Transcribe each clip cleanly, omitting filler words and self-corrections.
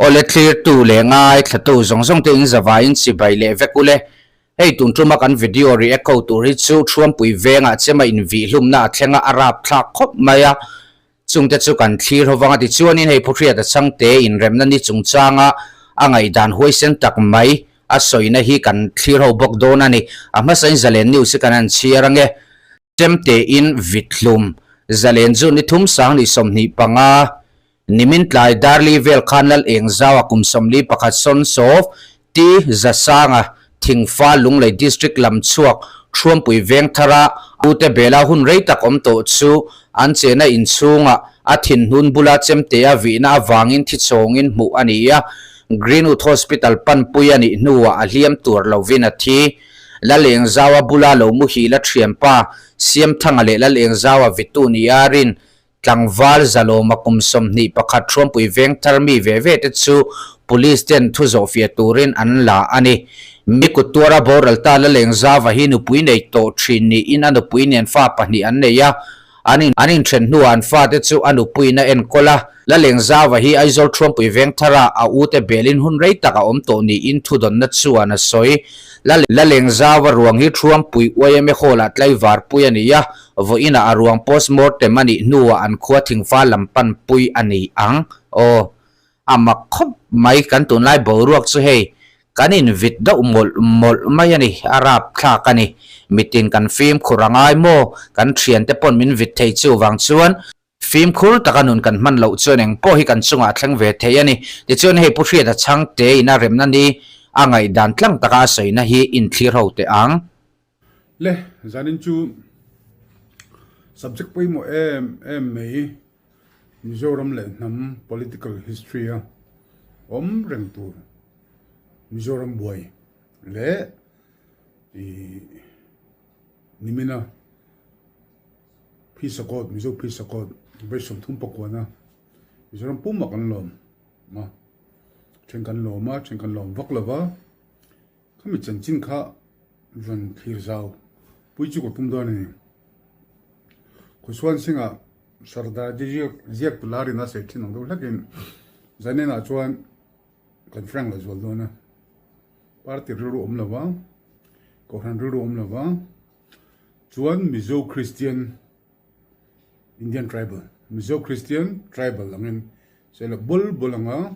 Awle thlirtu leh ngaithlatu zawng zawng te in zavaiin chibai leh vek ule. Hei tun tuma kan video react ho tur hi chu Thuampui vengah chema invihlumna a thleng a, a rapthlak khawp mai a. Chungte chu kan thlir ho vang a tichuanin hei Phuhriata changte inremna ni chungchanga a ngaihdan huaisen tak mai a sawina hi kan thlir ho bawk dawn a ni. A hmasain Zalen News hi kan han chhiar ange. Chemtein vithlum Zalen chu ni thum sang ni 25 nimin tlai Darli vel khan Lal Engzaua kum 41 Sawnsawf Ti Zasanga Thingfa Lunglei District lam chhuak Thuampui Vengthara ute bela hun rei tak awm tawh chu an chena inchhungah a thinhnun bula chemtea vihna avangin thi chhawngin hmuh a ni a, Greenwood Hospital panpui a nih hnuah a hliam tur lovin a thi. Lalengzaua bula lo muhil a thianpa Siamthanga leh Lalengzaua Vitu nia rin Tlangval Zalawma kum 21 Thuampui Vengthar mi ve ve te chu Police ten thu zawhfiah turin an la a ni. Mi kut tuara boral ta Lalengzava hi nupui nei tawh thin niin a nupui nen fa pahnih an nei a, an in an inthen hnuah an fate chu a nupuiin a enkawl a. Lalengzava hi Aizawl Thuampui Vengthara a ute belin hun rei tak a awm tawh niin thudawnna chuan a sawi. Lalengzava ruang hi Thuampui YMA Hall-ah tlaivarpui a ni a, Vawiinah a ruang postmortem a nih hnuah an khua thingfa lam panpui a ni ang. Aw, a mak khawp mai kan tunlai boruak chu hei kan invit deuh mawlh mawlh mai a ni, a rapthlak a ni. Mitin kan fimkhur a ngai maw? Kan thiante pawn min vit thei chuvang chuan fimkhur taka nun kan hman loh chuan eng pawh hi kan chungah a thleng ve thei a ni. Tichuan hei Pu Hriata chhangte ina remna ni a ngaihdan tlang taka a sawina hi inthlir ho teh ang. Le, zanin chu subject pawimawh em em mai Mizoram leh hnam political history a awm reng tur Mizoram buai leh ih nimina Phisakawt Mizo Phisakawt vawi 30 pakuana Mizoram pumah kan lawm a, then kan lawm a then kan lawm vak lo va. Khami chanchin kha rawn thlir zau pui chu ka tum dawn a ni. Khusuan Singh-a Sardar ji ziak tu larin a sawi thin ang deuh hlekin Zaninah chuan kan frank la zual dawn a. Party rilru awm lo va, Kohhran rilru awm lo va, chuan Mizo Christian Indian Tribal, Mizo Christian Tribal angin sawi la bul bul anga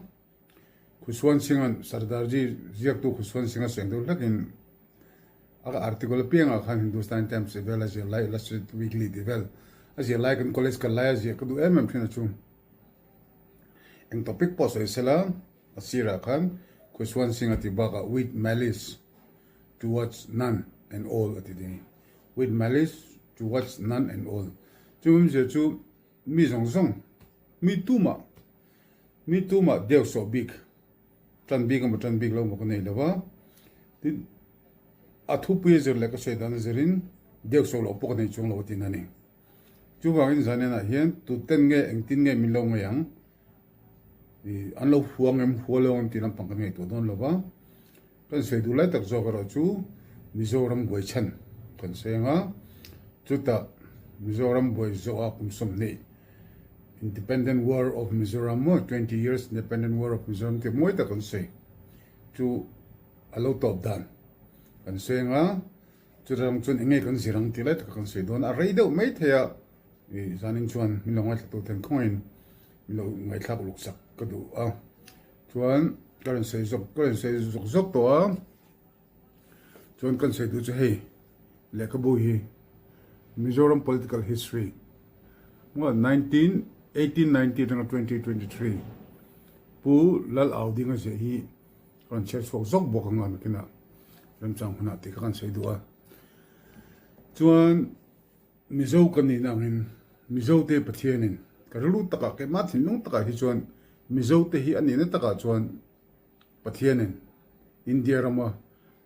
Khusuan Singh-a'n Sardarji ziaktu Khusuan Singh-a seng deuh hlekin a article apiangah khan Hindustan Times tih vel a ziah lai, Illustrated Weekly tih vel a ziah lai kan college kal lai a ziah ka duh em em thin a chu. Eng topic pawh sawi sela a sirah khan Khusuan Singh-a tih bakah with malice towards none and all a ti ding. With malice towards none and all. Chu awmzia chu mi zawng zawng, mi tumah Mi tumah deuh sawh bik, tan bik emaw tan bik lo emaw ka nei lo va, tin a thupui a zir leh ka sawi dan a zirin deuh sawh loh pawh ka nei chuang lo a tin a ni. Chuvangin zanenah hian tuten nge engtin nge min lo ngaih ang, ih an lo hua ang em hua lo ang em tih lampang kan ngaihtuah dawn lo va, kan sawi duh lai tak zawk erawh chu Mizoram buai chhan kan sawi ang a, chutah Mizoram buai zawha kum 20 Independent War of Mizoram maw 20 years Independent War of Mizoram tih mawi tak kan sawi chu a lo tawp dan kan sawi ang a, chutah chuan eng nge kan zir ang tih lai taka kan sawi dawn a, rei deuh mai thei a ih zanin chuan min lo ngaithla tu ten khawngaihin min lo ngaihthlak uluk sak ka duh a, chuan ka rawn sawi zawk ka rawn sawi zawk zawk tawh a, chuan kan sawi duh chu hei lehkhabu hi Mizoram Political History maw 19 1890 atanga 2023 Pu Lal Au Dinga ziah hi ka rawn chhiar chhuak zawk bawk ang a nakinah remchang hunah tih kha kan sawi duh a. Chuan Mizo ka nihna angin Mizote Pathianin ka rilru takah keimah thinlung takah hi chuan Mizote hi a nihna takah chuan Pathianin India rama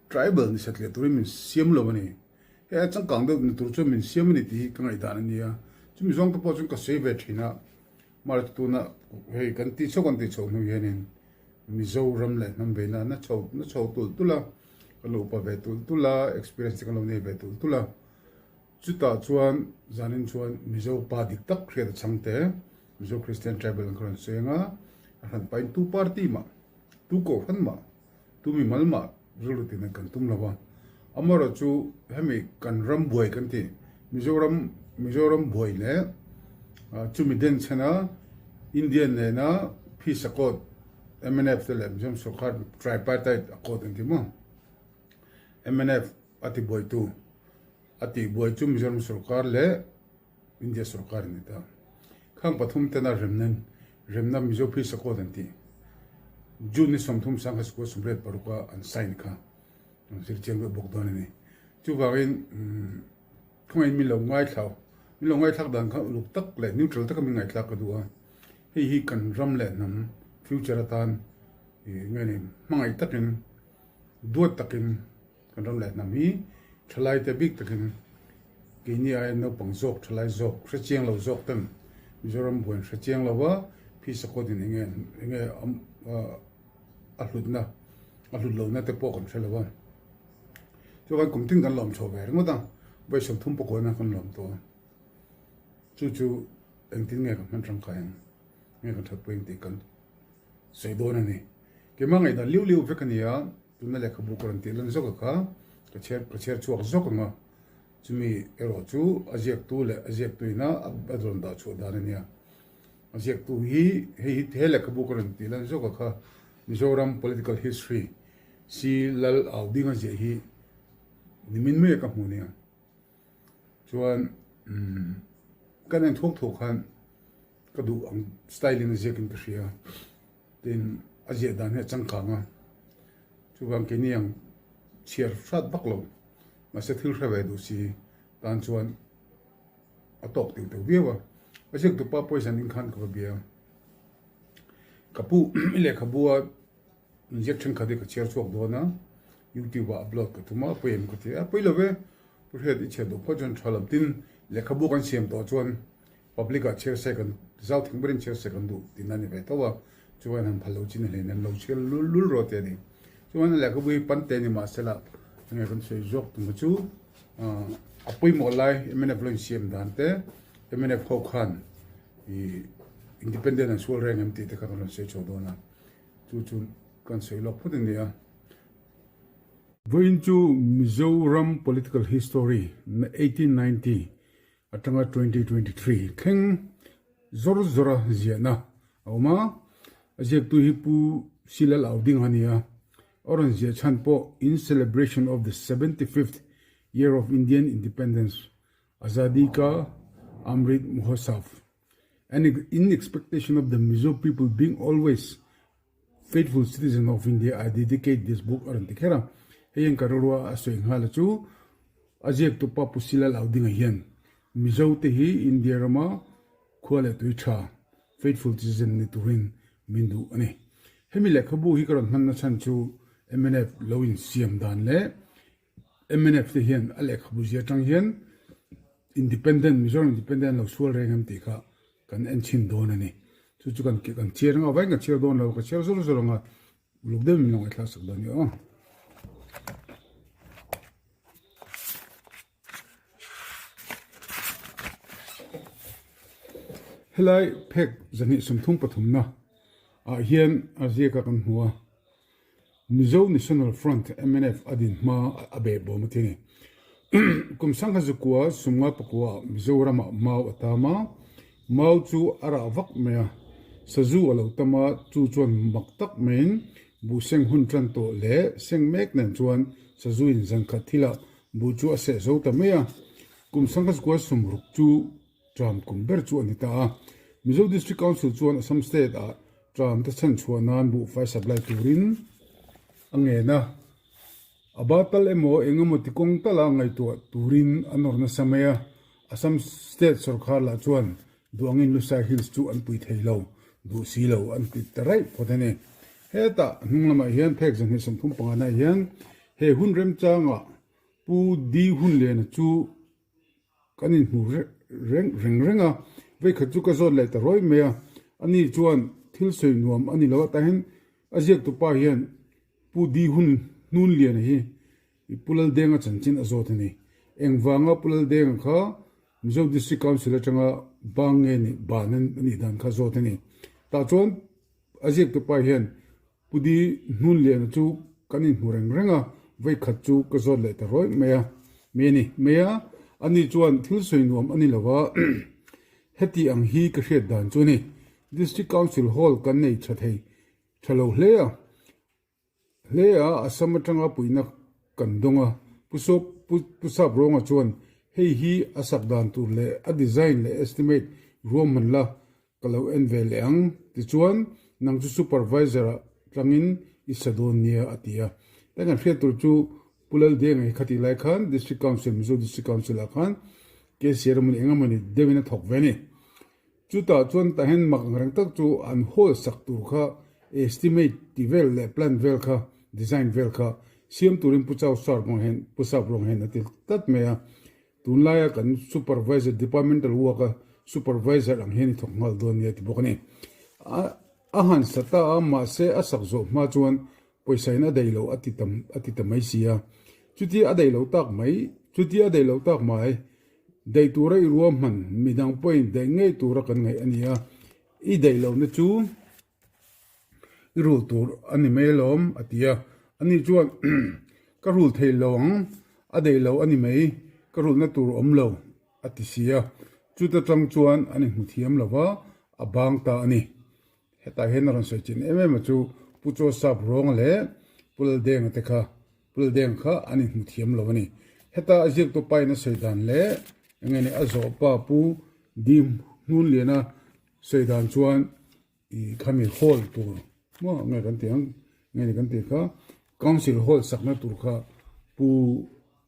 tribal ni satliah turin min siam lo a ni. Hei a changkang deuh ni tur chuan min siam a ni tih hi ka ngaihdan a nia. Chumi zawng te pawh chuan ka sawi ve thin a, mahse tuna hei kan tih chho kan tih chhoh hnu hianin Mizoram leh hnam veina na chho na chho tulh tulh a, kan lo upa ve tulh tulh a, experience te kan lo nei ve tulh tulh a. Chutah chuan zanin chuan Mizo pa dik tak hriat a chhang te, Mizo Christian Tribal an ka rawn sawi ang a. A hran pahin tu party mah, tu kohhran mah, tu mimal mah rilru tina kan tum lo a. Amaherawhchu hemi kan ram buai kan ti, Mizoram Mizoram buai leh chumi den chhena India nena peace accord mnf te leh Mizoram sorkar tripartite accord an ti maw? Mnf a ti buaitu a tih buai chu Mizoram sorkar leh India sorkar a ni ta. Khang pathum tena remna remna Mizo Peace Accord an tih June ni 30 1986 a an sign kha an zir chiang deuh bawk dawn a ni. Chuvangin khawngaihin min lo ngaithla min lo ngaithlak dan kha uluk tak leh neutral taka min ngaihthlak ka duh a. Hei hi kan ram leh hnam future atan nge ni hmangaih takin duat takin Kan ram leh hnam hi thalai te bik takin keini aia naupang zawk, thalai zawk, hre chiang lo zawk ten Mizoram buain hre chiang lo va, phisa kawt in enge enge a hlutna, a hlut lohna te pawh kan hre lo va. Chuan kum tin kan lawm chho ve ringawt a, vawi 30 pakawina kan lawm tawh a. Chu chu engtin nge kan hman tangkai ang, nge kan thatpui ang tih kan sawi dawn a ni. Keimah ngaihdan liu liu vek a ni a. Tuna lehkhabu ka rawn tih lan zawk a kha ka chhiar ka chhiar chhuak zawk ang a, chumi erawh chu a ziaktu leh a ziaktuina a rawn dah chhuah dan a nia. A ziaktu hi hei hi he lehkhabu ka rawn tih lan zawk a kha Mizoram Political History Si Lal Au Ding a ziah hi nimin mai a ka hmu nia. Chuan kan en thuak thuak khan ka duh ang style in a ziak in ka hria. Tin, a ziah dan hi a changkang a, chuvang keini ang chhiar hrat vak lo, mahse thil hre ve duh si tan chuan a tawk tih teuh viau a. A ziaktupa pawisa ning khan ka va bia a, ka pu i lehkhabu a inziak thenkhat hi ka chhiar chhuak dawn a, youtube ah upload ka tum a, pawi em ka ti a, pawi lo ve, pu Hriat i chhiar duh phawt chuan tha lo, tin lehkhabu kan siam tawh chuan Public ah chhiar se kan zau thing berin chhiar se kan duh tihna a ni ve tho a, chuan han phal lo chin a hlein an lo chhiar lul lul rawh tih a ni. Chuan lehkhabu hi pante ni mah sela enge kan sawi zawk tum chu a pawimawh lai mnf lo insiam dan te mnf ho khan ih independent an sual reng em tih te kha kan rawn sawi chho dawn a, chu chu kan sawi lawk phawt a ni a. Vawiin chu Mizoram political history 1890 Atanga 2023 thleng zawr zawra ziahna a awm a, a ziaktu hi Pu Silal Auding a ni a, a rawn ziah chhan pawh In celebration of the 75th year of Indian Independence, Azadi Ka Amrit Mahotsav and in expectation of the Mizo people being always Faithful citizen of India, I dedicate this book a rawn ti kher a. Hei hian ka rilrua a sawi nghal a chu a ziaktu pa Pu Silal Audinga hian Mizo te hi India rama khua leh tui tha, faithful citizen ni turin min duh a ni. Hemi lehkhabu hi ka rawn hmanna chhan chu mnf lo insiam dan leh mnf te hian a lehkhabu zia atang hian Independent, Mizoram Independent an lo sual reng em tih kha kan en chhin dawn a ni. Chu chu kan kan chhiar anga vawiin ka chhiar dawn lo, ka chhiar zawr zawr anga uluk deuhin min lo ngaihthlak sak dawn a ni aw. Helai phek 233 na ah hian a ziak a kan hmu a. Mizo National Front, mnf, a din hma a beh bawm a ti a ni. Kum sangha zukua sumnga pakua ah Mizoramah mau a tam a, mau chu a rah vak mai a, sazu a lo tam a, chu chuan mak tak maiin buh seng hun tan tawh leh seng mek nen chuan sazuin zankhat thilah buh chu a seh zo ta mai a, kum sangha zukua sumruk chu Tram kum ber chu a ni ta a. Mizo District Council chuan Assam State ah tram te chhan chhuah nan buhfai supply turin a ngen a. A ba tal emaw eng emaw ti kawng tala ngaihtuah turin a nawr nasa mai a. Assam State sawrkhar lah chuan duh angin Lusai Hills chu an pui thei lo, duh si lo an ti ta raih phawt a ni. Hetah hnung lamah hian phek 235 naah hian he hun remchangah Pu Di Hunliana chu Kan inhmu reng reng reng a, veikhat chu ka zawt leh ta rawih mai a, ani chuan thil sawi nuam a ni lo a, tahin a ziaktu pa hian Pu Di Hun Hnunliana hi Pu Laldenga chanchin a zawt a ni. Engvanga Pu Laldenga kha Mizo District Council atanga bang nge nih ban a nih dan kha zawt a ni. Tah chuan. A ziaktupa hian Pu Di Hnunliana chu kan inhmu reng reng a, vawikhat chu ka zawt leh ta rawih mai a, mai a ni mai a, ani chuan thil sawi nuam a ni lo a, heti ang hi ka hriat dan chu a ni. District Council Hall kan nei tha thei tha lo hle a, Hle a, Assam atanga puihna kan dawng a, Pu Sawp Pu Sap Rawnga chuan hei hi a sak dan tur leh a design leh estimate ruahman la ka lo en ve leh ang, tichuan nang chu supervisor ah tlangin i sa dawn nia a ti a. Tlai kan hriat tur chu Pu Laldenga hi khatih lai khan District Council, Mizo District Council ah khan KCR emawni eng emawni deuhin a thawk ve a ni. Chutah chuan tahen mak ang reng tak chu an hall sak tur kha estimate ti vel leh plan vel kha design vel kha siam turin Pu Chau Sar kawng hian Pu Sap Rawng hian a ti tlat mai a. Tunlaia kan supervisor departmental work a supervisor ang hian i thawk nghal dawn nia ti bawk a ni. A han sa ta a mahse a sak zawh hma chuan pawisa in a daih lo a ti ta a ti ta mai si a. Chutia a daih lo tak mai chutia a daih lo tak mai Daih tura i ruahman midang pawhin daih ngei tura kan ngaih a ni a, i daih lohna chu i rul tur a ni mai alawm a ti a. Ani chuan Ka rul thei lo ang, a daih lo a ni mai, ka rulna tur awm lo a ti si a. Chuta tang chuan an inhmu thiam lo va, a bang ta a ni. Hetah hian a rawn sawi chin em em a chu Pu Chaw Sap Rawnga leh Pu Laldenga te kha Pu Laldenga kha an inhmu thiam lo a ni. Heta a ziaktu pa in a sawi dan leh eng nge ni a zawh pa Pu Dim Hnunliana sawi dan chuan i khami hall tur maw nge kan tih ang nge ni kan tih kha Council hall sakna tur kha Pu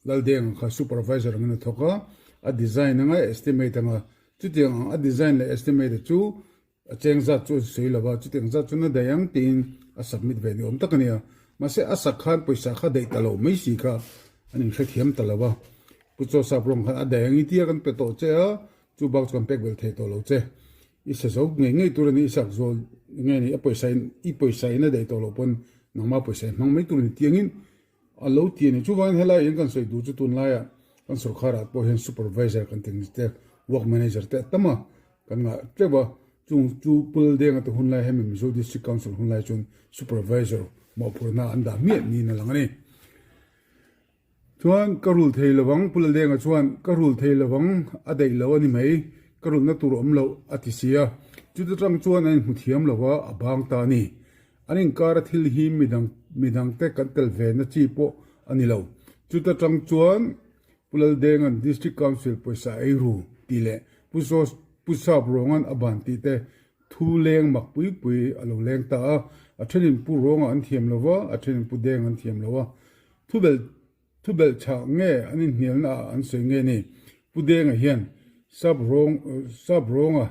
Laldenga kha supervisor angin a thawk a, a design anga estimate anga chutiang ang a design leh estimate chu A cheng zat chu a sawi lo va, chutiang zat chu na daih ang tiin a submit ve ni awm tak a nia. Mahse a sak khan pawisa kha daih ta lo mai si kha an inhrethiam ta lo va. Pu Chaw Sap rawng khan a daih ang i tia kan pe tawh che a, chu bak chu kan pek belh thei tawh lo che. I sa zo ngei ngei tur a ni, i sak zawl nge ni a pawisa in i pawisa in a daih tawh loh pawn nangmah pawisa in hmang mai tur a ni tiangin A lo ti a ni. Chuvangin helai in kan sawi duh chu tunlaiah kan sorkharah pawh hian supervisor kan tih ang te, work manager te a tam a, kan ngah teuh a. Chung chu Pul Denga te hunlai hemi Mizo District Council hunlai chuan supervisor mawhphurhna an dah miah niin a lang a ni. Chuan ka rul thei lovang, Pul Denga chuan ka rul thei lovang a daih lo a ni mai, ka rulna tur awm loh a ti si a. Chuta tang chuan an inhmu thiam lo a, a bang ta a ni. An inkara thil hi midang midangte kan tel ve na chi pawh a ni lo. Chuta tang chuan Pu Laldenga'n District Council pawisa ei ru tih leh Pu Pu Sap Ruanga'n a ban tih te thu leng mak pui pui a lo leng ta a. A thenin Pu Ruanga an thiam lo va, a thenin Pu Deng an thiam lo a. Thu belh thu belh chhah nge an inhnialna ah an sawi nge ni? Pu Denga hian Sap Ruang Sap Ruanga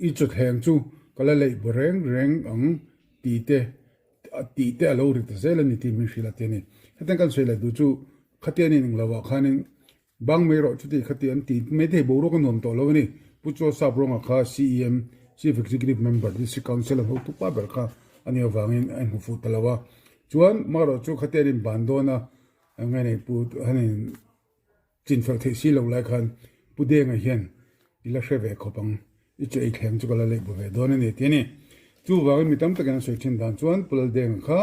I chawthleng chu ka la leih bu reng reng ang tih te tih te a lo ri ta zel a ni tih min hrilh a ti a ni. Hetiang kan sawi leh duh chu khatian in englo ah khanin bang mai rawh chuti khati an ti mai thei boruak a nuam tawh lo a ni. Pu Chaw Sap Rawnga kha CEM, Chief Executive Member, District Council a hotu pa ber kha a nih avangin a inhmu fuh ta lo a. Chuan marawh chu khatian in ban dawn a nge nei Pu hanin Chinfel theih si lo lai khan Pu Denga hian i la hre ve khawp ang, i chu ei thleng chu ka la leih bu ve dawn a ni ti a ni. Chuvangin mi tam takin an sawi thin dan chuan Pu Laldenga kha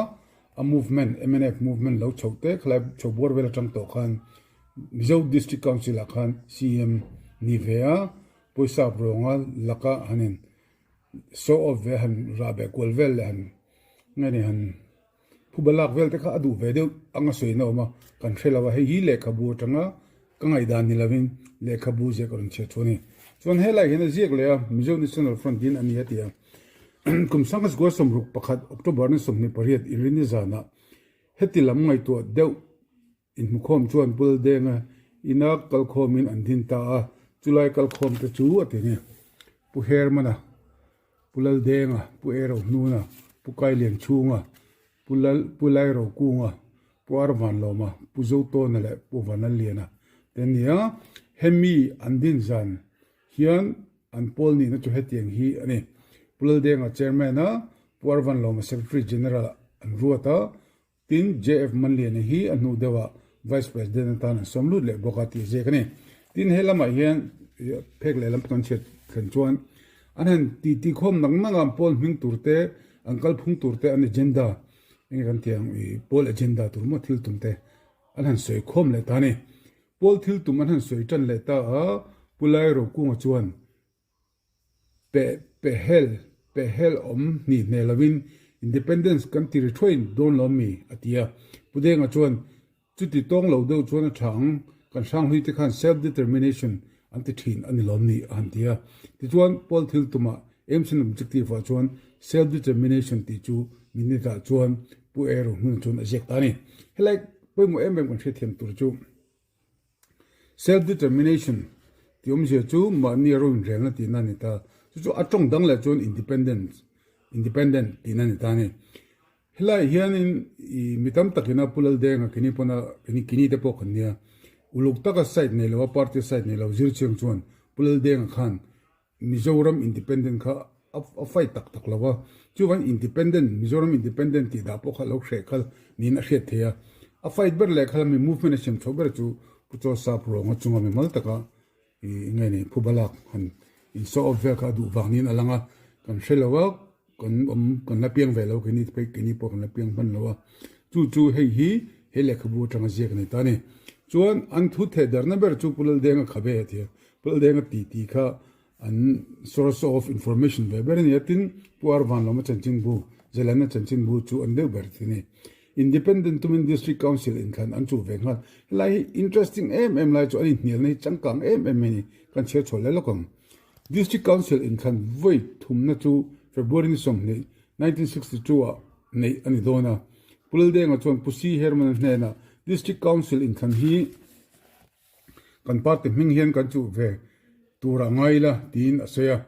a movement, mnf movement lo chhoh te khalai chho buar vel atang tawh khan Mizo District Council ah khan CM ni ve a, pawisa rawnga laka han in show off ve han rah beh kual vel leh han nge ni han Phuba lak vel te kha a duh ve deuh anga sawiin a awm a, kan hre lo a, hei hi lehkhabu atanga ka ngaihdan ni lovin lehkhabu ziak a rawn chhiat chu a ni. Chuan helai hian a ziak leh a, Mizo National Front in a ni a ti a. Kum sangkhat 61 October ni 28 Inrinni zanah heti lam ngaihtuah deuh Inhmukhawm chuan Pul Denga ina kalkhawmin an din ta a, chulai kalkhawm te chu a ti ni. Pu Hermana, Pu Laldenga, Pu Erohnuna, Pu Kailianchhunga, Pu Lal, Pu Lairokunga, Pu Arvanlawma, Pu Zotawna leh Pu Vanlalliana te an ni a. Hemi an din zan hian an pawl nihna chu hetiang hi a ni. Pu Laldenga Chairman a, Pu Arvanlawma Secretary General an ruat a, Tin, JF Manliana hi a hnu deuhah Vice President atan an sawm lut leh bawk a tih ziak a ni. Tin, he lamah hian phek lehlam kan chhiat thlen chuan An han titi khawm nang nang a, an pawl hming tur te, an kalphung tur te, an agenda enge kan tih ang i pawl agenda tur maw thil tum te an han sawi khawm leh ta a ni. Pawl thil tum an han sawi tan leh ta a, Pu Lairokunga chuan Peh pehhel pehhel awm hnih hneh lovin Independence kan ti ri thuai dawn lo mi? a ti a. Pu Denga chuan, Chuti tawng lo deuh chuan a tha ang, kan hranghlui te khan self-determination an ti thin a ni lawm ni? a han ti a. Tichuan, Pawl thil tumah aims and objective ah chuan self-determination tih chu minute ah chuan Pu Ero hnun chuan a ziak ta a ni. Helai pawimawh em em kan hriatthiam tur chu. Self-determination tih awmzia chu mahni a ro inrelna tihna a ni ta. Chu chu a tawng dang leh chuan independence, independent tihna a ni ta a ni. Helaiah hianin ih mi tam takina Pu Laldenga kini pawna kini kini te pawh kan nia. Uluk taka side nei lo a party side nei lo zir chiang chuan Pu Laldenga khan Mizoram independent kha a fight tak tak lo a, chuvang independent, Mizoram independent tih dah pawh kha lo hreh kha niin a hriat thei a. A fight ber leh kha mi movement a siam chhoh ber chu Pu Chaw Sap Ruanga chunga mi mal taka ih nge ni Phubalak han in show off vel kha a duh vang niin a lang a, kan hre lo a, kan awm kan la piang ve lo keini phei keini pawh kan la piang hman lo a, chu chu hei hi he lehkhabu atanga ziak a ni ta a ni. Chuan an thu theh darna ber chu Pu Laldenga khabe a ti a, Pu Laldenga ti ti kha an source of information ve ber a ni a, tin Pu Ar Vanlawma chanchinbu, Zelanna chanchinbu chu an deuh ber ti a ni. Independent tumin District Council inthlan an chuh ve nghal. Helai hi interesting em em lai chu an inhnialna hi changkang em em mai a ni, kan chhiar chhuah leh lawk ang. District Council inthlan vawi thumna chu February ni 20, 1962 ah neih a ni dawn a. Pu Laldenga chuan Pu C. Herman-a hnenah District Council inthlan hi kan party hming hian kan chuh ve tur a ngai la tiin a sawi a.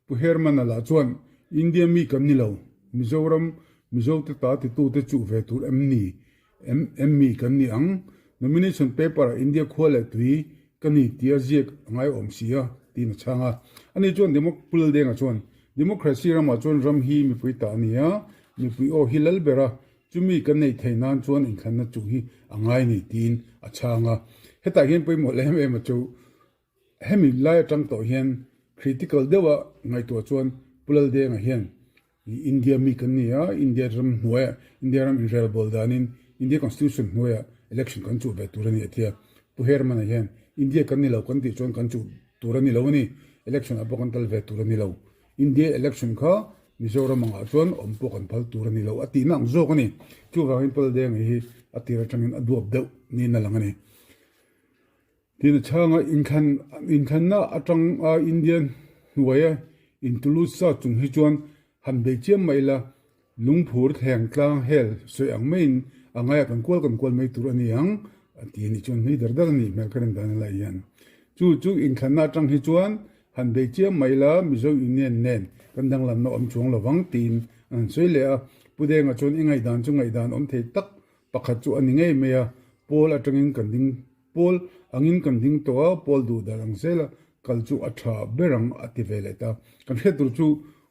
Pu Herman-a lah chuan India mi kan ni lo, Mizoram Mizote ta titute chuh ve tur em ni? Em mi kan ni ang? Nomination paper ah India khua leh tui ka ni tia ziak a ngai awm si a, tiin a chhang a. Ani chuan Demo Pu Laldenga chuan, Democracy ramah chuan ram hi mipui ta a ni a, mipui aw hi lal ber a, chumi kan neih theih nan chuan inthlanna chuh hi a ngai ni, tiin a chhang a. Hetah hian pawimawh leh em em a chu Hemi lai atang tawh hian critical deuha ngaihtuah chuan Pu Laldenga hian India mi kan ni a, India ram hnuaiah, India ram inrelbawl danin India Constitution hnuaiah election kan chuh ve tur a ni a ti a. Pu Herman-a hian India kan ni lo kan tih chuan kan chuh tur a ni lo a ni, election ah pawh kan kal ve tur a ni lo. India election kha Mizoram angah chuan awm pawh kan phal tur a ni lo a tihna ang zawk a ni. Chuvangin Pu Laldenga hi a tir atangin a duap deuh niin a lang a ni. Tin a chhanga inthlan inthlanna atang a Indian hnuaia intulut sa chung hi chuan han bei chiam mai ila, lungphur thleng tlang hel sawi ang maiin a ngaiah kan kual kan kual mai tur a ni ang a ti a nih chuan hnui dar dar a nih hmel ka rin dan a lai hian. Chu chu inthlanna atang hi chuan han bei chiam mai ila Mizo Union nen kan danglamna awm chuang lovang tiin an han sawi leh a. Pu Denga chuan i ngaihdan chu ngaihdan awm thei tak pakhat chu a ni ngei mai a, pawl atangin kan ding Pawl angin kan ding tawh a, Pawl duh dan ang zela kal chu a tha ber ang a ti ve leh ta. Kan hriat tur chu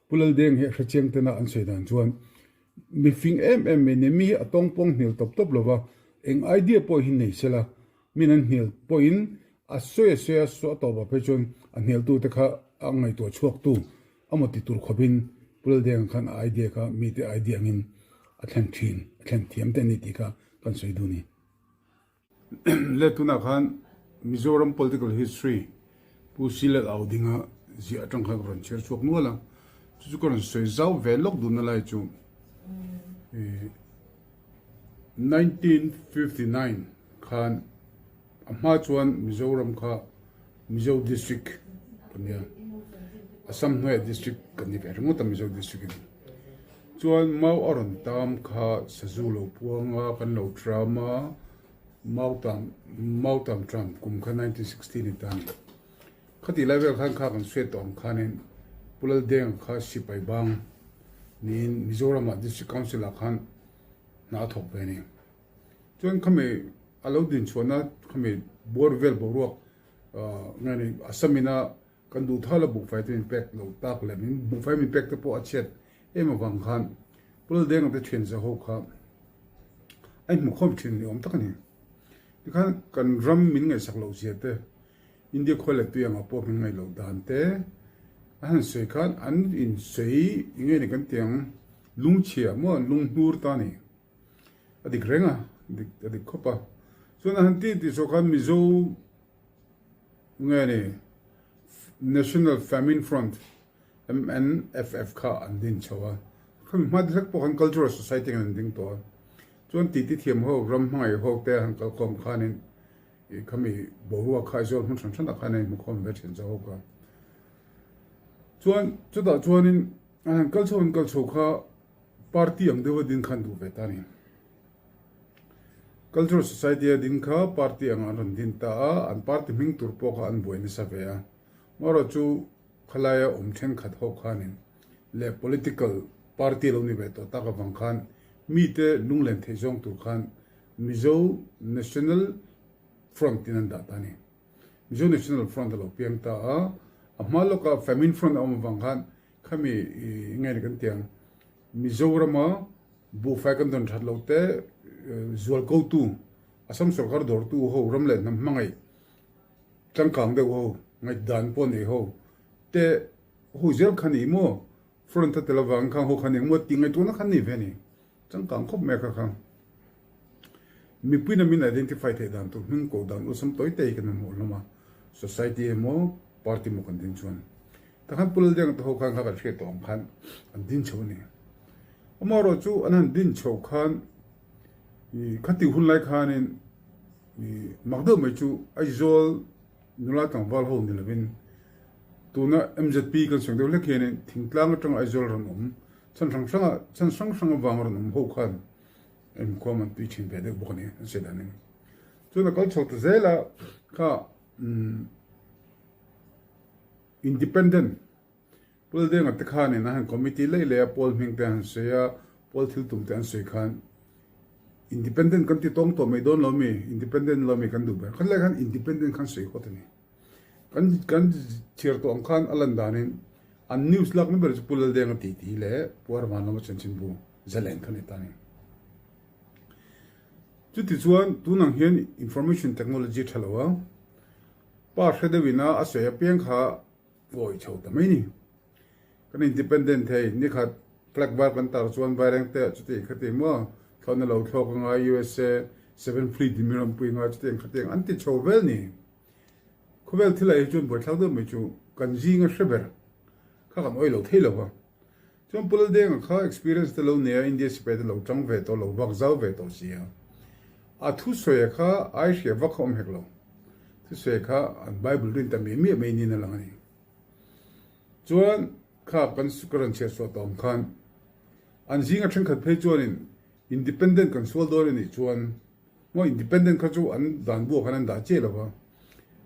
Pu Laldeng hi a hre chiang tena an sawi dan chuan mi fing em em mai nia, mi hi a tawng pawng hnial tawp tawp lova, eng idea pawh hi nei sela, min an hnial pawhin a sawi a sawi a, a tawpah phei chuan a hnialtute kha a ngaihtuah chhuaktu a maw ti tur khawpin Pu Laldenga khan a idea kha mite idea angin a thlen thin, a thlen thiam te a ni tih kha kan sawi duh a ni. Le tunah khan Mizoram Political History Pu Silal Au dinga ziah atang khan ka rawn chhiar chhuak nual a, chu chu ka rawn sawi zau ve lawk dunna lai chu 1959 khan a hma chuan Mizoram kha Mizo District kan nia, Assam hnuaiah District kan ni ve ringawt a Mizo District in. Chuan mau a rawn tam kha sazu lo puang a, kan lo tram a, mau tam mau tam tram kum kha 1960 ni ta a ni. Khatih lai vel khan kha kan hriat tawh ang khanin Pu Laldenga kha sipai bang niin Mizoramah District Council ah khan hna a thawk ve a ni. Chuan khami a lo din chhuahna khami bawr vel boruak nge ni Assam ina kan duh thal a buhfai te min pek lo tak leh min buhfai min pek te pawh a chhiat em avang khan Pu Laldenga te thian za ho kha a inhmu khawm thin ni awm tak a ni. Tikhan kan ram min ngaihsak loh zia te India khua leh tui angah pawh min ngaih loh dan te. An han sawi khan an insawi eng nge ni kan tih ang lungchhia maw lunghnur ta a ni. A dik reng a, dik a dik khawp a. Chuan a han ti tih saw khan Mizo nge ni National Famine Front, MNFF, kha an din chho a. Khami hma hlek pawh khan Cultural Society an ding tawh a. Chuan titi thiam ho ram hmangaih ho te han kalkhawm khanin Ih khami boruak kha Aizawl hmun hran hranah khan a inhmukhawm ve thin zawk a. Chuan chutah chuanin an han kal chho an kal chho kha party ang deuha din khan duh ve ta a ni. Cultural Society a din kha party angah an rawn din ta a, an party hming tur pawh kha an buai nasa ve a. Amaherawhchu chu khalaia awm thenkhat ho khanin leh political party lo ni ve tawh tak avang khan mite lunglen theih zawng tur khan Mizo National Front tin an dah ta a ni. Mizo National Front a lo piang ta a, a hma lawka Famine Front a awm avang khan khami nge ni kan ti ang, Mizorama buhfai kan dawn that lo te zualkotu, Assam sorkar dawrtu ho ram leh hnam hmangaih changkang deuh ho, ngaihdan pawh nei ho te ho zel kha ni maw Front a tel avang khan ho khan engmaw tih ngaihtuahna khan nei ve a ni. Changkang khawp mai a kha kha. Mipuiin a min identify theih dan tur hming koh dan awlsam tawi te hi kan hmuh hlawm a, society emaw party emaw kan din chuan. Tah khan Pu Laldenga te ho khan kha kan hriat tawh ang khan an din chho a ni. Amaherawh chu an han din chho khan ih khati hun lai khanin ih mak deuh mai chu Aizawl nula tlangval ho ni lovin tuna MZP kan sawi deuh hlek hianin thingtlang atanga Aizawl rawn awm Chhan hrang hranga chhan hrang hrang avang rawn awm ho khan inkhawm an tui thin ve deuh bawk a ni an sawi dan in. Chuan a kal chho ta zel a kha Independent Puldenga te khanin a han committee lei lei a pawl hming te an sawi a pawl thil tum te an sawi khan Independent kan ti tawng tawh mai dawn lo mi Independent lo mi kan duh ber khat lai khan Independent khan sawi hawt a ni. Kan kan chhiar tawh ang khan a lan danin an news lakna ber chu Pu Laldenga tih tih leh Pu Arvan lama chanchinbu zalen kha ni ta a ni. Chuti chuan tunang hian information technology tha lo a, pa hre deuhin a a sawi apiang kha awi chho ta mai ni. Kan independent thei nikhat flag var kan tar chuan Vairengte ah chuti khati maw thlawhna lo thlawk anga USA seven fleet in min rawn pui anga chutiang khatiang an ti chho vel ni. Khawvel thil ah hi chuan buaithlak deuh mai chu kan zinga hre ber kha kan awih lo thei lo va. Chuan Pu Laldenga kha experience te lo nei a, India sipai te lo tang ve tawh, lo vak zau ve tawh si a. A thusawi kha ai hria vak kha awm hek lo. Thusawi kha an Bible rin ta miah miah mai niin a lang a ni. Chuan kha kan ka rawn chhiat suah tawh ang khan an zinga thenkhat phei chuanin independent kan sual dawn a nih chuan Maw independent kha chu an dan buah khan an dah chiah lo va,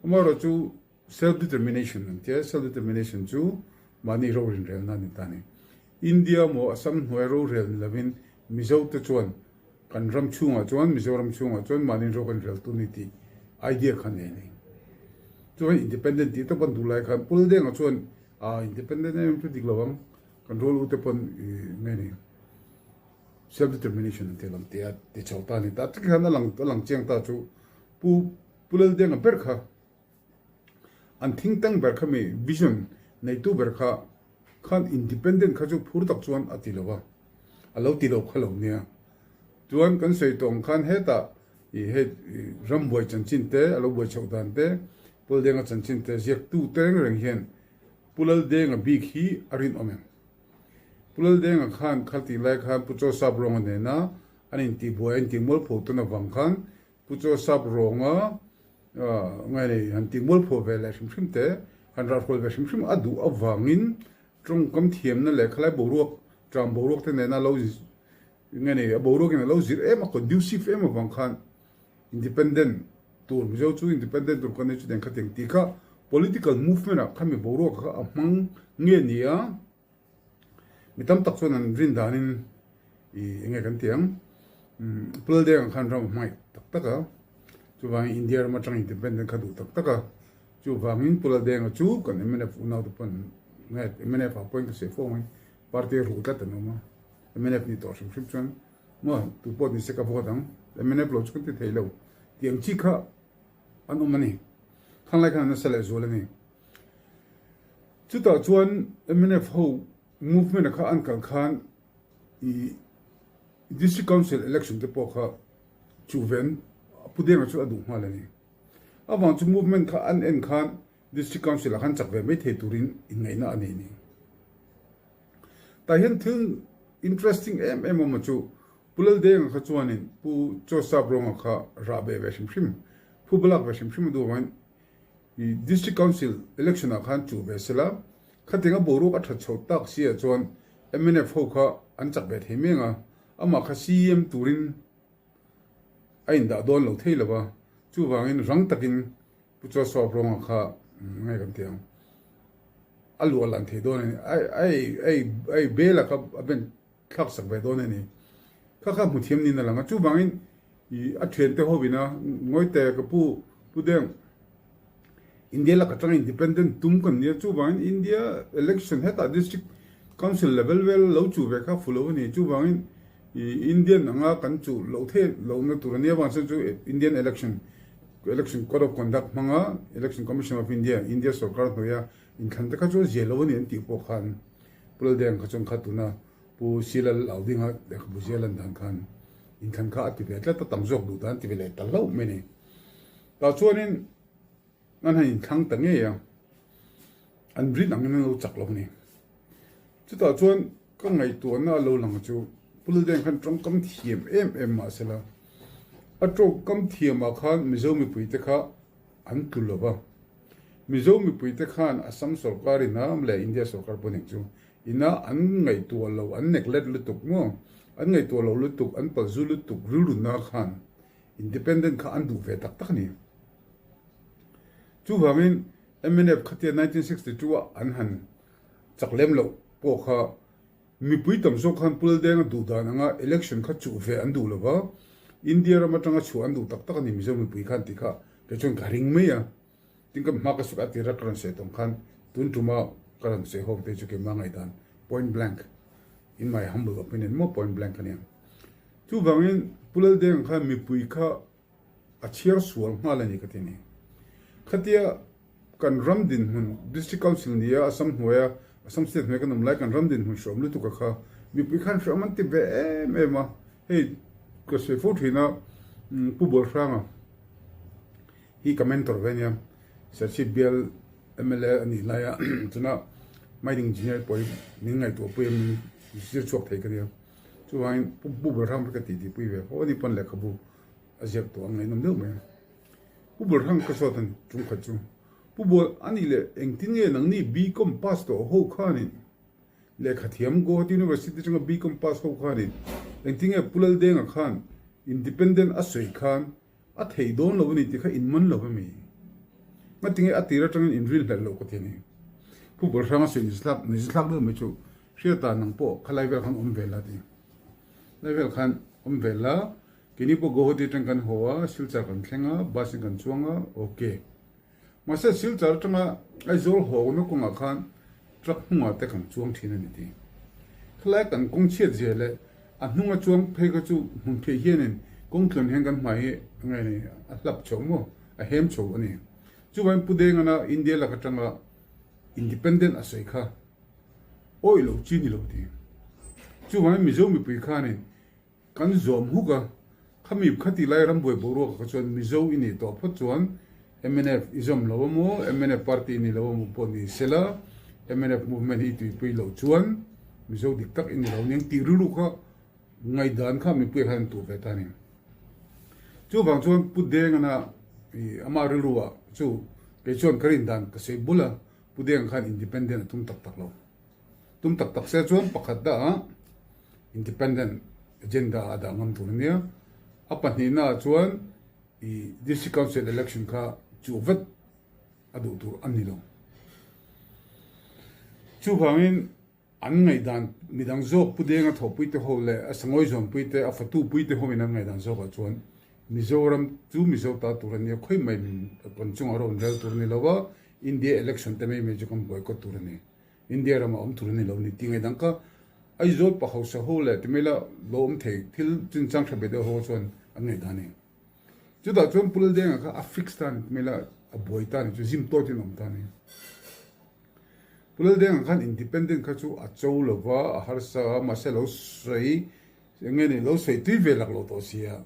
amaherawh chu self determination an tia, self determination chu mahni rorinrelna a ni ta a ni. India maw Assam hnuai rorel ni lovin Mizo te chuan kan ram chhungah chuan Mizoram chhungah chuan mahni ro kan rel tur ni tih idea kha nei a ni. Chuan independent tih tawp an duh lai khan Puldenga chuan ah independent em em chu dik lo ang, kan rual u te pawn nge ni. Self determination an tih lam tih a ti chho ta a ni ta. Tikhi khan a lang a lang chiang ta chu Pu Pu Laldenga ber kha an think tank ber kha mi vision neitu ber kha khan independent kha chu phur tak chuan a ti lo a, a lo ti lo kha lo nia. Chuan kan sawi tawh ang khan hetah ih hei rambuai chanchin te a lo buai chhoh dan te Pu Laldenga chanchin te ziaktu te reng reng hian Pu Laldenga bik hi a rinawm em? Pu Laldenga khan khaltih lai khan Pu Chaw Sap Rawnga nena an intihbuai a intihmualpho tawn avang khan Pu Chaw Sap Rawnga ngai nei han tihmualpho ve leh hrim hrim te, han rahrual ve hrim hrim a duh avangin tawngkam thiamna leh khalai boruak, tram boruak te nena lo nge nei a boruakin a lo zir em a, conducive em avang khan independent tur Mizo chu independent tur kan nei chutiang khatiang tih kha political movement ah khami boruak kha a hmang nge ni a, mi tam tak chuan an rin danin ih enge kan ti ang Puldeng ah khan ram a hmangaih tak tak a, chuvangin India ram atang independent kha duh tak tak a, chuvangin Puladeng-a chu kan mnf unau te pawn nge mnf ah pawhin ka sawi fo mai party a ruh tlat an awm a. Mnf ni tawh hrim hrim chuan maw tu pawh ni se ka vote ang, mnf lo chu kan ti thei lo tih ang chi kha an awm a ni. Khang lai khan an nasa leh zual a ni. Chutah chuan mnf ho movement a kha an kal khan i District Council election te pawh kha chuhven Pu Denga chu a duh nghal a ni. Avang chu movement kha an en khan District Council ah khan chak ve mai thei turin inngaihna a nei ni. Tah hian thil interesting em em awm a chu Pu Laldenga kha chuanin Pu Joseph Rawnga kha rah beh ve hrim hrim, phu balak ve hrim hrim a duh avangin i District Council election ah khan chuh ve sela, khatinga boruak a that chhoh tak si ah chuan mnf ho kha an chak ve thei meng a, amah kha CEM turin a indah dawn lo thei lo va, chuvangin rang takin Pu Joseph Rawnga kha ngai kan ti ang, a luah lan thei dawn a ni, a ei bel a kha a ben thlak sak ve dawn a ni. Kha kha hmu thiam niin a lang a, chuvangin i a thiante ho ina Ngawite ka pu Pu Deng India laka tanga independent tum kan nia, chuvangin India election hetah district council level vel lo chuh ve kha fu lo a ni, chuvangin i Indian anga kan chuh loh theih lohna tur a nia vang chuan chu Indian election election code of conduct hmanga Election Commission of India India sorkar hnuaia inthlan te kha chu a zia lo a ni an tih pawh khan Pu Laldenga kha chuan kha tuna Pu Silal Audinga lehkhabu zia lan dan khan inthlan kha a ti ve tlat a, tam zawk duh dan a ti ve leh ta hlauh mai a ni. Tah chuanin an han inthlang ta ngei a, an rin angin an lo chak lo a ni. Chutah chuan ka ngaihtuahna a lo lang chu Pu Laldenga khan tawngkam thiam em em mah sela, a tawngkam thiamah khan Mizo mipuite kha an tlu lo va. Mizo mipuite khan Assam sorkar ina leh India sorkar pawh ning chu ina an ngaihtuah lo, an neglect lutuk maw? An ngaihtuah lo lutuk, an palzu lutuk rilruna khan independent kha an duh ve tak tak a ni. Chuvangin mnf khatia 1962 a an han chak lem loh pawh kha Mipui tam zawk khan Pu Laldenga duh dan anga election kha chuh ve an duh lova, India ram atanga chhuah an duh tak tak a ni Mizo mipui khan tih kha kei chuan ka ring mai a. Tin ka hma ka suk a tira ka rawn sawi tawng khan tun tuma ka rawn sawi ho te chu keimah ngaihdan point blank in my humble opinion maw point blank a nia. Chuvangin Pu Laldenga khan mipui kha a chhiar sual nghal a ni ka ti ni. Khatia kan ram dinhmun District Council ni a Assam hnuaia Assam State hnuaia kan awm lai kan ram dinhmun hreawm lutuk a kha mipui khan hreawm an ti ve em em a, hei ka sawi fo thin a Pu Bualhranga hi ka mentor ve ania Serchhip bial mla a nih laia chuna mining engineer pawh hi min ngaihtuah pui a min zir chhuak thei ka nia chuvangin Pu Bualhranga ka tih tihpui ve fo a ni pawn lehkhabu a ziak tawh ang ngaihnawm deuh mai a. Pu Bualhrang ka zawt a ni tum khat chu. Pu Bual a nih leh engtin nge nangni BCom pass tawh ho khanin lehkha thiam Guwahati University atanga BCom pass ho khanin engtin nge Pu Laldenga khan independent a sawi khan a theih dawn lo a ni tih kha in man lo a mi? Ngatinge a tir atangin in rin hlelh loh ka ti a ni. Pu Bualhrang a sawi nizathlak deuh mai chu hriata nang pawh khalai vel khan awm ve la ti. Lai vel khan awm ve la. Keini pawh Guwahati atang kan haw a, Silchar kan thleng a, bus in kan chuang a, ok. Mahse Silchar atanga Aizawl hawkna kawngah khan truck hnungah te kan chuang thin a ni ti. Khalai kan kawng chhiat zia leh a hnunga chuang phei kha chu hmun phei hianin kawng tlawn hian kan hmai hi a ngai a ni, a hlap chho maw, a hem chho a ni. Chuvangin Pu Dengana India lak atanga independent a sawi kha awih lo chi ni lo ti. Chuvangin Mizo mipui khanin Kan zawm huk a, khami khati lai rambuai boruak kha chuan Mizo i nih tawh phawt chuan mnf i zawm lo a maw, mnf party i ni lo a maw pawh ni sela, mnf movement hi i tuipui loh chuan Mizo dik tak i ni lo aniang tih rilru kha ngaihdan kha mipui khan an tuh ve ta a ni. Chuvang chuan Pu Dengana i ama rilru ah chu kei chuan ka rindan ka sawi bul a, Pu Denga khan independent a tum tak tak lo. Tum tak tak se chuan pakhat dah ah Independent agenda a dah ngam tur a nia. A pahnihna ah chuan i District Council election kha chuh vet a duh tur a ni lo. Chuvangin an ngaihdan midang zawk Pu Denga thawhpui te ho leh a sangawi zawnpui te a fatu pui te ho in an ngaihdan zawk ah chuan Mizoram chu Mizo ta tur a nia khawi mai min kan chungah rawn rel tur a ni lo a, India election te mai mai chu kan boycott tur a ni. India ramah awm tur a ni lo ni tih ngaidang ka Aizawl pa hausa ho leh ti mai la lo awm thei thil chinchang hre ve deuh ho chuan an ngaih dan a ni. Chutah chuan Pu Laldenga kha a fix ta a ni ti mai la a buai ta a ni chu zim tawtin a awm ta a ni. Pu Laldenga khan independent kha chu a cho lova, a harsa a, mahse lo sawi eng nge ni, lo sawi tui ve lak lo tawh si a,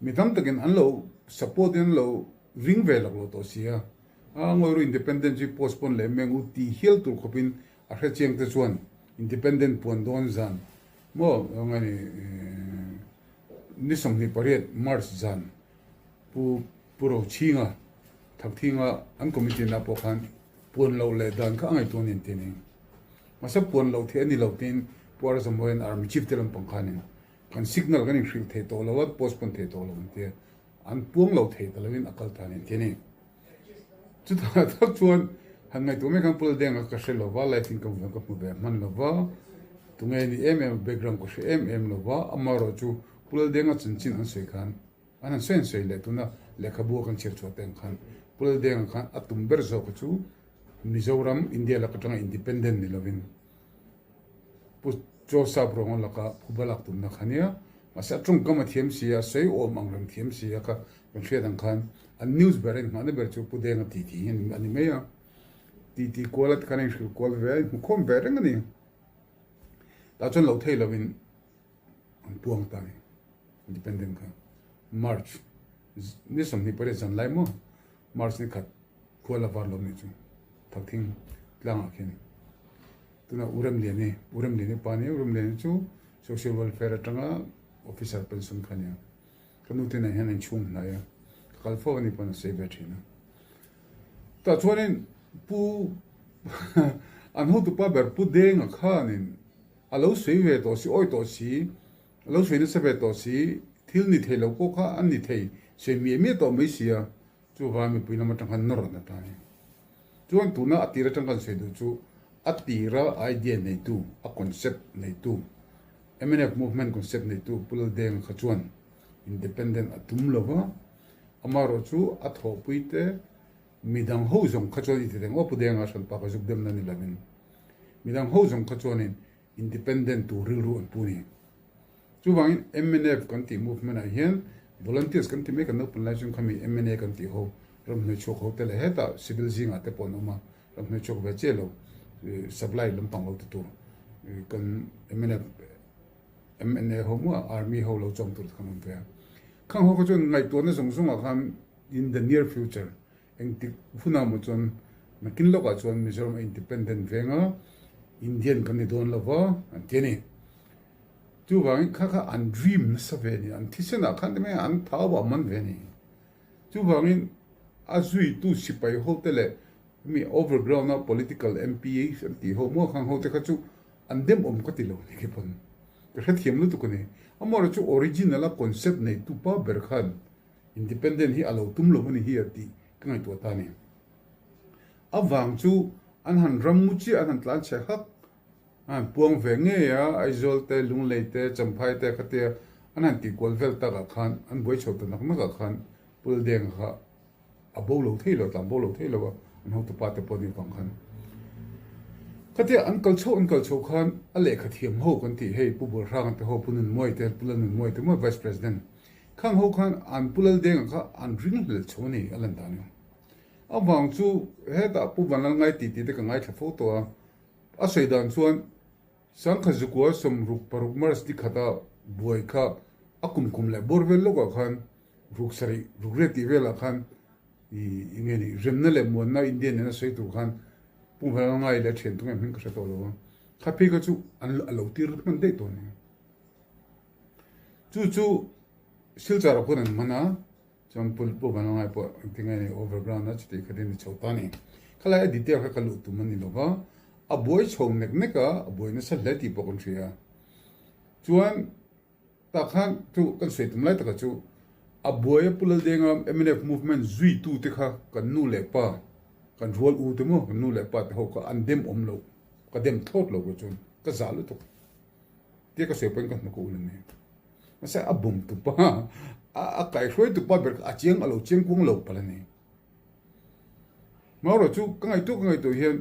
mi tam takin an lo support in an lo ring ve lak lo tawh si a, a ngawiru independent chu postpone leh meng u tih hial tur khawpin a hrechiang te chuan independent puan dawn zan maw eng nge ni ni 28 March zan Pu Pu Rochhinga Thakthinga an committee na pawh khan puan loh leh dan kha a ngaihtuah nen tih a ni. Mahse puan loh theih a ni lo tiin Pu Arzamuaiin Army Chief te lampang khanin kan signal kan inhrilh thei tawh lo a, postpone thei tawh lo an ti a, an puang lo thei ta loin a kal ta nen tih a ni. Chutah tak chuan han ngaihtuah mai khan Pu Laldenga ka hre lo va, live in ka hmu ve hman lo va, tunge ni em em a background ka hre em em lo va, amaherawhchu Pu Laldenga chanchin an sawi khan An han sawi an sawi leh tuna lehkhabu a kan chhiar chhuah te ang khan Pu Laldenga khan a tum ber zawk chu Mizoram, India lak atanga independent ni lovin Pu Chaw Sap Rawnga laka phuba lak tumna kha nia. Mahse a tawngkam a thiam si a, sawi awm ang reng thiam si a kha kan hriat ang khan an news ber a inhmahna ber chu Pu Denga titi hi a ni mai a. Titi kual a ti khan a inhrilh kual ve a, inhmukhawm ve reng a ni. Tah chuan lo thei lovin an puang ta a ni. Independent kha March ni 28 zan lai maw March ni khat khua la var lo nih chu Thakthing tlangah khian tuna U Remliani U Remliani pa nia U Remliani chu Social Welfare atanga officer pension kha nia ka nu te nen hian an chhung hnai a ka kal fo ani pawn a sawi ve thin a tah chuanin Pu an hotupa ber Pu Denga khanin a lo sawi ve tawh si awi tawh si A lo sawi nasa ve tawh si, thil ni thei lo pawh kha an ni thei, sawi miah miah tawh mai sia, chuvang mipui lam atang khan nawr an ata a ni. Chuan tuna a tir atang kan sawi duh chu a tira idea neitu, a concept neitu, mnf movement concept neitu Pu Laldenga kha chuan independent a tum lo va, amaherawh chu a thawhpui te midang ho zawng kha chuan i ti reng aw Pu Denga hranpa kha zuk demna ni lovin midang ho zawng kha chuanin Independent tur rilru an pu ni. Chuvangin mnf kan tih movement ah hian volunteers kan ti mai kan naupang lai chuan khami mna kan tih ho ramhnuai chhuak ho te leh hetah civil zingah te pawh an awm a, ramhnuai chhuak ve chiah lo supply lampang lo ti tur kan mnf mna ho maw army ho lo chawm tur te khan awm ve a. Khang ho kha chuan ngaihtuahna zawng zawngah khan in the near future Engtik hunah maw chuan nakin lawkah chuan Mizoram a independent veng a, Indian kan ni dawn lo va an ti a ni. Chuvangin kha kha an dream nasa ve a ni, an thisenah khan ti mai a, an thau a man ve a ni. Chuvangin a zuitu sipai hote leh hemi overground a political MP an tih ho maw khang hote kha chu an dem awm ka ti lo ni khi pawn. Ka hrethiam lutuk a ni. Amaherawhchu original a concept neitu pa ber khan Independent hi a lo tum lo a ni hi a tih ka ngaihtuah ta a ni. A vang chu an han ram mu chiah an han tlan chhe hak, an han puang ve ngei a, Aizawl te, Lunglei te, Champhai te khatia an han tih kual vel takah khan an buai chho ta nak nakah khan Puldenga kha a bo lo thei lo, a tlan bo lo thei lo a, an hotupa te pawh nih vang khan. Khatia an kal chhoh an kal chhoh khan a lehkha thiam ho kan tih hei Pu Bualhranga te ho, Pu Nunmuai te, Pu Lalnunmuai te maw Vice President Khang ho khan an Pu Laldenga kha an ring hlel chho a ni a lan dan eng. A vang chu hetah Pu Vanlalngai tih tih te ka ngaithla fo tawh a, a sawi dan chuan Sangkhat Zukua 66 March ni khata buai kha a kum kum leh bawr vel lawkah khan ruk sarih ruk riat tih velah khan i enge ni remna leh muanna India nena sawi tur khan Pu Vanlalngai leh a thian tunge hming ka hre tawh lo a, kha phei kha chu an a lo tir hman daih tawh a ni. Chu chu Silchar ah khuan an hman a, chuan Pu Pu Vanlalngai pawh engtin nge ni overground a chutih khat in a chho ta a ni. Khalai a detail kha ka luh tum a ni lo va, a buai chho nek nek a, a buai nasa hle tih pawh kan hria. Chuan tah khan chu kan sawi tum lai takah chu a buai a Pu Laldenga mnf movement zuitu te kha kan nu leh pa, kan rual u te maw kan nu leh pa te ho kha an dem awm loh, ka dem thlawt lo kei chuan ka zah lutuk. Tia ka sawi pawhin ka hmu ka ul a ni. Mahse a bum tupa, a kaihruai tupa ber kha a chiang a lo chiang kuang lo palh a ni. Marawh chu ka ngaihtuah ka ngaihtuah hian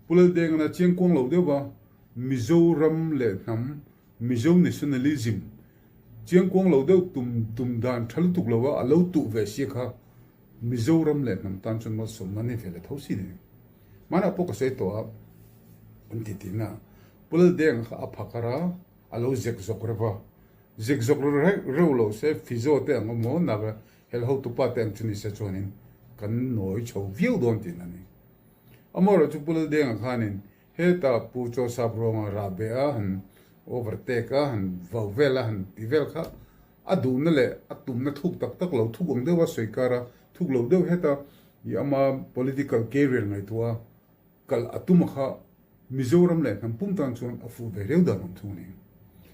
Pu Laldenga'n a chiang kuang lo deuh va, Mizoram leh hnam, Mizo nationalism chiang kuang lo deuh tum tum dan tha lutuk lo a, a lo tuh ve sia kha Mizoram leh hnam tan chuan malsawmna a ni ve leh tho si ni. Hmanah pawh ka sawi tawh a. An ti tihna Pu Laldenga kha a phakar a, a lo zek zawk reuh va. Zek zawk reuh lo se Fizo te ang awm maw Naga hel hotupa te ang chu ni se chuanin kan nawi chho viau dawn tihna a ni. Amaherawhchu chu Pu Laldenga khanin hetah Pu Chawsap Rawnga rah beh a han overtake a han vau vel a han ti vel kha a duhna leh a tumna thuk tak tak lo thuk ang deuh a sawi kar a, thuk lo deuh heta i ama political career ngaihtuah a Kal a tum a kha Mizoram leh hnam pum tan chuan a fuh ve reu dan awm thung a ni.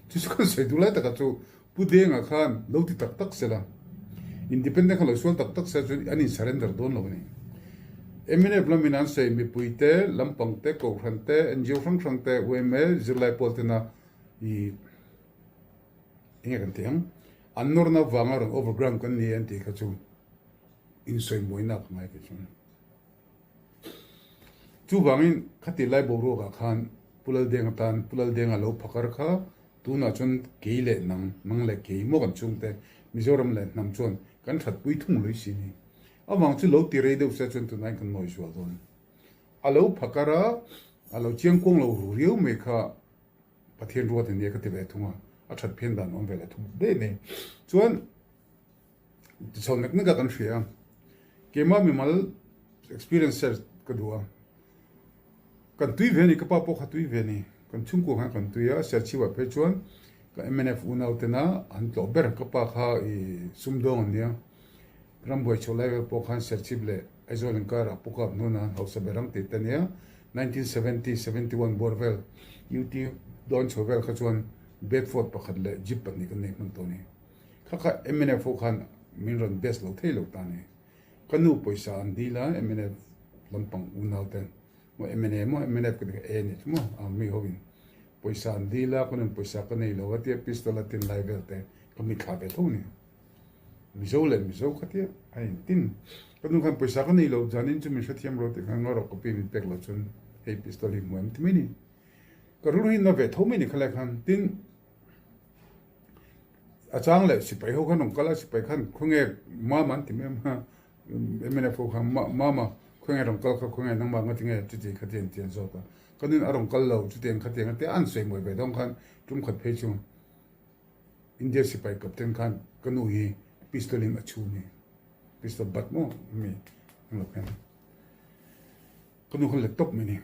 Chu chu kan sawi duh lai takah chu Pu Denga khan lo ti tak tak sela, Independent khan lo sual tak tak sela chuan an in surrender dawn lo a ni. Mnf lamin an sawi mipui te, lampang te, kohhran te, ngo hrang hrang te, yma, zirlai pawl tena i enge kan tih ang, an nawrna vanga rawn overground kan ni e an tih kha chu insawimuaina ka ngai kei chuan. Chuvangin khati lai boruakah khan Pu Laldenga tan Pu Laldenga lo phakar kha tunah chuan kei leh nang, nang leh kei maw kan chhungte Mizoram leh hnam chuan kan thatpui thung lui si ni. Avang chu lo ti rei deuh se chuan tunah hian kan nawi zual dawn. A lo phakar a, a lo chiangkuang lo ru riau mai kha Pathian ruat a nia ka ti ve thung a, a that phian dan awm ve leh thung daih mai. Chuan. Tichho nek nek a kan hria a, keimah mimal experience share ka duh a, kan tui ve a ni, ka pa pawh kha tui ve a ni, kan chhungkua khan kan tui a, Serchhip-ah phei chuan ka mnf unau tena an tlawh ber, ka pa kha i sumdawng an nia, rambuai chho lai vel pawh khan Serchhip leh Aizawl inkarah pukap hnuna an hausa ber ang tih te nia, 1970, 71 bawr vel UT dawn chho vel kha chuan Bedford pakhat leh Jeep pahnih kan nei hman tawh a ni. Kha kha mnf ho khan min rawn best lo thei lo ta ni. Ka nu pawisa an dil a mnf lampang unau ten maw mna maw mnf ka ti kha e ni chu maw ang mi ho in pawisa an dil a ka nun pawisa ka nei lo a tia pistol a tin lai vel te ka mi thla ve tho ni. Mizo leh Mizo kha tia a in tin. Ka nu khan pawisa ka nei lo zanin chu min hrethiam ro tih khan ngarawh ka pi min pek lo chuan hei pistol hi hmu em ti mai ni. Ka rilru hi na ve tho mai ni khalai khan tin A chang leh sipai ho khan rawn kal a, sipai khan khawnge mama an ti mai a, mnf ho khan mama khawnge rawn kal kha khawnge nangmah nga tinge chuti khati an ti an zawt a, ka nun a rawn kal lo chutiang khatiang a tia an sawi mawi ve dawn khan tum khat phei chu India sipai captain khan ka nu hi pistol in a chhu ni, pistol bat maw mi englo khan. Ka nu khan let tawp mai ni.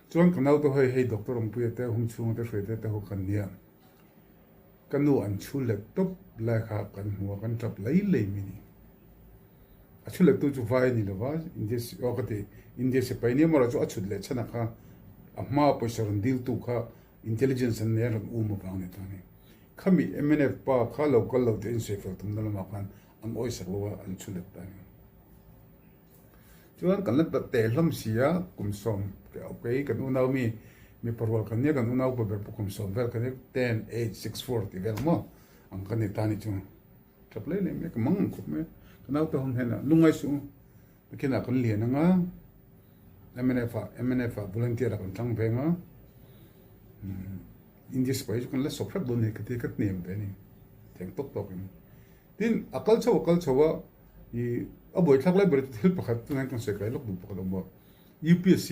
Chuan ka naute hawi hei Doctor Awmpuia te hung chhunga te hruai te te ho kan nia. Ka nu an chhu let tawp lai kha kan hmu a, kan tap lei lei mai ni. A chhu lettu chu vai a ni lova, India aw ka ti, India sipai nia maw chu a chhut leh chhan a kha a hma pawisa rawn dil tu kha intelligence an nei a rawn um avang ni ta ni. Khami mnf pa kha lo kal lo te insawi fel tumna lamah khan an awisak lo a, an chhu let ta ni. Chuan kan la teh hlawm si a, kum sawm kei kan unau mi mipa rual kan nia kan unau upa ber pawh kum sawm vel kan nia ten, eight, six, four tih vel maw ang ka ni ta ni chu tap leh leh mai ka mang ang khawp mai a, ka naute ho hnenah lungngai suh u nakinah kan lian anga mnf ah mnf ah volunteer ah kan tang veng a India sipai chu kan la sawp hrep dawn ni ka ti ka hnem ve a ni theng tawk tawk in. Tin, a kal chho a kal chho a, i a buaithlak lai ber chu thil pakhat tunah hian kan sawi kai lawk duh pakhat a awm a. UPSC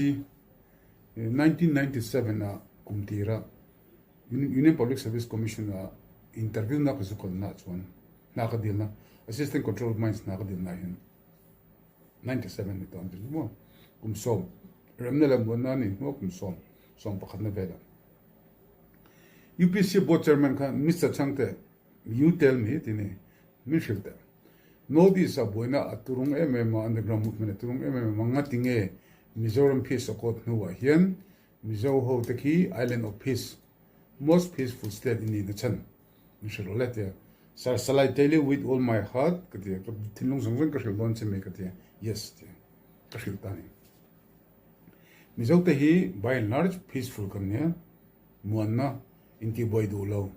1997 ah kum tira Union Public Service Commission ah interview na ka zu kalna ah chuan hna ka dilna Assistant Controller of Mines hna ka dilna ah hian 97 ni tawh an ti chu maw kum sawm remna leh muanna a nih hnuah kum sawm sawm pakhatna velah UPSC board chairman khan Mister Chhangte You tell me ti ni min hrilh teh. North East ah buaina a turung em em a, underground movement a turung em em a, ngati nge Mizoram Peace Accord hnuah hian Mizo ho te khi Island of Peace, most peaceful state i nihna chhan min hrilh rawh le tia. Sir, shall I tell you with all my heart ka ti a, ka thinlung zawng zawng ka hrilh dawn che mai ka ti a, yes ti a, ka hrilh ta a ni. Mizo te hi by and large peaceful kan nia, muanna intihbuai duh lo.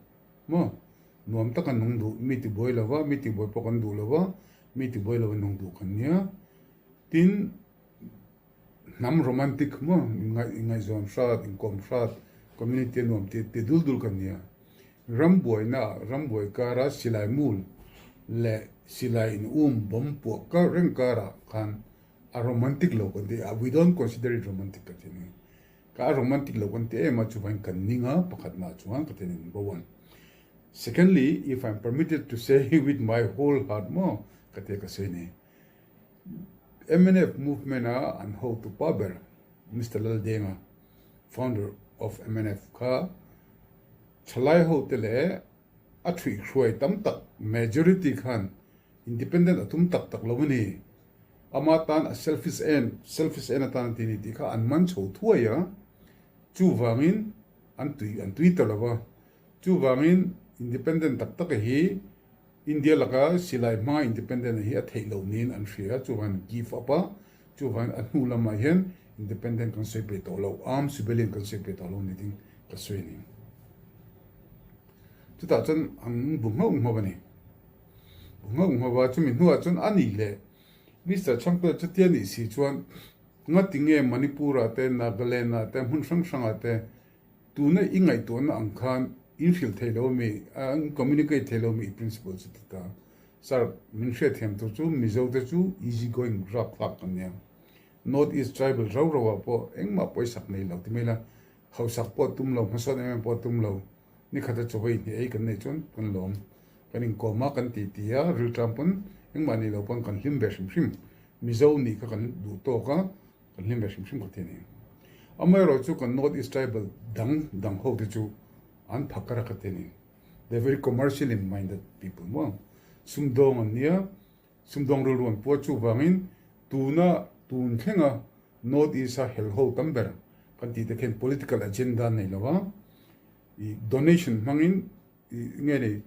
Maw? Nuam taka nung duh, mi tibuai lo va, mi tibuai pawh kan duh lo va, mi tibuai lo va nung duh kan nia. Tin, hnam romantic maw, inngaihzawn hrat, inkawm hrat, community a nuam ti ti dul dul kan nia. Ram buaina, ram buai kara silai mul leh silai in um bawm puah kar reng karah khan a romantic lo kan ti a, we don't consider it romantic ka ti a ni. Ka a romantic lo kan ti em a, chuvangin kan ning a, pakhatnaah chuan ka ten bo ang. Secondly, if I'm permitted to say with my whole heart maw ka tia ka sawi ni. Mnf movement a an hotu pa ber Mister Laldenga, founder of mnf kha thalai hote leh a thuihhruai tam tak majority khan independent a tum tak tak lo a ni. Ama tan a selfish en, selfish en atan a ti a ni tih kha an man chho thuai a, chuvangin an tui an tui ta lo va. Chuvangin independent tak tak hi India laka silai hmanga independent hi a theih loh niin an hria a, chuvangin an give up a, chuvangin a hnu lamah hian independent kan sawi pe tawh lo, armed rebellion kan sawi pe tawh lo ni ding ka sawi a ni. Chutah chuan an bu nghauh nghauh a ni. Bu nghauh nghauh a, chumi hnuah chuan a nih leh Mister Chhangte chutia nih si chuan ngatinge Manipur-ah te, Nagaland-ah te, hmun hrang hrangah te Tuna i ngaihtuahna ang khan in hrilh thei lo ami, in communicate thei lo ami i principal chu ti ta. Sir, min hriatthiam tur chu Mizo te chu easy going rap hlak kan nia. North East tribal rau rau ah pawh engmah pawisak nei lo ti mai la, hausak pawh tum lo, hmasawn em em pawh tum lo, nikhata chawei hnih ei kan neih chuan kan lawm. Kan inkawm a, kan titi a, rilṭam pawn engmah nei lo pawn kan hlim ve hrim hrim. Mizo nih kha kan duh tawk a. Kan hlim ve hrim hrim ka ti a ni. Amaherawh chu kan North East tribal dang dang ho te chu an phakar a ka ti a ni. They are very commercially minded people maw. Sumdawng an nia, sumdawng rilru an pu a, chuvangin tuna tun thlenga North East a hel ho tam ber kan tih te khian political agenda an nei lo a, i donation hmangin i nge ni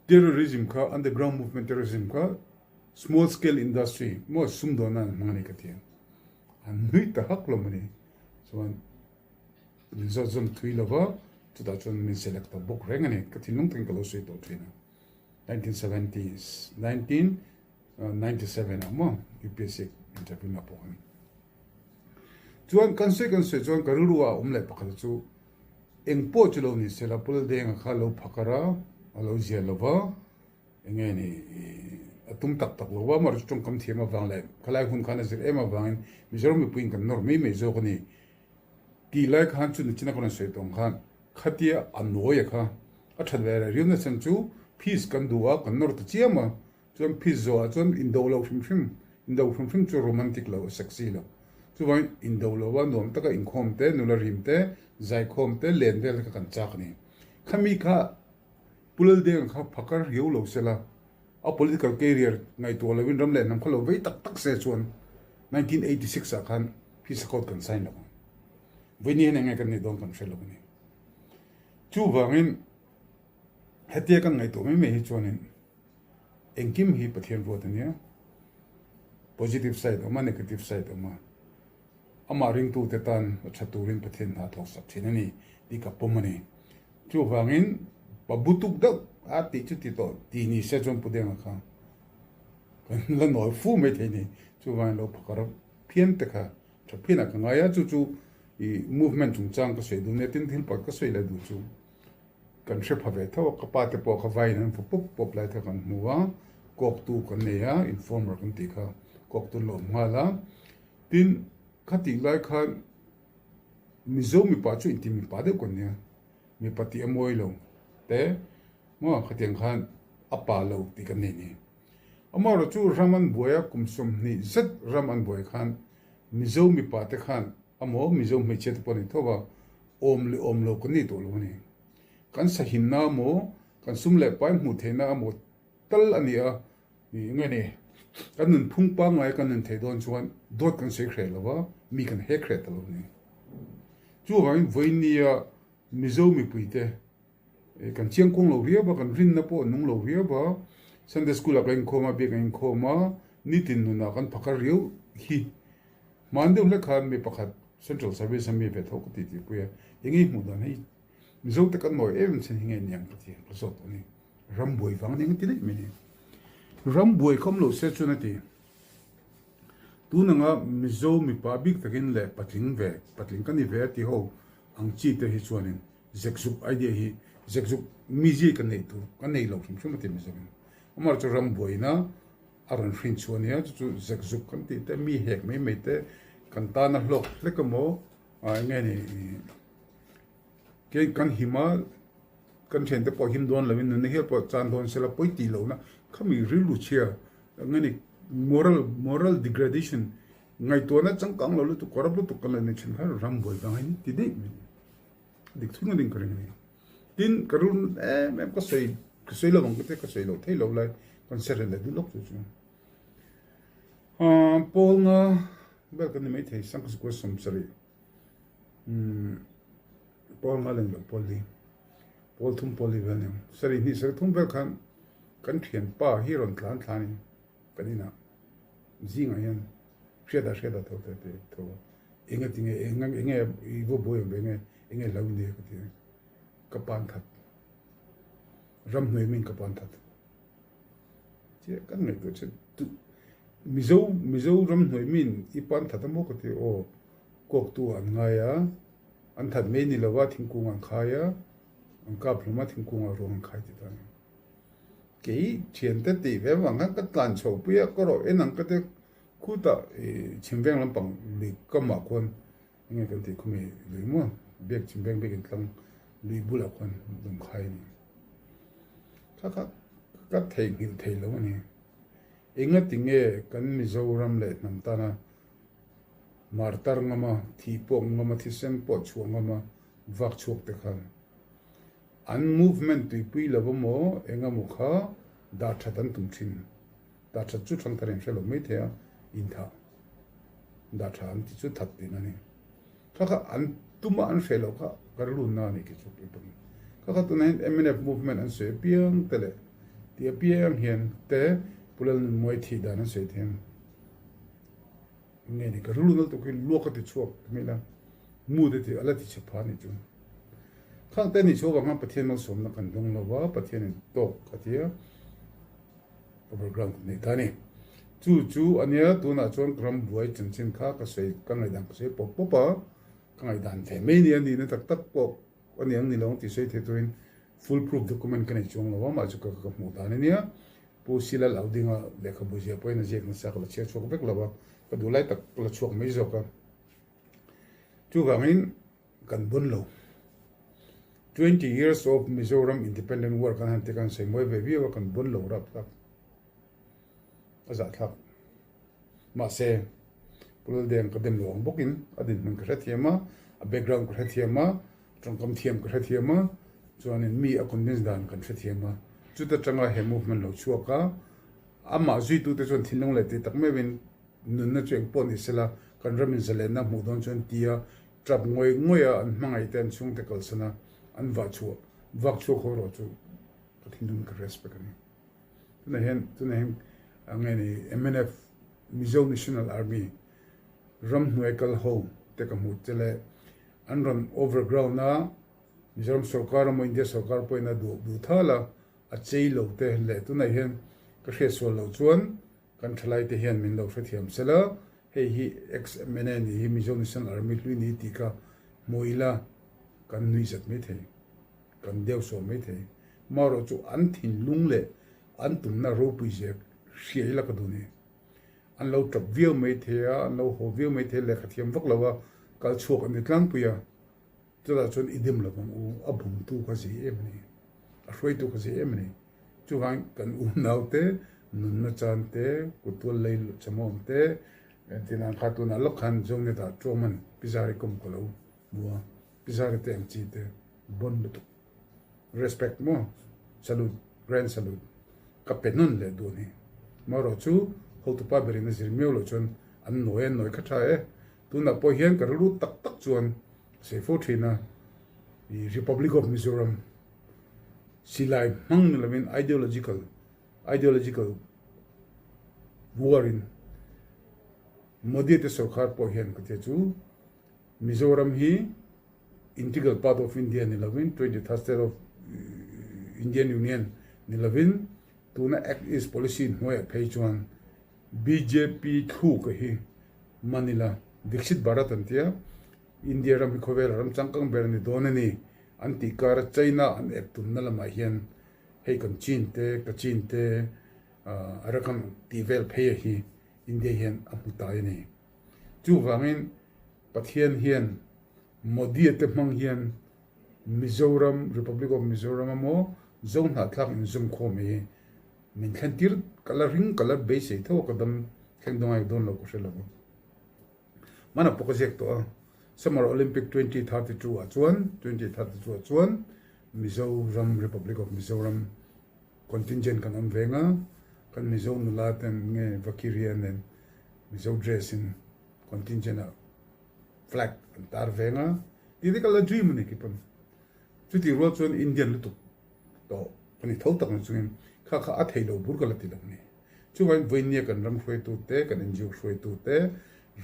Terrorism kha underground movement terrorism kha small scale industry maw sumdawn nan an hmang a ni ka ti a, an nui ta hak lo mawni chuan min zawt zawm thui lo va, chutah chuan min select ta bawk reng a ni, ka thinlung takin ka lo sawi tawh thin a, 1970s 1997 ah maw UPSC interview na pawh khan chuan kan sawi kan sawi chuan ka rilru ah awm leh pakhat chu Eng pawh chu lo ni se la, Puldenga kha lo phakar a, a lo zia lo va, eng nge ni, a tum tak tak lo va, amaherawh chu tawngkam thiam avang leh khalai hun khan a zir em avangin Mizoram mipuiin kan nawr mai mai zawk a ni tih lai khan chu nichina ka rawn sawi tawng khan khatia a nawia kha a that ve reh riau na chhan chu fees kan duh a, kan nawr ta chiam a, Chuan phis zawhah chuan indo lo hrim hrim, indo hrim hrim chu romantic lo, a sexy lo. Chuvangin indo lova nuam taka inkhawm te, nula rim te, zaikhawm te, len vel te kha kan chak a ni. Khami kha Pu Laldenga kha phakar riau lo sela, a political career ngaihtuah lovin ram leh hnam kha lo vei tak tak se chuan 1986 ah khan Peace Accord kan sign lo ang. Vawiin hian enge kan nih dawn kan hre lo a ni. Chuvangin hetia kan ngaihtuah mai mai hi chuanin Engkim hi Pathian ruat a nia. Positive side awm a, negative side awm a. Amah ringtute tan a tha turin Pathian hna thawk sak thin a ni tih ka pawm a ni. Chuvangin pa butuk deuh a tih chu ti tawh ti ni se chuan Pu Denga kha kan la nawi fu mai thei ni. Chuvangin lo phakar phian te kha tha phianah ka ngai a, chu chu i movement chungchang ka sawi duh nia tin thil pakhat ka sawi leh duh chu. Kan hre pha ve tho a, ka pa te pawh kha vaiin an fu pawp pawp lai kha kan hmu a, kawktu kan nei a, informer kan tih kha kawktu an lo awm nghal a, tin khatih lai khan Mizo mipa chu inti mipa deuh kan nia, mipa tih a mawi lo te maw khatiang khan a pa lo tih kan nei ni. Amaherawh chu ram an buai a, kum 20 zet ram an buai khan Mizo mipa te khan Amaw Mizo hmeichhia te pawh an ni tho va, awm leh awm lo kan nei tawh lo a ni. Kan sahimna amaw, kan sum leh pai hmuh theihna amaw tal a ni a, nge ni, kan nunphung pangngai kan nun theih dawn chuan dawt kan sawi hreh lo va, mi kan hek hreh ta lo a ni. Chuvangin vawinia Mizo mipuite kan chiangkuang lo viau va, kan rinna pawh a nung lo viau va, Sunday school ah kan inkhawm a, biak kan inkhawm a, nitin nunah kan phakar riau hi. Hmaan deuh hlek khan mi pakhat Central Service a mi ve tho ka ti tih pui a, eng nge hmuh dan hei Mizo te kan nawi em em chhan hi nge niang ka ti ka zawt tawh a ni. Ram buai vang nia ka ti daih mai ni. Ram buai khawm lo se chuan a ti. Tun anga Mizo mipa bik takin leh patling ve, patling ka ni ve a ti ho ang chi te hi chuanin zekzuk idea hi zekzuk mizia ka neih tur ka nei lo hrim hrim a ti Mizoin. Amaherawhchu chu ram buaina A rawn hrin chhuah nia, chu chu zekzuk kan tih te, mi hek mai mai te kan tana hlawk hlek emaw, Eng nge ni kei kan him a, kan thiante pawh him dawn lovin nunna hial pawh chan dawn sela pawi tih lohna khami rilru chhia eng nge ni moral moral degradation ngaihtuahna changkang lo lutuk corrupt lutuk kan la nei thin kha ram buai vang hi ti daih mai dik thung a ding ka ring a ni. Tin ka rilru em em ka sawi ka sawi lo ang te ka sawi loh theih loh lai kan hre reng leh duh lawk chu chu. Pawl nga vel kan ni maithei sangkhaw 70 pawl nga leng loh pawl li pawl thum pawl li vel ni ang sarih hnih sarih thum vel khan kan thianpa hi rawn tlan thlan in kan inah zingah hian hriat ah hriat ah tho te te tho a eng a tinge eng eng nge i va buai awm ve nge eng nge hlo nia ka ti a ka pan that ramhnuai min ka pan that. Chiah kan ngaihtuah che tu Mizo Mizo ram hnuai min i pan that a maw ka ti aw kawk tu an ngai a an that mai ni lova thingkung an khai a an kap hlawm a thingkung ah ruang an khai ti ta ni kei thian te tih ve vang khan ka tlan chho pui a ka rawh en ang ka ti khutah ih chhimveng lampang lui kamah khuan Enge kan tih khawmi lui maw? Biak chim beng biakin tlang lui bulah khuan dawm khai a ni. Kha kha ka theihnghilh thei lo a ni. Enga tinge kan Mizoram leh hnam tana martar ngama, thih pawh ngama, thisen pawh chhuah ngama vak chhuak te khan an movement tuipui lo emaw enga maw kha dah that an tum thin. Dah that chu thangthar in hre lo mai thei a, inthah dah tha an ti chu that tihna a ni. Kha kha an tuma an hre loh kha ka rilunna a nih khi chu tih pawh ni. Kha kha tunah hian mnf movement an sawi apiang te leh tih apiang hian te Pu Lalnunmuai thih dan an sawi thiam nge ni ka rilunna lutuk hi luak a ti chhuak ti mai ila mood a ti a la ti chhe pha a nih chu. Khang te nih chu avang khan Pathian malsawmna kan dawng lo va, Pathianin tawk a ti a. Overground kan nei ta a ni. Chu chu a nia, tunah chuan ka ram buai chanchin kha ka sawi, ka ngaihdan ka sawi pawp pawp a, ka ngaihdan ve mai nia nihna tak tak pawh a ni ang ni lo ang tih sawi thei turin full proof document ka nei chuang lo a, mah chu ka ka hmuh dan a nia. Pu Silal Audinga lehkhabu zia pawhin a ziak nasa ka la chhiar chhuak vek lo a, ka duh lai tak ka la chhuak mai zawk a. Chuvangin kan bun lo. 20 years of Mizoram Independent War kan han ti kan sawi mawi ve viau a, kan bun lo rap thlak. A zah thlak. Mahse, Pu Laldeng ka dem lo ang bawkin a dinhmun ka hrethiam a, a background ka hrethiam a, tawngkam thiam ka hrethiam a, chuanin mi a convince dan kan hrethiam a. Chuta tanga he movement lo chhuak a, amah zuitute chuan thinlung leh tih tak meuhin Nunna chu engpawh ni sela, kan ramin zalenna hmuh dawn chuan tia tap ngawih ngawih a an hmangaih te an chhungte kalsan a an vah chhuah vak chhuak ho erawh chu ka thinlung ka respect a ni. Tunah hian tunah hian a nge ni mnf Mizo National Army ramhnuai kal ho te ka hmuh che leh an rawn overground a Mizoram sorkar emaw India sorkar pawhin a duh duh thal a a chei lo te leh tunah hian ka hriatsual loh chuan Kan thalaite hian min lo hrethiam sela, hei hi ex-MNA nih hi Mizo National Army hlui ni tih kha hmu ila kan nui zat mai thei, kan deu sawm mai thei. Marawh chu an thinlung leh an tumna ropui zia hria ila ka duh ni. An lo tap viau mai thei a, an lo haw viau mai thei a, lehkha thiam vak lo a kal chhuak an ni tlangpui a. Chutah chuan i dim lovang u, a bumtu kha zei em a ni, a hruaitu kha zei em a ni. Chuvang kan unaute nunna chan te, kutual lei chamawm te, entirnan kha tunah lawk khan Zonet-ah Ṭawman Pizari kawm ka lo hmu a, Pizari te ang chi te bon lutuk. Respect maw? Salute, grand salute ka pe nawn leh duh a ni. Marawh chu hotupa berin a zir miau loh chuan an nawi an nawi kha ṭha e. Tunah pawh hian ka rilru tak tak chuan sawi fo thin a, Republic of Mizoram silai hmang ni lovin ideological ideological war in Modi te sorkar pawh hian ka tia chu Mizoram hi integral part of India ni lovin 23rd state of Indian Union ni lovin tuna Act East policy hnuaiah phei chuan Bjp thluk a hi Manila Viksit Bharat an tia, India ram hi khawvela ram changkang ber a ni dawn a ni an tih kara China an ep tumna lamah hian hei kan Chin te, Kachin te, Arakan tih vel phei a hi India hian a hmu tai a ni. Chuvangin Pathian hian. Modi-a te hmang hian Mizoram, Republic of Mizoram emaw Zo hnahthlak inzawmkhawm hi min thlen tir ka la ring, ka la beisei tho a, ka dam thleng dawn ngai dawn lo ka hre lo va. Hmanah pawh ka ziak tawh a, Summer Olympic 2032 ah chuan, 2032 ah chuan Mizoram, Republic of Mizoram contingent kan awm veng a, kan Mizo nula ten nge Vakiria nen Mizo dress in contingent ah flag an tar veng a, tih te ka la dream a ni khi pawn. Chutih rual chuan Indian lutuk tawh ka ni tho tak na chungin kha kha a thei lo bur ka la ti lo a ni. Chuvangin vawinia kan ram hruaitu te, kan NGO hruaitu te,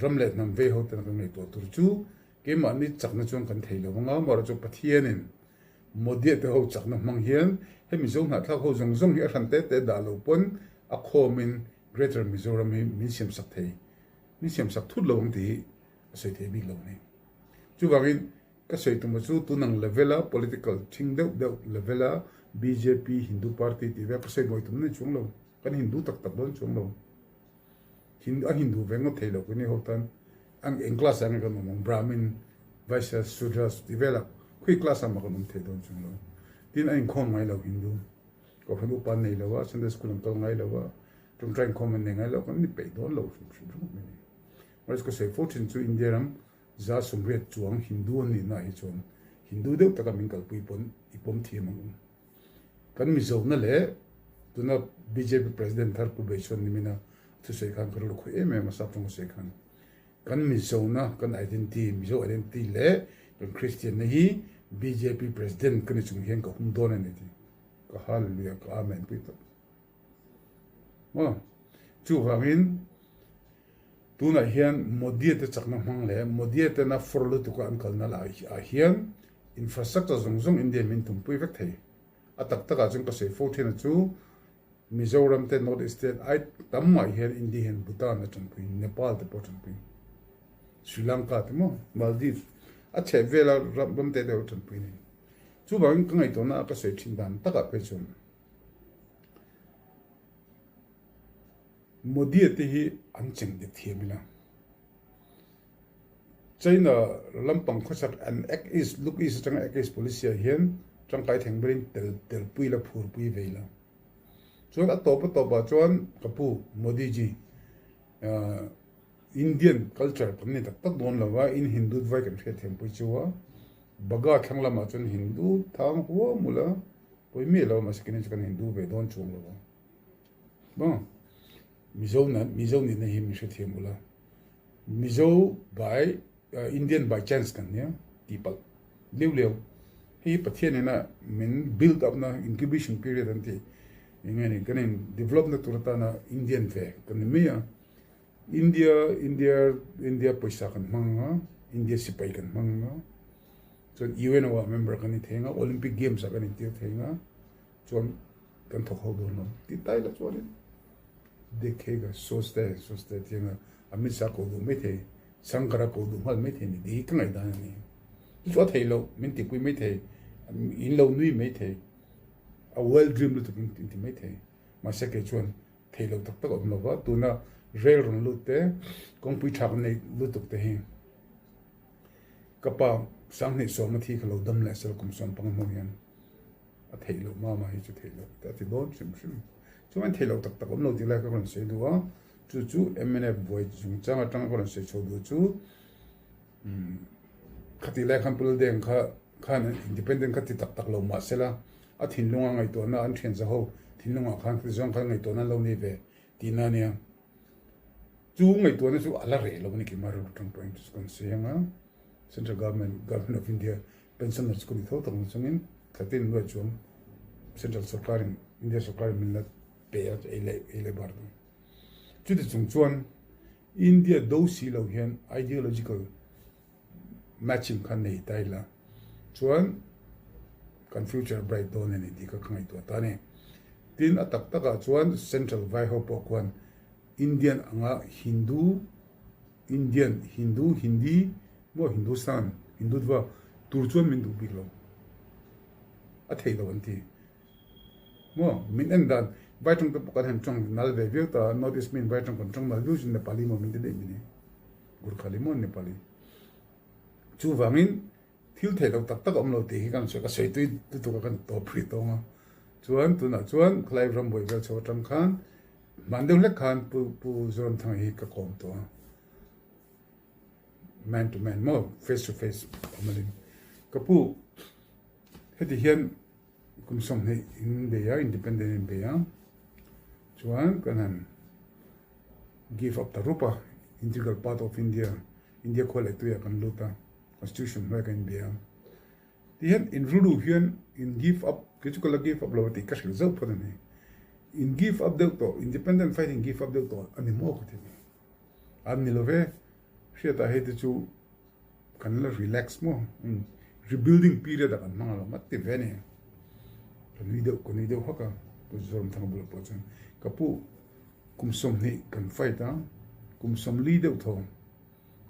ram leh hnam vei ho tena kan ngaihtuah tur chu keimahni chakna chuan kan thei lo anga, amaherawhchu Pathianin Modi-a te ho chakna hmang hian he Mizo hnahthlak ho zawng zawng hi a hran te te dah lo pawn a khawmin Greater Mizoram hi min siamsak thei, min siamsak thut lo ang tih hi a sawi thei bik lo a ni. Chuvangin ka sawi tumah chu tunang level a political thing deuh deuh level a bjp Hindu party tih vel ka sawi mawi tum na chuang lo, kan Hindu tak tak dawn chuang lo. A Hindu ve ngawt thei lo keini ho tan ang eng class ah nge kan awm ang Brahmin, Vaishyas, Shudras tih velah khawi class ah mah kan awm thei dawn chuang lo. Tin a inkhawm ngai lo Hindu kohhran upa an nei lo a, Sunday school an kal ngai lo a, tawngtai inkhawm an nei ngai lo kan ni peih dawn lo hrim hrim hrim mai a ni. Mahse ka sawi fo thin chu India ram 180 chuang Hindu an nihna ah hi chuan Hindu deuh taka min kalpui pawn i pawm thiam ang u. Kan Mizona leh tuna bjp President thar Pu Beichuan nimina thusawi khan ka rilru khawih em em a, sap tawng sawi khan kan Mizona, kan identity, Mizo identity leh kan Christian na hi bjp President ka ni chung hian ka hum dawn a ni tih ka hallelujah ka amen pui tawp. Maw? Chuvangin tunah hian Modi-a te chakna hmang leh Modi-a tena fawr lutuka an kalna lah ah hian infrastructure zawng zawng India min tumpui vek thei. A tak takah chuan ka sawi fo thin a chu Mizoram te North East te ai tam mah hian India hian Bhutan a tanpui, Nepal te pawh a tanpui, Sri Lanka te maw, Maldives a chheh vela ram te deuh a tanpui a ni. Chuvangin ka ngaihtuahna a ka sawi thin dan takah phei chuan Modi-a te hi an cheng dik thiam ila. China lampang khawchhak an Act East, Look East atanga Act East policy ah hian tangkai thleng berin tel telpui la phurpui ve ila. Chuan a tawp a tawpah chuan ka pu Modi ji Indian culture kan ni tak tak dawn lova in Hindu vai kan hriat thiampui chu a Baga thlang lamah chuan Hindu thang huam ula pawi miah lo mahse keini chu kan Hindu ve dawn chuang lo a. Maw? Mizo na Mizo nihna hi min hrethiam ula. Mizo by Indian by chance kan nia tih palh liu liau. Hei hi Pathian ina min build up na incubation period an tih eng nge ni kan in develop na tur atana Indian ve kan ni mai a. India India India pawisa kan hmang anga India sipai kan hmang anga chuan UNO ah member kan ni thei anga Olympic games ah kan intir thei anga chuan kan thawk ho dawn lo tih tai la chuanin Dekhega Soste Soste tianga Amit Shah ko duh mai thei Shankara ko duh nghal mai thei ni tih hi ka ngaihdan a ni. Chu chu a thei lo min tihpui mai thei in lo nui mai thei a well dream lutuk in ti mai thei mahse kei chuan thei lo tak tak a awm lo va tuna rail rawn lut te kawngpui tha kan nei lutuk te hi ka pa sanghnih sawm a thi kha lo dam leh sel kum 15 hnu hian A theih loh mama hi chu theih loh a ti dawn hrim hrim. Chuan theih loh tak tak awm lo tih lai ka rawn sawi duh a, chu chu mnf buai chungchang atanga ka rawn sawi chho duh chu khatih lai khan Pu Laldeng kha khan independent kha ti tak tak lo mah sela a thinlunga ngaihtuahna an thian zaho thinlungah khan khati zawng khan ngaihtuahna an lo nei ve tihna a nia. Chu ngaihtuahna chu a la reh lo a ni keimah rilru tang pawhin chu kan sawi ang a, Central Government, Government of India Pensioner chu ka ni tho tak ang chungin thlatin nuai chuang Central sorkarin India sorkarin min la pe a ei leh ei leh bar dawn. Chuti chung chuan India do si lo hian ideological matching kha nei ta ila chuan kan future bright dawn a ni tih kha ka ngaihtuah ta a ni. Tin a tak takah chuan Central vai ho pawh khuan Indian anga Hindu Indian, Hindu, Hindi maw Hindustan, Hindutva tur chuan min duh bik lo. A theih lo an ti. Maw min en dan vai tawng te pawh kan han tawng nal ve viau ta, North East min vai tawng kan tawng nal viau chu Nepali maw min ti daih mai ni. Gurkhali maw Nepali. Chuvangin thil theih loh tak tak a awm lo tih hi kan sawi ka sawi tui lutuk a kan tawp hrih tawng a. Chuan tunah chuan khalai rambuai vel chho atang khan hman deuh hlek khan Pu Pu Zoramthanga hi ka kawm tawh a. Man to man maw face to face awm alin. Ka pu heti hian kum 20 in bei a independent in bei a chuan kan han give up ta rup a integral part of India India khua leh tuiah kan lut a, Constitution hnuaiah kan inbia a. Tihian in rilru hian in give up, kei chu ka la give up lo a tih ka hrilh zauh phawt a ni. In give up deuh tawh, independent fight in give up deuh tawh a ni maw ka ti a ni. An ni lo ve, hriatah hei te chu kan la relax maw, rebuilding period ah kan hmang alawm a ti ve a ni. Ka nui deuh, ka nui deuh hak a, Pu Zoramthanga bulah pawh chuan ka pu kum 20 kan fight a, kum 40 deuh thaw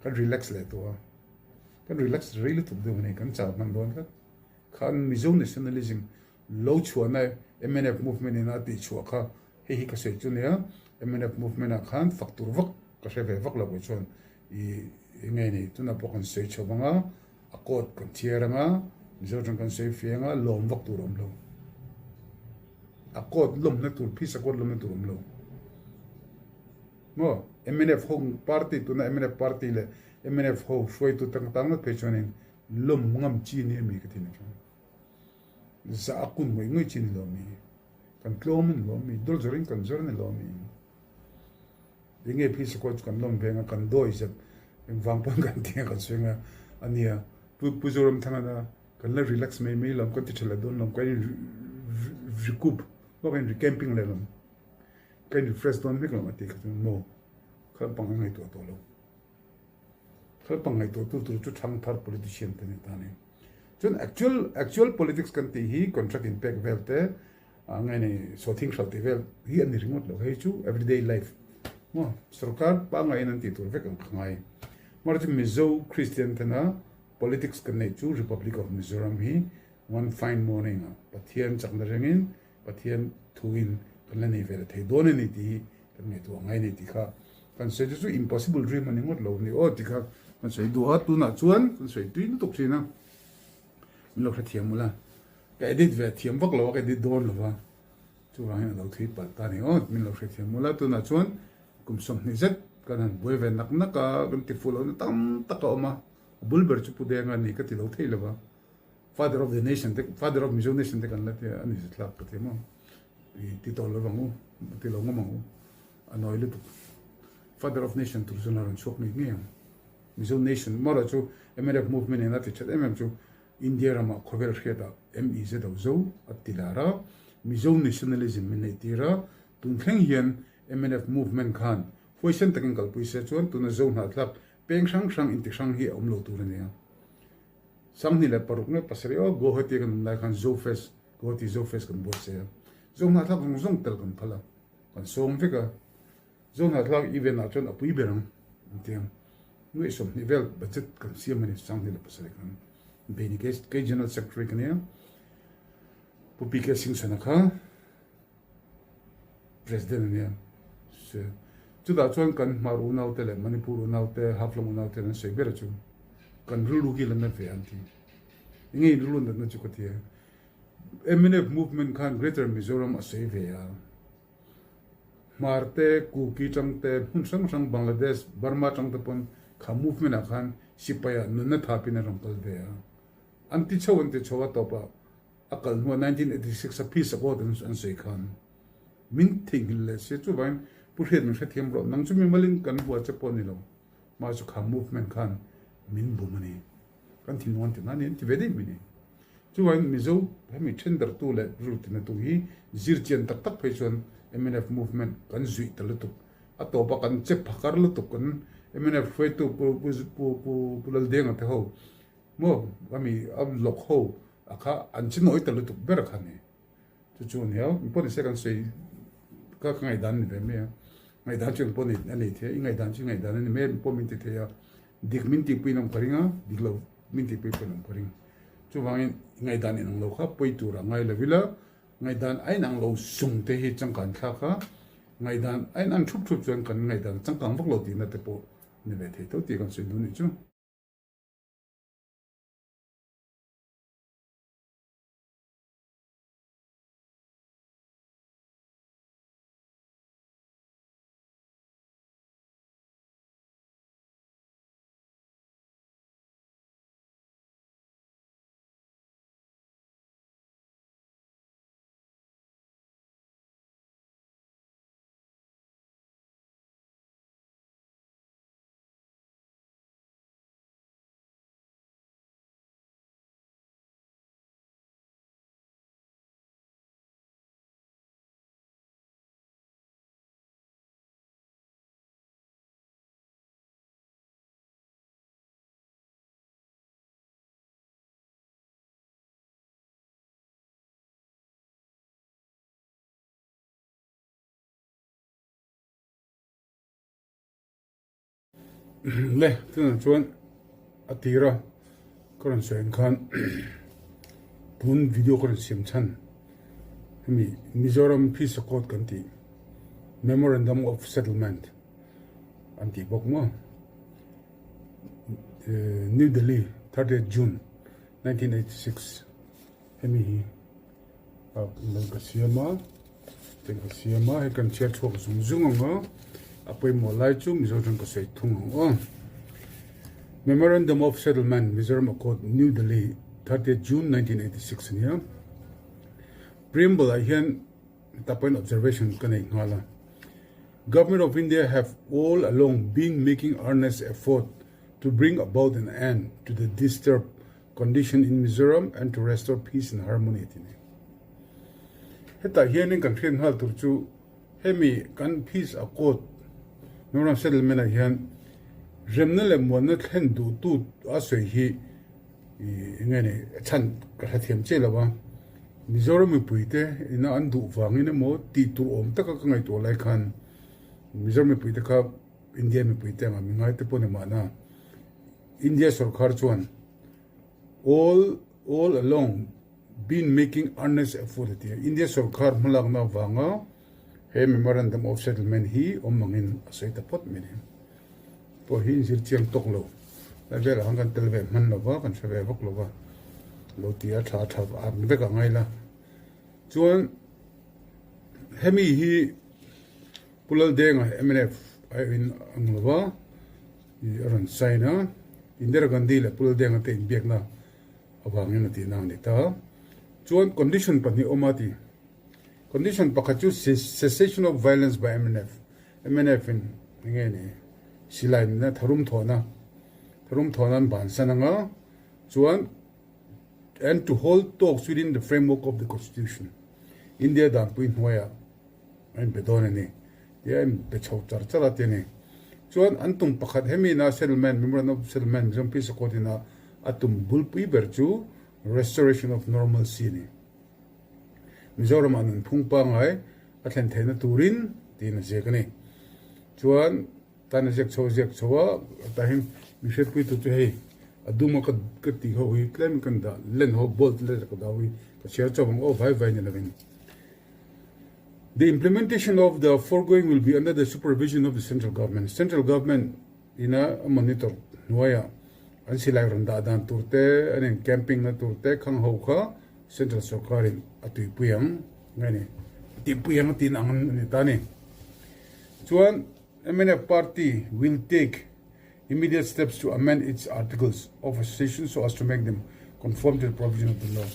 Kan relax leh tawh a, kan relax rei lutuk deuh a ni, kan chau hman dawn tlat. Khan Mizo nationalism lo chhuahna mnf movement in a tih chhuah kha hei hi ka sawi chu nia, mnf movement ah khan fak tur vak ka hre ve vak lo kei chuan i eng nge ni tunah pawh kan sawi chho vang a, a code kan chhiar ang a, Mizo tang kan sawi fiang a, lawm vak tur a awm lo. A code lawmna tur, phisa code lawmna tur a awm lo. Maw? Mnf ho party tuna mnf party leh mnf ho hruaitu tang tang ngawt phei chuanin lawm ngam chi ni ami ka ti ni chuan zah a kun ngawih ngawih chi ni lo mi kan tlawm a ni lo mi dawr zawr in kan zawr a ni lo mi enge phi sakawt chu kan lawm veng a kan dawi zep engvang pawn kan ti a kan sawi anga ania pu pu Zoramthanga na kan la relax mai mai lam kan ti tha leh dawn lawm kan in recoup maw kan in recamping leh lawm. Ka in refresh dawn vek lo a ti kha chuan maw khalh pang a ngaihtuah tawh lo. Khalh pang ngaihtuah tu tur chu thang thar politician te ni ta ni. Chuan actual actual politics kan tih hi contract in pek vel te nge ni sawthing hralh tih vel hi a ni ringawt lo hei chu everyday life maw sorkar pangaiin an tih tur vek ang ka ngai. Mahse chu Mizo Christian tena politics kan neih chu Republic of Mizoram hi one fine morning ah Pathian chakna rengin Pathian thuin kan la nei ve la thei dawn a ni tih hi kan ngaihtuah ngai a ni tih kha kan sawi chu chu impossible dream a ni ngawt lo a ni aw tih kha kan sawi duh a, tunah chuan kan sawi tui lutuk thin a, min lo hrethiam ula, ka edit ve thiam vak lo a, ka edit dawn lo va, chuvangin a lo thui palh ta a ni aw, min lo hrethiam ula, tunah chuan kum 20 zet kan han buai ve nak nak a, kan ti fuh lohna tam tak a awm a, a bul ber chu Pu Denga a ni ka ti lo thei lo va. Father of the nation te father of Mizo nation te kan la tia a ni zet hlak ka ti maw i ti tawh lo vang u ti lo ngawm ang u a nawi lutuk father of nation tur chuan a rawn chhuak ngei ngei ang Mizo nation mawra chu mnf movement in a ti that em em chu India ramah khawvel hriatah MEZ ho zo a ti lar a Mizo nationalism min neih tir a tun thleng hian mnf movement khan huaisen takin kalpui se chuan tuna zo hnahthlak peng hrang hrang inti hrang hi a awm lo tur a nia. 26 nge 7 aw Guwahati kan awm lai khan Zofest, Guwahati Zofest kan buatsaih a. Zo hnahthlak zawng zawng tel kan phal a, kan sawm vek a. Zo hnahthlak event ah chuan a pui ber ang an ti ang. Nuaih 20 vel budget kan siam a ni 27 khan. Beini kei General Secretary ka nia, Pu PK Singh-Sana kha. President a nia. Chutah chuan kan Hmar unaute leh Manipur unaute, Haflong unaute an sawi ber chu kan rilru hi la nat ve an ti. Enge in rilru natna chu ka ti a. Mnf movement khan Greater Mizoram a sawi ve a. Hmar te, Kuki tang te, hmun hrang hrang Bangladesh, Burma tang te pawn kha movement ah khan sipai ah nunna thapin an rawn kal ve a. An ti chho an ti chho a tawpah A kal hnuah 1986 a peace accord an an sawi khan min theihnghilh leh sia chuvangin Pu Hriat min hrethiam rawh nang chu mimalin kan hua che pawh a ni lo mah chu kha movement khan min bum a ni kan thinlung an ti na a ni an ti ve daih mai ni chuvangin Mizo hemi thendartu leh rilru tinatu hi zirchian tak tak phei chuan mnf movement kan zuih ta lutuk a tawpa kan che phakar lutuk kan mnf hruaitu Pu Pu Pu Pu Laldenga te ho Maw ami a lawk ho a kha an chi nawi ta lutuk ber kha ni. Chu chu ania mi pawh ni se kan sawi ka ka ngaihdan ni ve mai a. Ngaihdan chu engpawh ni a nei thei a, i ngaihdan chu i ngaihdan a ni mai a, mi pawh min ti thei a. Dik min tihpui in awm ka ring a, dik lo min tihpui pawh in awm ka ring. Chuvangin i ngaihdan inang lo kha pawi tur a ngai lo ila, ngaihdan a inang lo sung te hi changkan thlak a, ngaihdan a inang thup thup chuan kan ngaihdan changkang vak lo tihna te pawh ni ve thei tho tih kan sawi duh a nih chu. Le tunah chuan a tira ka rawn sawi ang khan tun video ka rawn siam chhan hemi Mizoram Peace Accord kan tih Memorandum of Settlement an tih bawk maw New Delhi 30th June 1986 hemi hi Lan ka siam a, eng ka siam a, hei kan chhiar chhuak zung zung ang a, a pawimawh lai chu Mizo chuan ka sawi thung ang aw. Memorandum of Settlement, Mizoram Accord, New Delhi, 30th June 1986 a nia. Preamble ah hian heta pawhin observation ka nei nghal a. Government of India have all along been making earnest effort to bring about an end to the disturbed Condition in Mizoram and to restore peace and harmony tih ni. Hetah hianin kan hriat nghal tur chu hemi kan peace accord Mizoram settlement ah hian remna leh muanna thlen duhtu a sawi hi eng nge ni chhan ka hrethiam chiah lo a. Mizoram mipuite ina an duh vangin emaw tih tur awm taka ka ngaihtuah lai khan Mizoram mipuite kha India mipuite anga mi ngaite pawh ni mahna India sorkar chuan all all along been making earnest effort a ti a, India sorkar hmalakna avanga he memorandum of settlement hi awm angin a sawi ta phawt mai ni. Pawh hi inzir chiang tawk lo lai velah khan kan tel ve hman lo va, kan hre ve vak lo va, lo ti a tha tha ang vek a ngai la. Chuan hemi hi Pu Laldenga mnf aiawhin ang lo va. Ih a rawn sign a, Indira Gandhi leh Pu Laldenga te inbiakna avangin a tihna a ni ta. Chuan condition pahnih awm a ti. Condition pakhat chu cessation of violence by mnf, mnf in enge ni silai nena tharum thawhna, tharum thawhna an bansan anga chuan and to hold talks within the framework of the constitution, India danpui hnuaiah a inpe dawn a ni tia a inpe chho char char a ti a ni. Chuan an tum pakhat hemi ina settlement, Memorandum of Settlement, Mizoram Peace Accord ina a tum bulpui ber chu Restoration of Normalcy a ni. Mizoramah nunphung pangngai a thlen theihna turin tiin a ziak a ni. Chuan tan a ziak chho a ziak chho a, tah hian min hriatpui tur chu hei a dum a ka tih ho hi tlem kan dah len ho bold letter ka dah ho hi ka chhiar chauh ang aw vai vai ni lovin. The implementation of the foregoing will be under the supervision of the central government. Central government ina a monitor hnuaiah an silai rawn dah dan tur te, an in camping na tur te khang ho kha central sorkarin a tuipui ang nge ni, a tihpui ang a tin ang a ni ta a ni. Chuan mnf party will take immediate steps to amend its articles of association so as to make them conform to the provision of the law.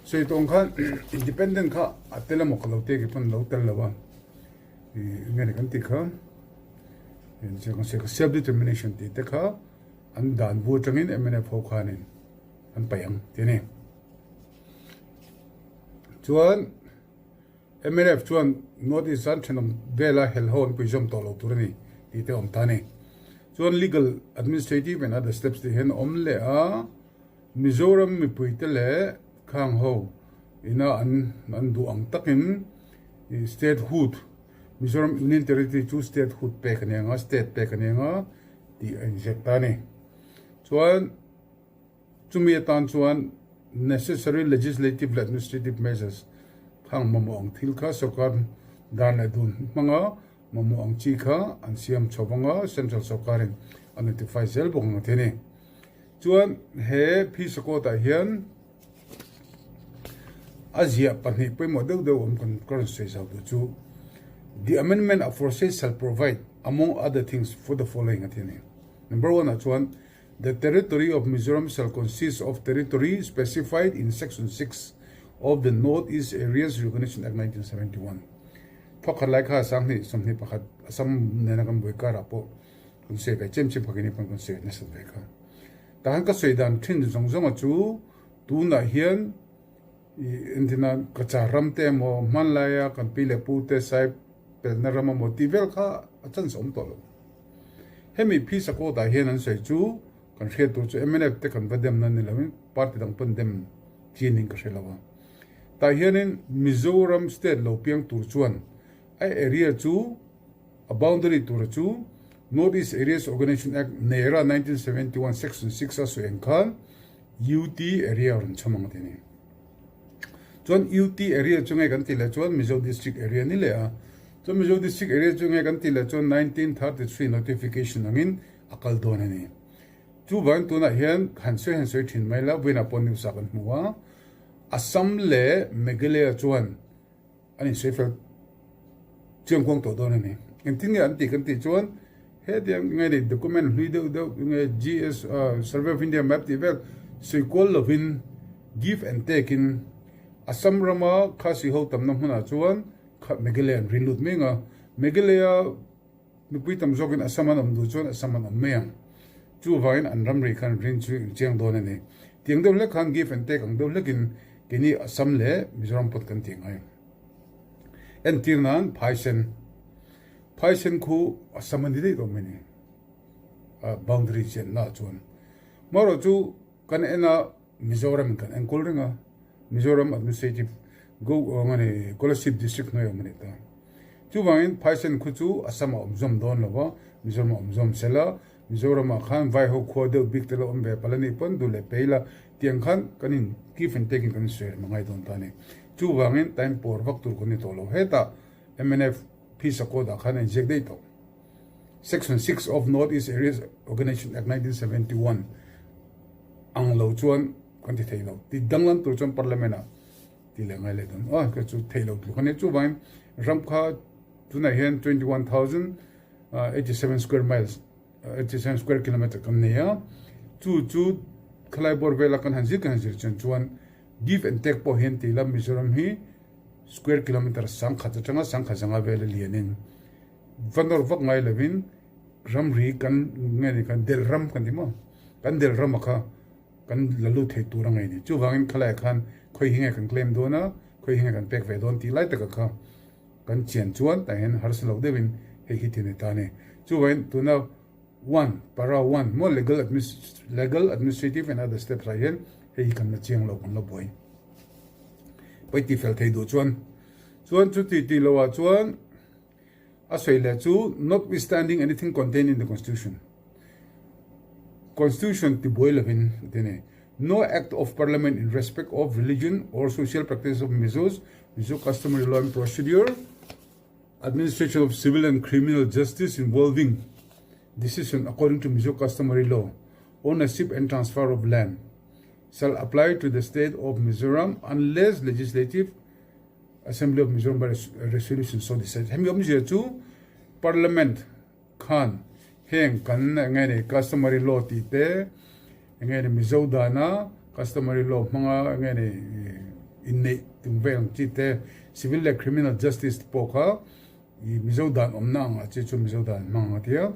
Sawi tawng khan independent kha a tel emaw ka lo te ke pawn lo tel lo a, enge ni kan tih kha self determination tih te kha an dan bu atangin mnf ho khanin an paih ang tih a ni. Chuan Mnf chuan North East an thenawm vela hel ho an puizawm tawh lo tur a ni tih te a awm ta a ni. Chuan legal, administrative and other steps tih hian a awm leh a, Mizoram mipuite leh khang ho ina an an duh ang takin statehood, Mizoram Union Territory chu statehood pek a ni ang a, state pek a ni ang a tih a inziak ta a ni. Chuan. Chumi atan chuan necessary legislative leh administrative measures khang mamawh ang thil kha sorkar dan leh dun hmanga mamawh ang chi kha an siam chho vang a, central sorkarin a notify zel bawk ang a ti a ni. Chuan he Peace Accord ah hian a ziah pahnih pawimawh deuh deuh awm kan ka rawn sawi zau duh chu The amendment aforesaid shall provide among other things for the following a ti a ni. Number one ah chuan The territory of Mizoram shall consist of territory specified in Section 6 of the North East Areas Reorganisation Act 1971. Thawkhat lai kha sanghnih 21 Assam nena kan buai karah pawh kan sawi ve chem chem kha keini pawn kan sawi nasat ve kha. Tahan ka sawi dan thin zawng zawnga chu tunah hian entina Cachar ram te emaw hmanlaia kan pi leh pu te sai pelhna ram emaw tih vel kha a chance a awm tawh lo. Hemi Peace Accord ah hian an sawi chu kan hriat tur chu mnf te kan va dem na ni loin party dang pawn dem chi ning ka hre lo a. Tah hianin Mizoram state lo piang tur chuan a area chu a boundary tura chu. North East Areas Organisation Act, NERA, 1971 Section 6 a sawi ang khan UT area a rawn chhawm ang a ti a ni. Chuan UT area chu nge kan tih leh chuan Mizo District area ni leh a. Chuan Mizo District area chu nge kan tih leh chuan 1933 notification angin a kal dawn a ni. Chuvangin tunah hian han sawi han sawi thin mai la, vawiinah pawh news ah kan hmu a, Assam leh Meghalaya chuan an insawi fel chiang kuang tawh dawn a ni. Engtin nge an tih kan tih chuan hetiang nge ni document hlui deuh deuh nge GS Survey of India map tih vel sawi kual lovin give and take in Assam rama Khasi ho tamna hmunah chuan Meghalaya an rin lut mek a, Meghalaya Nupui tam zawkin Assam an awm duh chuan Assam an awm mai ang. Chuvangin an ramri khan rin chu in chiang dawn a ni. Tiang deuh hlek khan give and take ang deuh hlekin keini Assam leh Mizoram pawt kan ti ngai. Entir nan Phaisen. Phaisen khu Assam a ni daih tawh mai ni. Boundary chianna ah chuan. Marawh chu kan en a Mizoram in kan enkawl reng a, Mizoram Administrative Go ang a ni, Kolasib District hnuai awm a ni ta. Chuvangin Phaisen khu chu Assam ah awm zawm dawn lo va, Mizoram ah awm zawm sel a, Mizoram ah khan Vaiho khua deuh bik te lo awm ve palh a nih pawn duh leh pei la, tiang khan kan in give and take in kan insawi rem a ngai dawn ta a ni. Chuvangin time pawr vak tur kan ni tawh lo. Hetah mnf Phisa Code ah khan a inziak daih tawh. Section 6 of North East Areas Organisation Act 1971 ang lo chuan kan ti thei lo. Ti danglam tur chuan Parliament ah ti leh ngai leh dawn. Aw ka chu thei lo tluk a ni. Chuvangin ram kha tunah hian 21,087 square miles, 87 square kilometer kan nei a. Chu chu khalai bawr vela kan han zir kan han zir chian chuan give and take pawh hian ti ila Mizoram hi square kilometer sangkhat atanga sangkhat zanga vela lianin va nawr vak ngai lovin ramri kan nge ni kan del ram kan ti maw kan del rama kha kan la lut thei tur a ngei ni chuvangin khalai khan khawi hi nge kan claim dawn a khawi hi nge kan pek ve dawn tih lai taka kha kan chian chuan tah hian harsa lo deuhin hei hi ti ni ta a ni chuvangin tuna one para one maw legal legal administrative and other steps ah hian hei hi kan la chiang lo kan la buai pawi ti fel thei duh chuan chuan chuti tih loh ah chuan A sawi leh chu notwithstanding anything contained in the constitution, constitution ti buai lovin a ti a ni. No act of parliament in respect of religion or social practices of Mizos, Mizo customary law and procedure, administration of civil and criminal justice involving decision according to Mizo customary law, ownership and transfer of land shall apply to the state of Mizoram unless legislative Assembly of Mizoram by resolution so decide. Hemi awmzia chu Parliament khan heng kan enge ni customary law tih te enge ni Mizo dana customary law hmanga enge ni inneih tum vel ang chi te civil leh criminal justice te pawh kha i Mizo dan awmna ang ah chi chu Mizo dan hmang ang a ti a.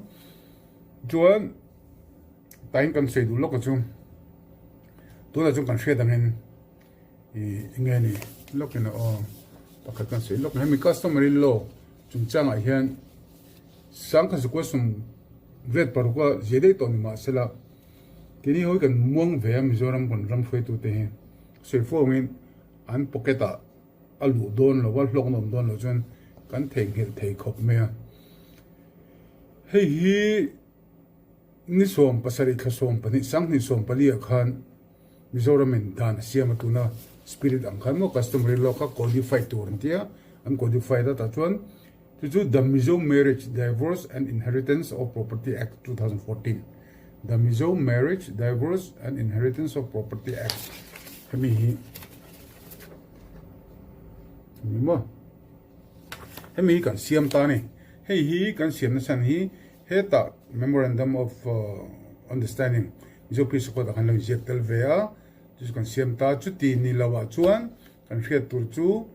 Chuan tain kan sawi duh lawk a chu tunah chuan kan hriat angin Ih enge ni lawk in a aw pakhat kan sawi lawk hemi customary law chungchangah hian sangkhat zakua sum red paruk a zia daih tawh ni mahsela keini ho hi kan muang ve a Mizoram kan ram hruaitu te hi sawi fo angin an pocket ah a luh dawn lo a hlawk na awm dawn lo chuan kan theihnghilh thei khawp mai a hei hi ni 17 thla 12 sanghnih 14 ah khan. Mizoram in dan a siam a tuna spirit ang khan maw customary law kha codify tur an tia an codify a tah chuan chu chu the Mizo Marriage Divorce and Inheritance of Property Act 2014 the Mizo Marriage Divorce and Inheritance of Property Act hemi hi hemi maw hemi hi kan siam ta ni hei hi kan siam na chhan hi hetah memorandum of understanding Mizo Peace Accord ah khan lo inziak tel ve a, chu chu kan siam ta. Chuti ni lo ah chuan kan hriat tur chu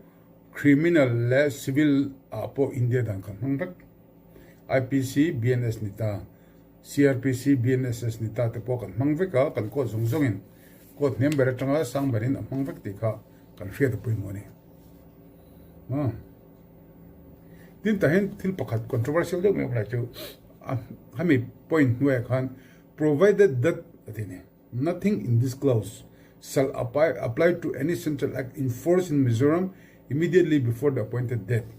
criminal leh civil ah pawh India dan kan hmang vek. IPC, BNS ni ta, CRPC, BNSS ni ta te pawh kan hmang vek a, kan court zawng zawng in court hniam ber atanga sang ber in a hmang vek tih kha kan hriat a pawimawh a ni. Tin tah hian thil pakhat controversial deuh mai awm lai chu a hemi point hnuaiah khan Provided that a ti ni, nothing in this clause shall apply to any central act in force in Mizoram immediately before the appointed date.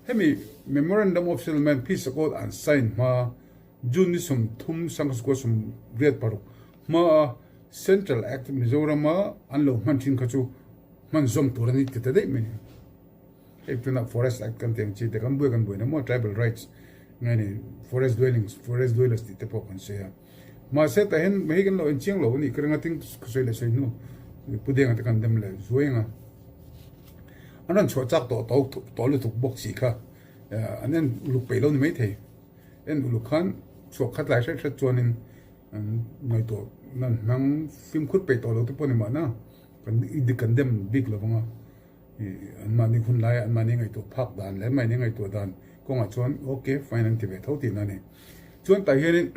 Hemi Memorandum of Settlement, Peace Accord an sign hma. June ni 30 sangkasukua 86 hmaa Central Act Mizorama an lo hman thin kha chu hman zawm tur a ni ti ta daih mai a ni. Hei tunah Forest Act kan tih ang chi te kan buai kan buaina maw Tribal Rights nge ni Forest Dwellings Forest Dwellers tih te pawh kan sawi a. Mahse tah hian hei kan lo en chiang lo a nih ka ring a tin sawi leh sawi hnu Pu Denga te kan dem leh zuai ang a. An rawn chhuah chak tawh tawh lutuk bawk si kha an en uluk peih lo ni maithei. En uluk khan chhuak khat lai hret hret chuanin an ngaihtuah nan hnang fimkhur peih tawh lo te pawh ni mahna kan i dik kan dem bik lo vang a. An mahni hun laia an mahni ngaihtuah phak dan leh an mahni ngaihtuah dan kawngah chuan ok fine an ti ve tho tihna a ni. Chuan tah hianin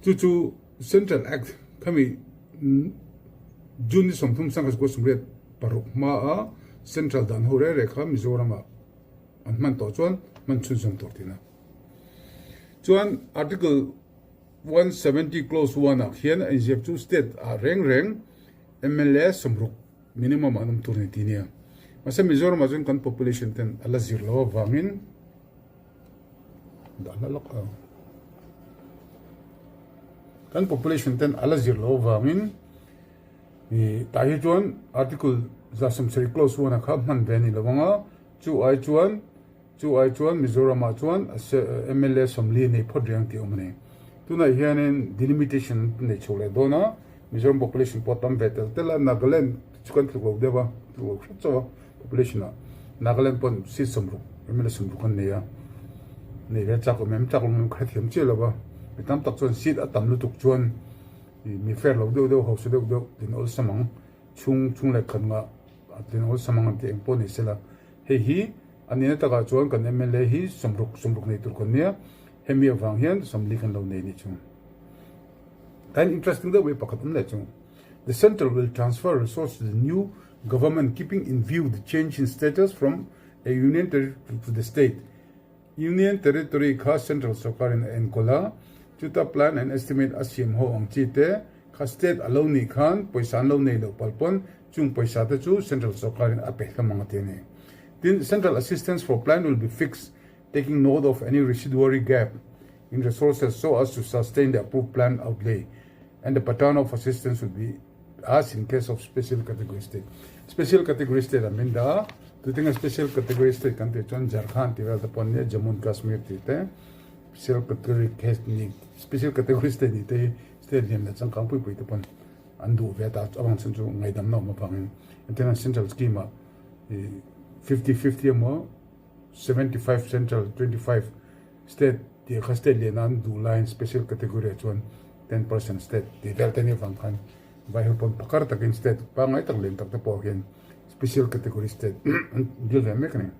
chu chu Central Act khami June ni 30 1986 hmaa Central dan ho reh reh kha Mizoramah an hman tawh chuan hman chhunzawm tur tihna. Chuan Article 170 clause 1 ah khian a inziak chu state ah reng reng mla 60 minimum an awm tur ni tih nia. Mahse Mizoram ah chuan kan population ten a la zir lo avangin dah hla lawk ang. Kan population ten a la zir lo avangin tah hi chuan Article 170 clause 1 ah kha hman ve a ni lo ang a. Chu ai chuan chu ai chuan Mizoramah chuan mla 40 nei phawt reng tih a awm a ni. Tunah hianin delimitation nei chho leh dawn a, Mizoram population pawh tam ve tel tel a, Nagaland chu kan tluk lo deuh a, tluk lo hret chauh a population ah. Nagaland pawn seat 60, mla 60 an nei a, nei ve chak awm em chak awm em ka hrethiam chiah lo va, mi tam tak chuan seat a tam lutuk chuan mi fair lo deuh deuh hausa deuh deuh tin awlsam ang chhung chhung leh khat ngah A tlin awlsam ang an tih eng pawh ni sela, hei hi a nihna takah chuan kan mla hi 60 60 nei tur kan nia, hemi avang hian 40 kan lo nei nih chu. Tain interesting deuh mai pakhat awm leh chu, The centre will transfer resource to the new government keeping in view the change in status from a union territory to the state. Union Territory kha Central sawrkarin a enkawl a, chuta plan and estimate a siam ho ang chi te kha state a lo nih khan pawisa an lo nei loh palh pawn chung pawisa te chu Central sawrkarin a pe hlawm ang a ti a ni. Tin, Central assistance for plan will be fixed taking note of any residuary gap in resources so as to sustain the approved plan outlay and the pattern of assistance will be as in case of special category state. Special category state a min dah a, tutinga special category state kan tih chuan Jharkhand tih vel te pawh an nia, Jammu and Kashmir tih te, special category case ni, special category state nih te hi state lian leh changkang pui pui te pawn an duh ve ta, avang chhan chu ngaihdamna awm avangin entirnan central scheme ah 50-50 emaw 75 central 25 state tih kha state lian a an duh laiin special category ah chuan 10% state tih vel te nih avang khan vai ho pawn phakar takin state pangngai tak lian tak te pawh hian special category state an deal ve mek a ni.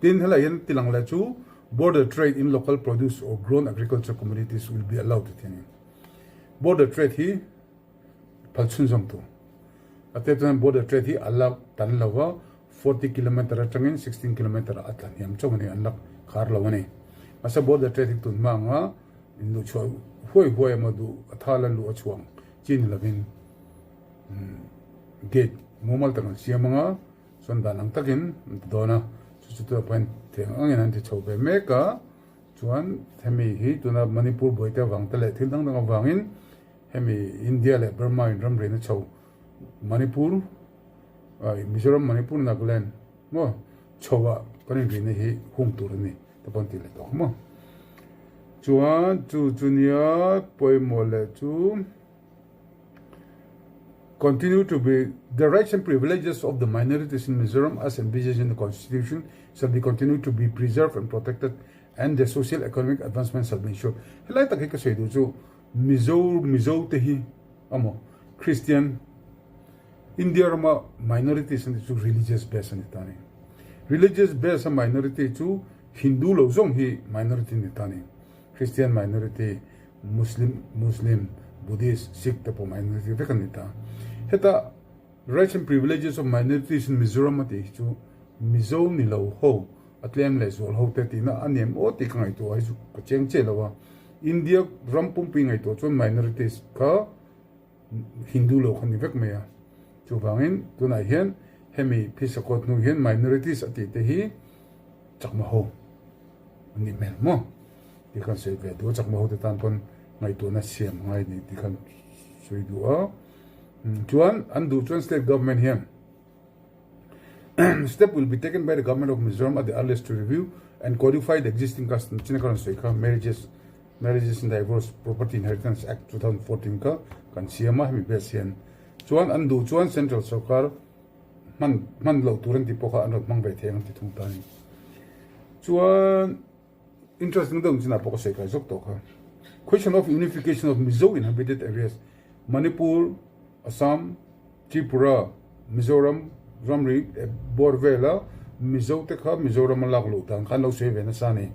Tin, helai hian tilang leh chu border trade in local produce or grown agriculture commodities will be allowed tih a ni. Border trade hi phal chhunzawm tur. A te chuan border trade hi a lak tan lo va, 40 kilometre atangin 16 kilometre ah a tla hniam chauh a ni, an lak khar lo a ni. Mahse border trade hi tun hma anga in luh chhuah huai huai emaw duh a thal a luh a chhuang chi ni lovin gate mumal tak an siam anga chuan dan ang takin an ti dawn a, chu chu tunah pawh hian theng angin an ti chho ve mek a, chuan hemi hi tuna Manipur buaite avang te leh thil dang dang avangin Hemi India leh Burma in ramri na chho Manipur ai Mizoram Manipur Nagaland maw chho ah kan in rina hi hung tur a ni te pawh an ti leh tawh maw. Chuan chu chu nia pawimawh leh chu continue to be the rights and privileges of the minorities in Mizoram as envisaged in the constitution shall be continued to be preserved and protected and their social economic advancement shall be ensured. Helai tak hi ka sawi duh chu Mizo Mizo te hi amaw Christian India rama minorities an tih chu religious base a ni ta a ni. Religious base a minority chu Hindu lo zawng hi minority ni ta a ni. Christian minority, Muslim Muslim, Buddhist, Sikh te pawh minority vek an ni ta. Heta Rights and Privileges of Minorities in Mizoram a tih hi chu Mizo ni lo ho a tlem leh zual ho te tihna a nem aw tih ka ngaihtuah hi chu ka cheng chiah lo a. India ram pumpui ngaihtuah chuan minorities kha Hindu lo kha ni vek mai a. Chuvangin tunah hian hemi phisa court hnu hian minorities a tih te hi chakma ho an nih hmel maw. Ti khan sawi ve duh a, chakma hote tan pawn ngaihtuahna siam ngai ni ti khan sawi duh a. Chuan an duh chuan state government hian step will be taken by the government of Mizoram at the earliest to review and codify the existing custom china khan sawi kha marriages marriages and divorce property inheritance act 2014 kha kan siam a hemi base hian chuan an duh chuan central sarkar hman hman loh tur an tih pawh kha an rawn hmang ve thei ang ti thung ta a ni chuan Interesting deuh chinah pawh ka sawi kai zawk tawh kha. Question of unification of Mizo inhabited areas, Manipur, Assam, Tripura, Mizoram ramri bawr vela Mizo te kha Mizoram a lak luh dan kha an lo sawi ve nasa a ni.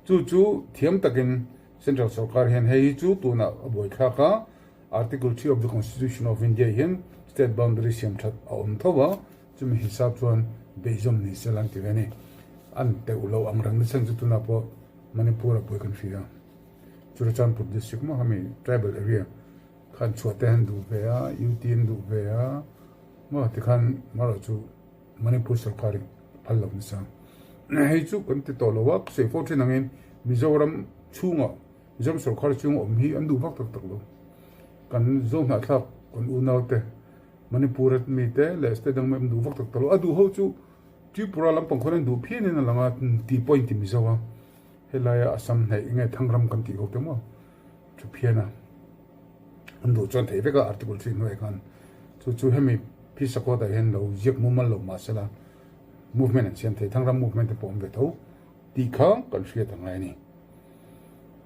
Chu chu thiam takin Central sorkar hian hei hi chu tunah a buaithlak a, Article 3 of the Constitution of India hian state boundary siam that a awm tho a, Chumi hisap chuan beihzawm ni sela an ti ve a ni. An teuh lo ang reng nasa chu tunah pawh Manipur-ah pawh kan hria. Churachandpur district maw khami tribal area khan chhuah te an duh ve a, UT an duh ve a maw tikhan marawh chu Manipur sorkar in phal lo nasa. Hei chu kan ti tawh lo a, sawi fo thin angin Mizoram chhungah, Mizoram sorkar chhunga awm hi an duh vak tak tak lo. Kan Zohnahthlak kan unaute Manipur mite leh state dang an duh vak tak tak lo. A duh ho chu Tripura lampang khawn an duh phian in a lang a, tih pawh a inti Mizo a. Helaia Assam hnaih nge Thangram kan tih ho te maw thu phian a. An duh chuan theih vek a article 3 hnuaiah khan. Chu chu hemi Phi Sakawt ah hian lo ziak mumal lo mahsela movement an siam thei. Thangram movement te pawh awm ve tho tih kha kan hriat a ngai a ni.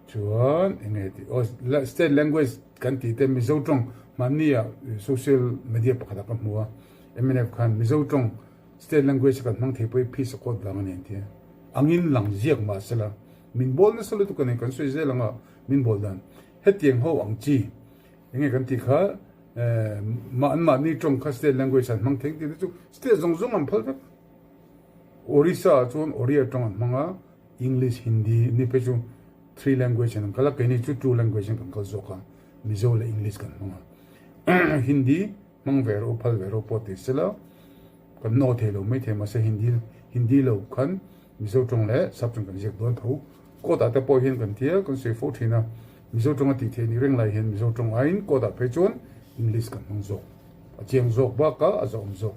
Chuan eng nge tih aw state language kan tih te Mizo tawng hmanni ah social media pakhat ah ka hmu a mnf khan Mizo tawng state language kan hmang thei pawh hi phisa kawt vang a ni an ti a angin lang ziak mahsela min bawl nasa lutuk a ni kan sawi zel anga min bawl dan hetiang ho ang chi eng nge kan tih kha an mahni tawng kha state language an hmang thei ang tih te chu state zawng zawng an phal vek Orissa ah chuan Oriya tawng an hmang a. English, Hindi ni phei chu three language in an kal a, keini chu two language in kan kal zawk a, Mizo leh English kan hmang a. Hindi hmang ve rawh u, phal ve rawh u pawh ti sela, kan naw thei lo maithei mahse Hindi Hindi lo khan Mizo tawng leh Sap tawng kan ziak dawn tho. Court ah te pawh hian kan ti a, kan sawi fo thin a, Mizo tawng a tih theih ni reng lai hian Mizo tawng aiin court ah phei chuan English kan hmang zawk. A chiang zawk bak a, a zawhawm zawk.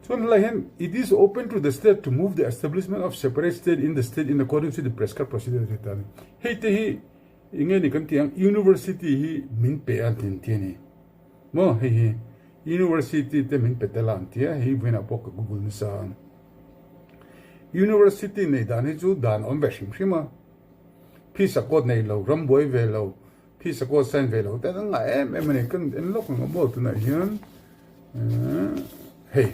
Chuan helai hian it is open to the state to move the establishment of separate state in the state in accordance with the prescribed procedure tih ta a ni. Hei te hi eng nge ni kan tih ang university hi min pe a an ti a ni. Maw hei hi university te min pe tel a an ti a, hei vawiinah pawh ka google nasa a. University nei dan hi chu dan a awm ve hrim hrim a, phisa court nei lo, rambuai ve lo, Khi sakawt sign ve lo ten an ngah em em a ni. Kan en lawk ang a maw tunah hian hei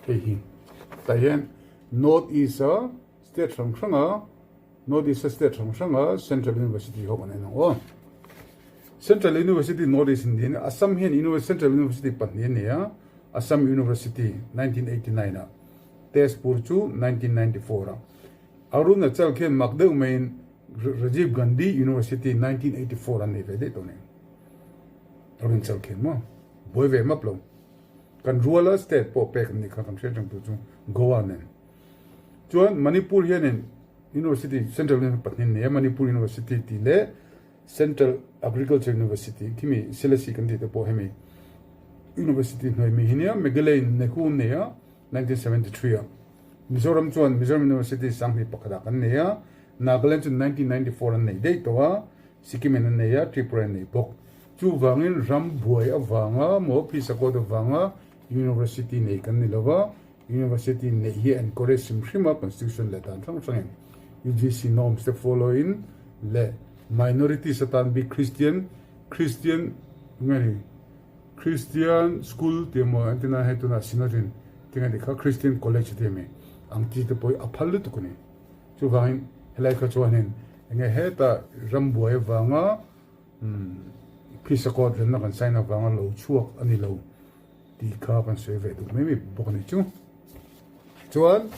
hei hi tah hian North East a state hrang hrang a North East a state hrang hrang a Central University ho kan en ang aw. Central University North East in niin Assam hian Central University pahnih a ni a Assam University 1989 ah Tezpur chu 1994 ah Arunachal khian mak deuh maiin Rajiv Gandhi University 1984 an nei ve daih tawh nen. Arunachal khian maw? Buai ve map lo. Kan ruala state pawh pek an nih kha kan hriat reng tur chu Goa nen. Chuan Manipur hianin University Central University pahnih an nei a, Manipur University tih leh Central Agriculture University khimi Selesih kan tih te pawh hemi University hnuai mi hi nia Meghalaya in Nehu an nei a 1973 ah. Mizoram chuan Mizoram University sanghnih pakhatah kan nei a, Nagaland chu 1994 an nei daih tawh a, Sikkim in an nei a, Tripura in nei bawk. Chuvangin ram buai avanga maw phisakawt avanga University nei kan ni lova, University neih hi a encourage hrim hrim a, Constitution leh dan hrang hrangin UGC norms te follow in leh minorities atan bik Christian Christian nge ni Christian school tih emaw an ti na hei tunah Synod in tinge dik kha Christian college tih ami ang chi te pawh hi a phal lutuk a ni. Chuvangin helai kha chuanin enge heta rambuai avanga Pisa court remna kan sign avanga lo chhuak a ni lo tih kha kan sawi ve duh mai mai bawk a ni chu. Chuan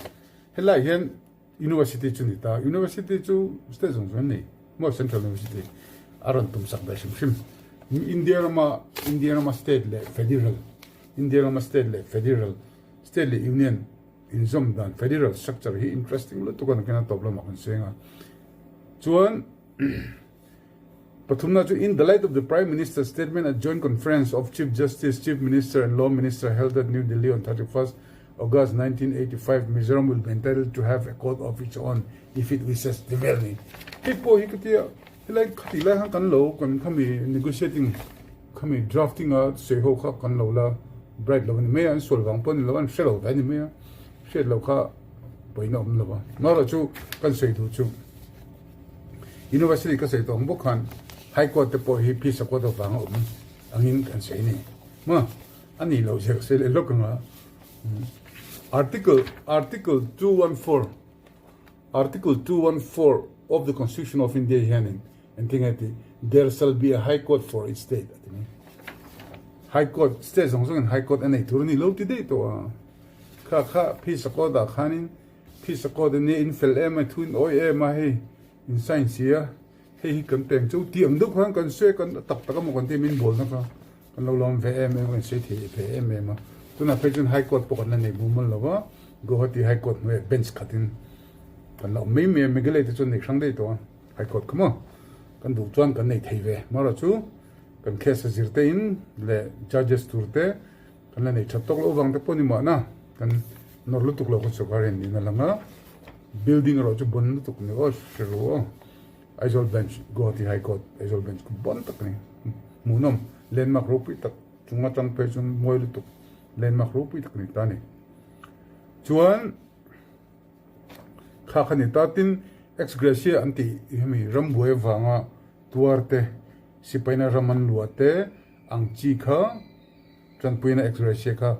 helai hian University chu ni ta, University chu state zawng zawng an nei maw Central University a rawn tum sak ve hrim hrim. India rama India rama state leh federal India rama state leh federal state leh union. inzawm dan federal structure hi interesting lutuk a nakin a tawp lamah kan seng a. Chuan pathumna chu in the light of the Prime Minister's statement at joint conference of Chief Justice, Chief Minister and Law Minister held at New Delhi on 31st August 1985, Mizoram will be entitled to have a court of its own if it wishes ti vel ni. Hei pawh hi ka tia helai khatih lai khan kan lo kan khami negotiating khami drafting a sawi ho kha kan lo la bright lo a ni mai a, an sual vang pawh a ni lo, an hre lo ve a ni mai a, hriat loh kha pawhin a awm lo a. Amaherawhchu kan sawi duh chu University ka sawi tawh ang bawk khan High Court te pawh hi phisa court avanga awm angin kan sawi a ni. Maw? A nih loh zia ka sawi leh lawk ang a. Article Article 214 Article 214 of the Constitution of India hianin engtin nge tih There shall be a High Court for each state a ti mai. High Court state zawng zawngin High Court a nei tur a ni lo ti daih tawh a. Kha kha phisa court ah khanin phisa court a nia in fel em a thu in awi em a hei in sign si a hei hi kan peng chu tih ang deuh khan kan sawi a kan tak tak emaw kan ti min bawlna kha Kan lo lawm ve em em a, kan sawi thei ve em em a. Tunah phei chuan High Court pawh kan la nei mumal lo va, Guwahati High Court hnuaiah bench khatin kan la awm mai mai a, Meghalaya te chuan nei hrang daih tawh a, High Court kha maw kan duh chuan kan nei thei ve. Amaherawhchu chu kan case a zir te in leh judges tur te kan la nei that tawk loh vang te pawh ni mahna kan nawr lutuk lo kha sawrkar hian niin a lang a, building erawh chu bon lutuk ni aw hre ru aw. Aizawl Bench, Guwahati High Court, Aizawl Bench ku bon tak a ni. Hmuhnawm, landmark ropui tak chung atang phei chuan mawi lutuk landmark ropui tak a ni ta a ni. Chuan kha kha ni ta tin ex gratia an tih hemi rambuai avanga tuar te sipaina ram an luah te ang chi kha Tanpuina ex-gratia kha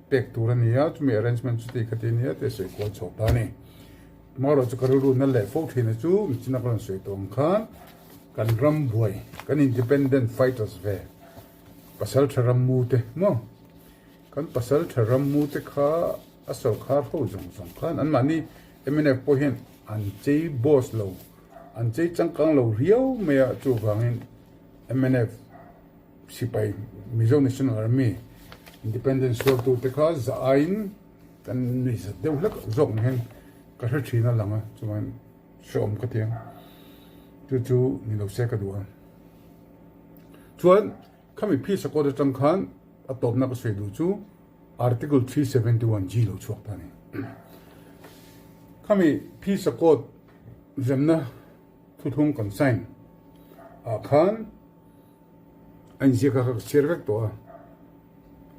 pek tur a ni a, chumi arrangement chu ti kha ti a ni a tih a sawi kual chhuak ta a ni. Tomorrow chu ka rilru na leh fo thin a chu michina ka rawn sawi tawh ang khan kan ram buai, kan independent fighters ve pasal tha ram mu te maw? Kan pasal tha ram mu te kha a sawrkhar ho zawng zawng khan anmahni mnf pawh hian an chei boss lo, an chei changkang lo riau mai a, chuvangin mnf Sipai Mizo National Army Independence sualtu te kha za aiin kan nui zat deuh hlek zawk ang hian ka hre thin a lang a, chuan hrehawm ka ti ang. Chu chu ni lo se ka duh a. Chuan khami Peace Accord atang khan a tawpna ka sawi duh chu Article 371 G lo chhuak ta a ni. Khami Peace Accord remna thuthlung kan sign ah khan A inziak kha ka chhiar vek tawh a,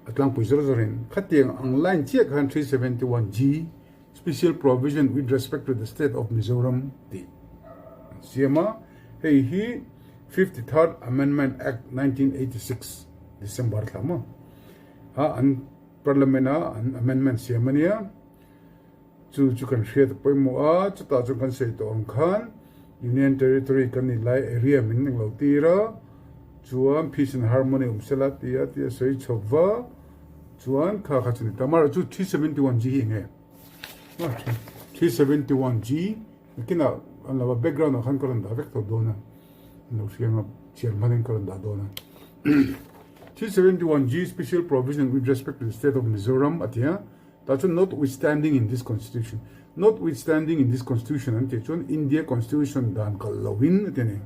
a tlangpui zawr zawrin khatiang ang line chiah khan 371G Special Provision with respect to the State of Mizoram tih an siam a, hei hi 53rd Amendment Act 1986 December thla maw a an Parliament a an amendment siam a nia. Chu chu kan hriat a pawimawh a, chutah chuan kan sawi tawh ang khan Union Territory kan nih lai area min eng lo tir a, chuan peace and harmony awm sela ti a ti a sawi chhawp va, chuan kha kha chu ni ta. Amaherawhchu chu 371G hi eng nge? 371G nakinah an lo a background ah khan ka rawn dah vek tawh dawn a, an lo hria anga chhiar hmanin ka rawn dah dawn a. 371G Special Provision with respect to the State of Mizoram a ti a. Tah chuan notwithstanding in this constitution, notwithstanding in this constitution an tih chuan India constitution dan kalh loin a ti a ni.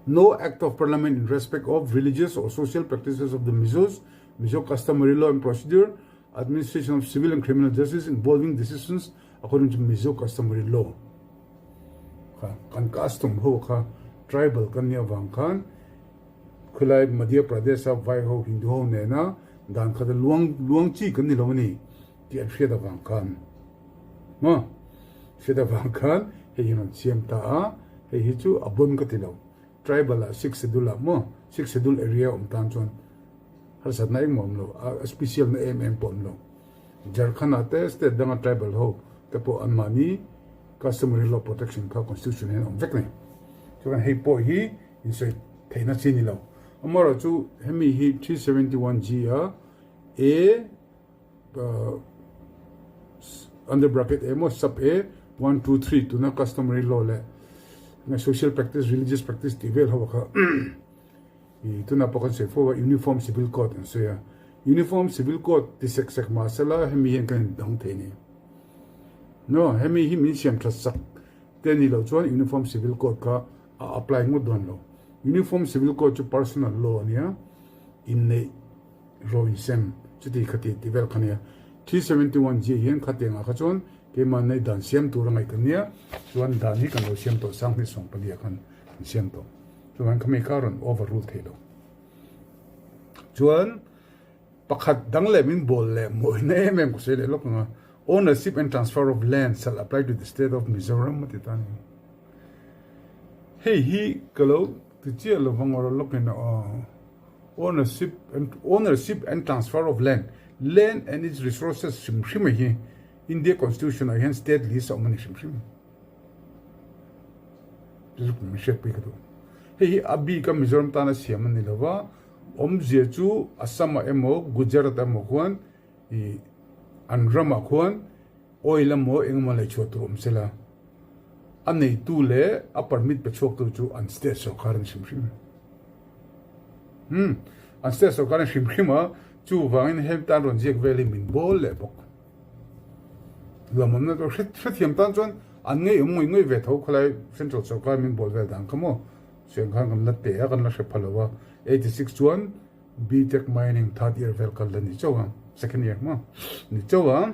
No act of parliament in respect of religious or social practices of the Mizos, Mizo customary law and procedure, administration of civil and criminal justice involving decisions according to Mizo customary law. Kha kan custom ho kha tribal kan nih avang khan Khulai Madhya Pradesh-a vai ho Hindu ho nena dan khat a luang luang chi kan ni lo a ni tih an hriat avang khan maw hriat avang khan hei hi rawn siam ta a, hei hi chu a bon ka ti lo tribal ah six schedule ah maw six schedule area awm tan chuan harsatna engmah awm lo a special na em em pawh awm lo Jharkhand ah te state danga tribal ho te pawh anmahni customary law protection kha constitution hian awm vek a ni chuan hei pawh hi Insawi theihna chi ni lo. Amaherawh chu hemi hi 371 G a A under bracket A maw sub A 1 2 3 tuna customary law leh social practice religious practice tih vel ho kha i tuna pawh kan sawi fo a uniform civil code an sawi a. Uniform Civil Code ti sek sek mah sela hemi hian kan indang thei a ni. No, hemi hi min siam that sak te ni loh chuan Uniform Civil Code kha a apply ngawt dawn lo. Uniform Civil Code chu personal law a nia, inneih ro insem chuti khati ti vel kha nia. 371 G hian khatiangah kha chuan keimah nei dan siam tur a ngaih kan nia, chuan dan hi kan lo siam tawh 2014 ah khan kan siam tawh. Chuan khami kha a rawn overrule thei lo. Chuan pakhat dang leh min bawl leh mawina em em ka sawi leh lawk ang a, Ownership and transfer of land shall apply to the state of Mizoram a ti ta a ni. Hei hi ka lo ti chiah lo vang awrh lawkin a aw. Ownership and ownership and transfer of land, land and its resources hrim hrim a hi India Constitution ah hian state list a awm a ni hrim hrim. Min hriatpui ka duh. Hei hi a bika Mizoram tana siam a ni lo va, awmzia chu Assam ah emaw Gujarat ah emaw khuan ih an ramah khuan oil emaw eng emaw lei chhuah tur awm sela, a neitu leh a permit pe chhuaktu chu an state sorkar a ni hrim hrim. Umm an state sorkar a ni hrim hrim a, chuvangin hemi tan rawn ziak vel hi min bawl leh bawk. Lawmawmna chu hrethiam tan chuan an ngeiawm ngawih ngawih ve tho khawlai central sorkar min bawl vel dan kha maw suiang khan kan la te a kan la hre pha lo a 86 chuan BTech mining third year vel kal la ni chauh a second year maw ni chauh a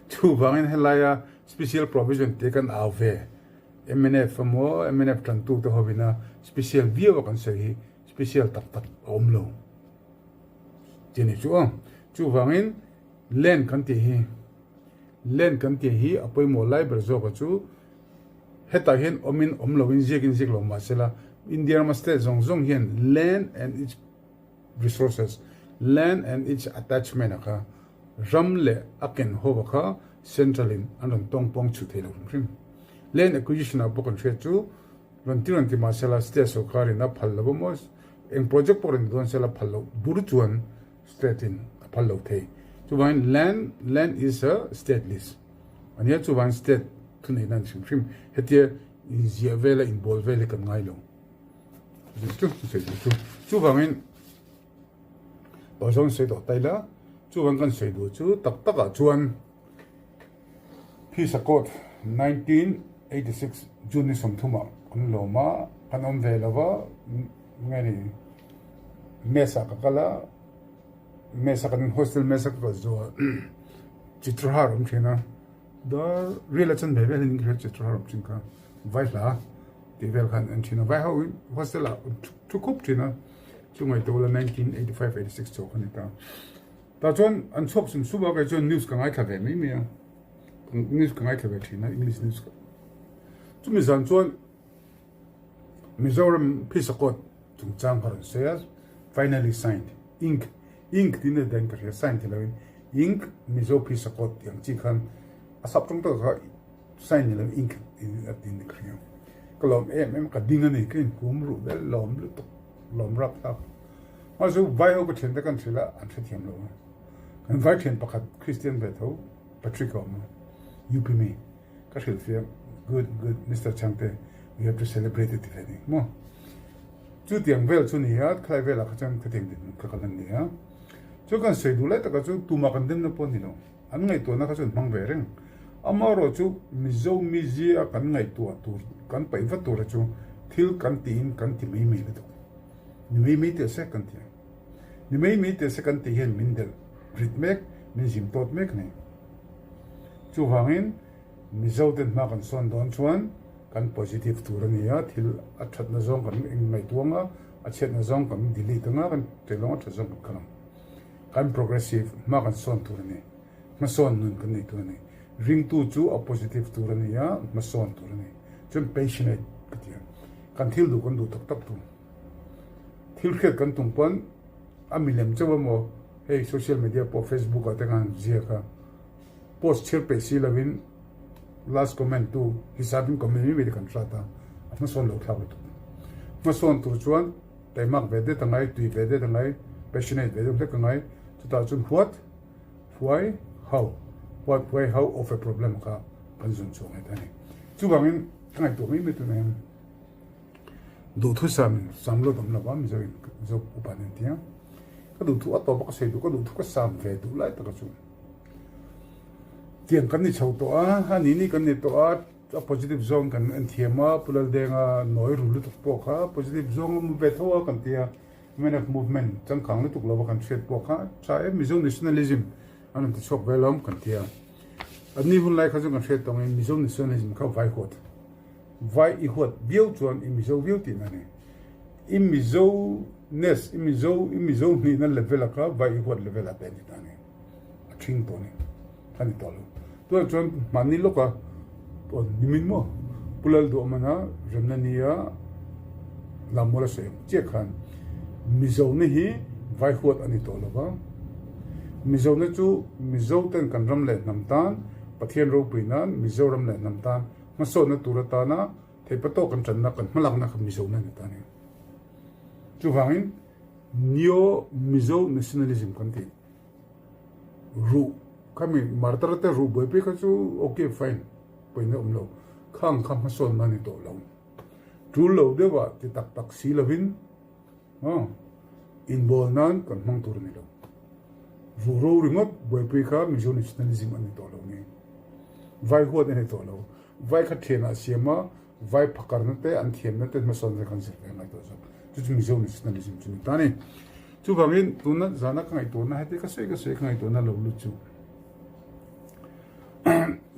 chuvangin helaia special provision te kan au ve mnf emaw mnf tantu te hovina special viau a kan sawi hi special tak tak a awm lo. Ti ni chu aw. Chuvangin land kan tih hi land kan tih hi a pawimawh lai ber zawka chu hetah hian awmin awm loin ziakin ziak lo mahsela India rama state zawng zawng hian land and its resources, land and its attachment a kha ram leh a ken ho a kha central in an rawn tawng pawng chhuh thei lo hrim hrim. Land acquisition ah pawh kan hriat chu rawn ti rawn ti mahsela state sorkar in a phal lo a maw Eng project pawh rawn dawn sela phal loh bur chuan state in a phal lo thei. Chuvangin land land is a state list a nia chuvangin state thuneihna an hrim hrim hetia inziah vela inbawl vel hi kan ngai lo. Chu sawi duh chu. Chuvangin tawh zawng sawi tawh ta ila chuvang kan sawi duh chu tak takah chuan Phisa Court 1986 June ni 30 ah kan lawm a, kan awm ve lo va, nge ni mess ah ka kal a, mess a kan hostel mess a ka kal zawh ah Chitrahar awm thin a, dar rial a chan ve vel in ka hria Chitrahar awm thin kha vai hla tih vel khan an thin a, vai ho hostel ah thu khup thin a, chu ngaihtuah la 1985 86 chauh kha ni ta. Tah chuan an chhuak sum sum a, kei chuan news ka ngaithla ve mai mai a, news ka ngaithla ve thin a, English news ka. Chumi zan chuan Mizoram Phisa Court chungchang ka rawn sawi a, finally signed, ink, ink tiin a dahin ka hria, sign ti loin ink Mizo Phisa Court tih ang chi khan a sap tawng tak kha sign ni loin ink tiin a tin ka hria. Ka lawm em em a, ka ding a ni, ka inhum ruh vel lawm lutuk, lawm rapthlak. Mahse vai ho ka thian te kan hrilh a, an hrethiam lo a. Kan vai thian pakhat Christian ve tho Patrick a awm a, UP mi ka hrilh fiam, good good Mister Chhangte we have to celebrate it ti ve ni maw. Chu tiang vel chu ni a, khalai velah kha chuan khatiang dinhmun kha ka lan ni a. Chu kan sawi duh lai takah chu tumah kan demna pawh a ni lo, an ngaihtuahna kha chu an hmang ve reng. Amaherawh chu Mizo mizia kan ngaihtuah tur, kan paih vat tura chu thil kan tiin kan ti mai mai lutuk. Ni mai mai teh se kan ti ang. Ni mai mai teh se kan tih hian min delh rit mek, min zim tawt mek a ni. Chuvangin Mizo ten hma kan sawn dawn chuan kan positive tur a ni a, thil a thatna zawng kan inngaihtuah ang a, a chhiatna zawng kan delete ang a, kan ṭeilawng a that zawng kan kal ang. Kan progressive hma kan sawn tur a ni. Hmasawn nun kan nei tur a ni. Ringtu chu a positive tur a ni a, hmasawn tur a ni. Chuan passionate ka ti a, kan thil duh kan duh tak tak tur. Thil hriat kan tum pawn a milem chauh emaw hei social media pawh Facebook ah te khan ziak a, post chhir peih si lovin last comment tu hisapin comment mai mai te kan hrat a, a hmasawn lo thlak lutuk. Hmasawn tur chuan taimak ve det a ngai, tui ve det a ngai, passionate ve deuh hlek a ngai, chutah chuan huat huai ho, huat huai ho of a problem kha kan zawn chhuak ngei ta a ni. Chuvangin ka ngaihtuah mai mai tunah hian Duhthusam sam lut awm lo va Mizo in Mizo upa nen tia. Ka duhthu a tawp a ka sawi duh, ka duhthu ka sam ve duh lai taka chu. Tiang kan ni chho tawh a, a ni ni kan ni tawh a, a positive zawng kan en thiam a, Pu Laldenga nawi ru lutuk pawh kha positive zawng a awm ve tho a kan ti a, mnf movement changkang lutuk lova kan hriat pawh kha tha em Mizo nationalism an rawn ti chhuak ve alawm kan ti a. A ni hun lai kha chu kan hriat tawh angin Mizo nationalism kha vai huat, vai i huat viau chuan i Mizo viau tihna a ni. I Mizo ness, i Mizo, i Mizo hnihna level a kha vai i huat level ah te a ni ta a ni. A ṭhing tawh a ni. A ni tawh lo. Tunah chuan hmanni lawka aw nimin maw Pu Lalduahmana remna nia Lammual a sawi ang chiah khan Mizona hi vai huat a ni tawh lo va. Mizona chu Mizo ten kan ram leh hnam tan Pathian ropui nan Mizoram leh hnam tan hmasawnna tur atana theihpa tawk kan tanna kan hmalakna kha Mizona a ni ta a ni. Chuvangin Neo Mizo Nationalism kan tih. Ruh khami martar te ruh buaipui kha chu ok fine pawina awm lo khang kha hmasawn a ni tawh lo tul lo deuh ah ti tak tak si lovin aw inbawl nan kan hmang tur a ni lo ruh ro ringawt buaipui kha Mizo nationalism a ni tawh lo ni vai huat a ni tawh lo vai kha thianah siam a Vai phakarna te an thiamna te hmasawn ve kan zir ve ngai tawh zawk. Chu chu Mizo nationalism chu ni ta ni. Chuvangin tuna zana ka ngaihtuahna heti ka sawi ka sawi ka ngaihtuahna lo lut chu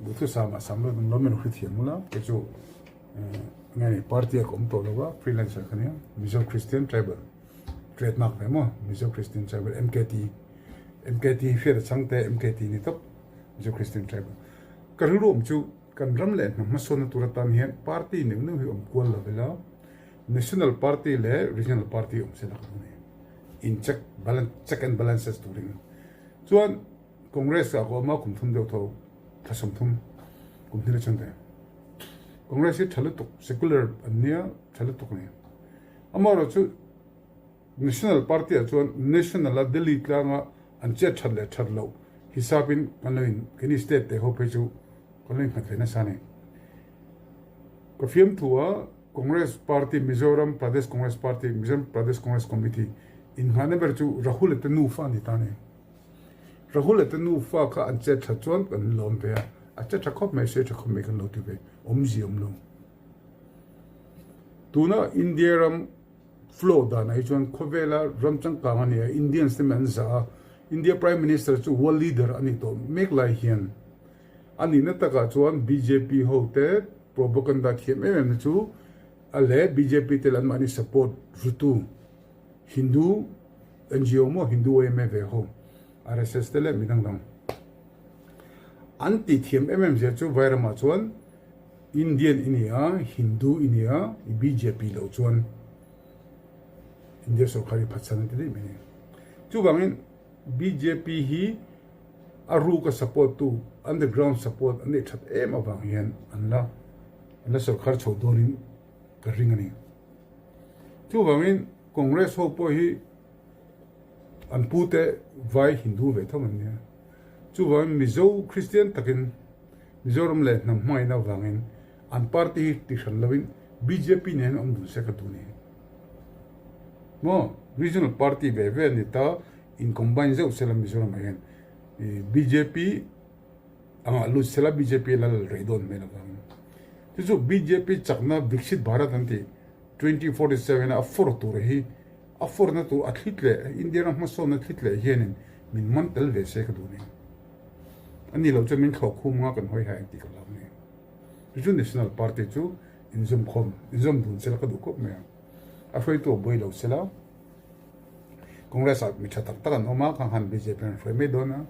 duhthusam ah sam lo lo min hri thiam ula kei chu nge ni party ah ka awm tawh lo a freelancer ka nia Mizo Christian Tribal trademark ve maw Mizo Christian Tribal MKT MKT hriat a chang te MKT ni tawp Mizo Christian Tribal ka rilru awm chu Kan ram leh hnam hmasawnna tur atan hian party neuh neuh hi awm kual lo ila, National Party leh Regional Party awm se la ka duh a ni. In check balance, check and balances turin. Chuan Congress ah ka awm a, kum thum deuh tho, thla 30, kum hnih la chuan ve. Congress hi tha lutuk, secular an nia, tha lutuk a ni. Amaherawhchu National Party ah chuan National a Delhi tlanga an chet that leh that loh hisapin kan lo in keini state te ho phei chu kan lo innghat ve nasa a ni. Ka fiamthu a Congress Party Mizoram Pradesh Congress Party Mizoram Pradesh Congress Committee innghahna ber chu Rahul-a te nufa a ni ta a ni. Rahul-a te nufa kha an chet that chuan kan lawm ve a, a che tha khawp mai, sawi tha khawp mai kan lo ti ve, awmzia awm lo. Tuna India ram Flow danah hi chuan khawvela ram changkang a ni a, Indians te an zah a, India Prime Minister chu world leader a ni tawh mek lai hian a nihna takah chuan bjp ho te propaganda thiam em em na chu a leh bjp te leh anmahni support rutu Hindu NGO maw Hindu yma ve ho RSS te leh midang dang an tih thiam em em zia chu Vairamah chuan Indian i ni a, Hindu i ni a, i bjp loh chuan India sorkar hi phatsan an ti daih mai a ni. Chuvangin bjp hi a ruka support tu, underground support an neih that em avang hian an la an la sorkar chho dawnin ka ring a ni. Chuvangin Congress ho pawh hi an pute vai Hindu ve tho an nia. Chuvangin Mizo Kristian takin Mizoram leh hnam hmangaihna avangin an party hi ti hran loin bjp nen awm dun se ka duh ni. Maw regional party ve ve an ni ta in combine zeuh sela Mizoram ah hian bjp angah lut sela bjp la lal rei dawn hmel avangin chu chu bjp chakna Viksit Bharat an tih 2047 a for tur hi a forna tur a thlit leh India ram hmasawnna thlit leh hianin min man tel ve se ka duh ni. A ni lo chuan min thlawh khum anga kan hawi hai ang tih ka hlau ni. Chu chu National Party chu inzawm khawm, inzawm dun sela ka duh khawp mai a. A hruaitu a buai lo sela, Congress ah mi tha tak tak an awm a, khang khan bjp an hruai mai dawn a.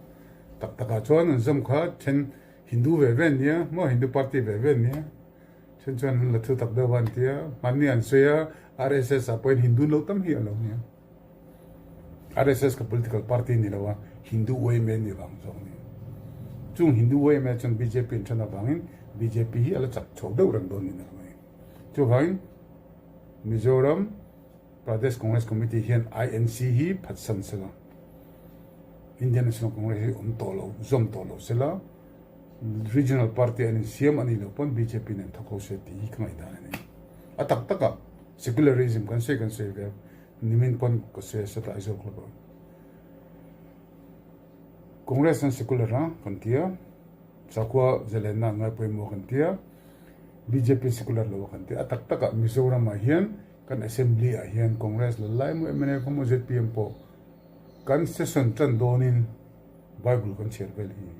Tak takah chuan an zawm kha then Hindu ve ve an nia, maw Hindu party ve ve an nia. Then chuan an la thu tak deuh a an ti a, hmanni an sawi a, RSS ah pawhin Hindu an lo tam hi a lo nia. RSS ka political party ni lo a, Hindu yma ni vang zawk a ni. Chung Hindu yma chuan bjp an then avangin bjp hi a la chak chho deuh reng dawn niin a lang a ni. Chuvangin Mizoram Pradesh Congress Committee hian INC hi phatsan sela, Indian National Congress hi awm tawh lo, zawm tawh lo sela, Regional party an insiam a nih loh pawn bjp nen thawk ho se tih hi ka ngaihdan a ni. A tak takah secularism kan sawi kan sawi ve a, nimin pawn ka sawi a, sata Aizawl club ah. Congress an secular a kan ti a, sakhua zalenna an ngai pawimawh kan ti a, bjp secular lo a kan ti a. A tak takah Mizoramah hian kan Assembly ah hian Congress la lai emaw mnf emaw zpm pawh kan session tan dawnin Bible kan chhiar vel hi.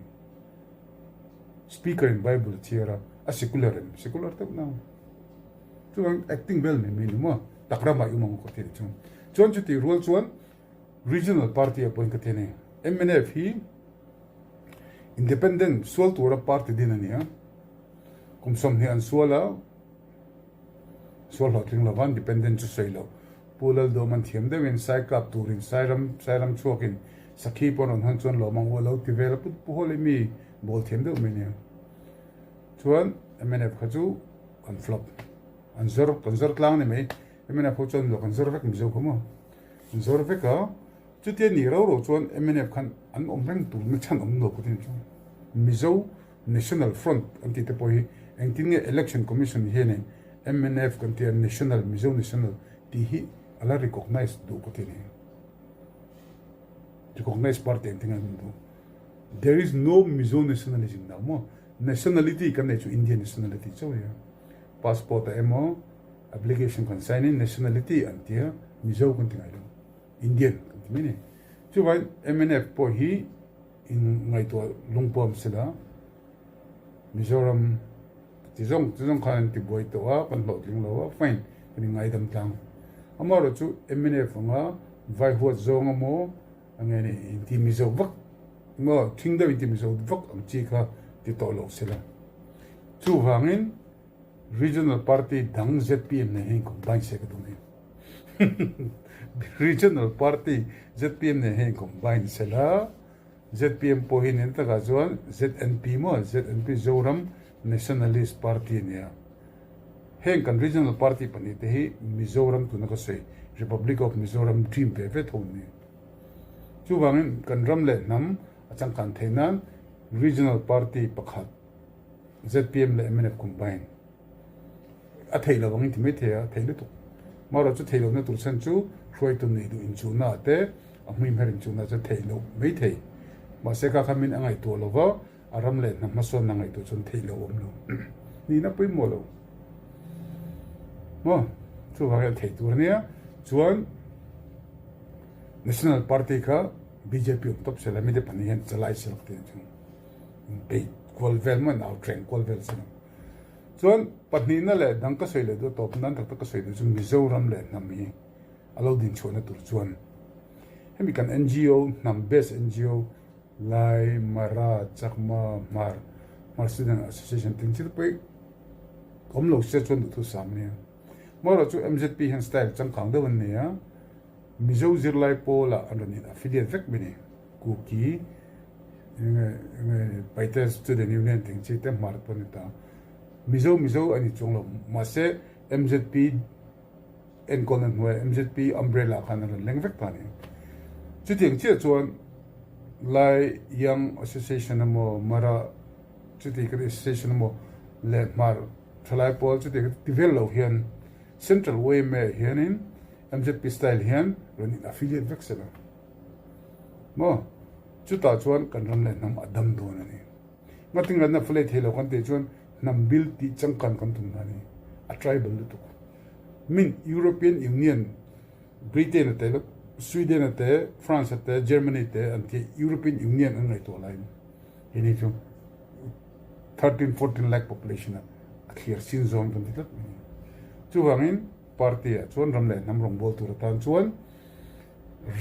Speaker in Bible a chhiar a, a secular em? Secular deuh nang. Chuan acting vel mai mai ni maw? Tak ramah i awm ang ka ti chu. Chuan chutih rual chuan Regional party ah pawhin ka ti a ni. Mnf hi independent sual tura party din a ni a. Kum 20 an sual a, sual hlawhtling lova independent chu sawi loh. Pu Laldawm an thiam deuhin sai kap turin Sairam Sairam chhuakin sakhi pawh an rawn hawn chuan lawm ang u a lo ti vel a, Pu Pu Hawley mi bawl thiam deuh mai a nia. Chuan mnf kha chu an flop, an zawr kan zawr tlang a ni mai. Mnf ho chuan kan zawr vek Mizo kha maw. An zawr vek a, chutia ni rau rau chuan mnf khan an awm reng tur na chhan awm lo ka ti ni chuan Mizo National Front an tih te pawh hi engtin nge Election Commission hianin mnf kan tia National Mizo National tih hi a la recognise duh ka ti ni. Recognise party engtin nge an duh? There is no Mizo nationalism now maw? Nationality kan nei chu Indian nationality chauh a nia. Passport ah emaw Application kan sign in nationality an tia Mizo kan ti ngai lo Indian kan ti mai ni. Chuvangin mnf pawh hi in ngaihtuah lungpuam sela Mizoram ti zawng ti zawng khan an ti buai tawh a kan hlawhtling lo a fine kan in ngaidam tlang. Amaherawh chu mnf anga vai huat zawng emaw a nge ni inti Mizo vak emaw thing deuh inti Mizo vak ang chi kha ti tawh lo sela. Chuvangin Regional party dang zpm nen hian combine se ka duh mai. Regional party zpm nen hian combine se la, zpm pawh hi nen takah chuan ZNP maw, ZNP Zoram Nationalist Party a nia. Heng kan regional party pahnih te hi Mizoram tuna ka sawi Republic of Mizoram dream ve ve tho an ni. Chuvangin kan ram leh hnam a changkan theih nan regional party pakhat Zpm leh mnf combine a theih lo angin ti mai thei a, thei lutuk. Marawh chu theih lohna tur chhan chu hruaitu neih duh inchuhna ah te, a hmuihmer inchuhna ah chuan theih loh mai thei. Mahse kha kha min a ngaihtuah lo va, a ram leh hna hmasawnna ngaihtuah chuan theih loh awm lo. Nihna pawimawh lo. Maw? Chuvang hian theih tur a nia. Chuan National Party kha bjp awm tawp sela, mite pahnih hian chalai sela ka ti ang chu. Beih kual vel maw nau treng kual vel sin ang. Chuan pahnihna leh dang ka sawi leh duh tawp nan tak tak ka sawi duh chu Mizoram leh hnam hi a lo din chhuahna tur chuan hemi kan NGO hnam base NGO Lai, Mara, Chakma, Hmar, Hmar Student Association ting chi te pawh hi awm lo se chuan duhthu sam ania. Marawh chu MZP hian style changkang deuh an nei a, Mizo zirlai pawlah an rawn in affiliate vek mai ni. Kuki, enge Paite Student Union tih ang chi te hmar pawh a ni ta. Mizo Mizo a ni chuang lo. Mahse MZP enkawlna hnuaiah MZP umbrella khan an rawn leng vek ta a ni. Chutiang chiah chuan Lai Young Association emaw Mara chuti kan association emaw leh hmar thalai pawl chuti ti vel lo hian Central yma hianin MZP style hian rawn in affiliate vek se la. Maw? Chutah chuan kan ram leh hnam a dam dawn a ni. Ngatin kan affiliate thei lo kan tih chuan hnam bil tih changkan kan tum hna a ni. A tribal lutuk. Min European Union, Britain a te, Sweden a te, France a te, Germany te an ti European Union an ngaihtuah laiin hei chu 13, 14 lakh population a a thlir sin zawn kan ti tlat mai a ni. Chuvangin party ah chuan ram leh hnam rawngbâwl tur atan chuan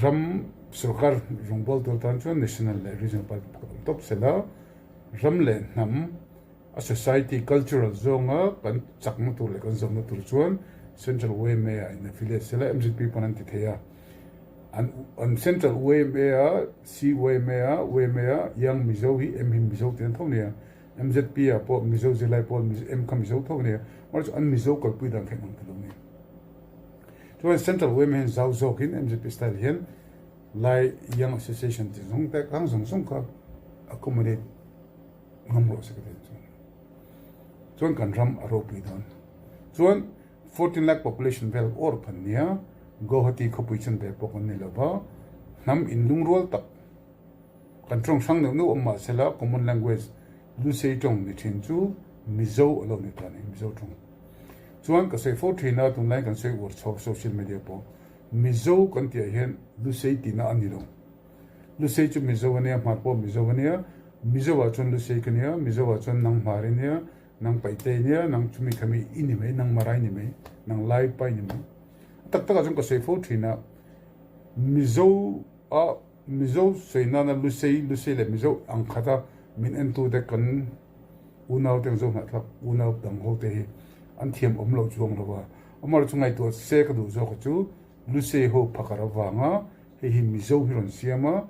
ram sorkar rawngbâwl tur atan chuan national leh regional party pakhat awm tawp sela, ram leh hnam a society cultural zawnga kan chakna tur leh kan zawmna tur chuan central yma ah in affiliate sela mzp pawn an ti thei a, an an central yma a cyma a yma a young mizo hi m hi mizo tih an tho nia. MZP ah pawh Mizo zirlai pawl M kha Mizo tho a nia, mahse chu an Mizo kalpui dan kha inang ta lo a ni. Chuan Central yma hian zau zawkin MZP style hian Lai Young Association tih zawng te kang zawng zawng kha accommodate ngam rawh se ka ti chu. Chuan kan ram a ropui dawn. Chuan 14 lakh population vel awr kan nia, Guwahati khawpui chanve pawh kan ni lova, hnam inlungrual tak. Kan tawng hrang neuh neuh awm mah sela common language Lusei tawng ni thin chu Mizo a lo ni ta a ni, Mizo tawng. Chuan ka sawi fo thin a, tunlai kan sawi uar chho social media pawh Mizo kan tih ah hian Lusei tihna a ni lo. Lusei chu Mizo a nia, Hmar pawh Mizo a nia, Mizo ah chuan Lusei ka nia, Mizo ah chuan nang Hmar i nia, nang Paite i nia, nang chumi khami i ni mai, nang Mara i ni mai, nang Lai pa i ni mai. A tak tak ah chuan ka sawi fo thin a, Mizo ah Mizo sawi nana Lusei, Lusei leh Mizo ang khata min entute kan unaute ang Zohnahthlak unau dang hote hi an thiam awm loh chuang lo a. Amaherawhchu chu ngaihtuah se ka duh zawk chu Lusei ho phakar avanga hei hi Mizo hi rawn siam a,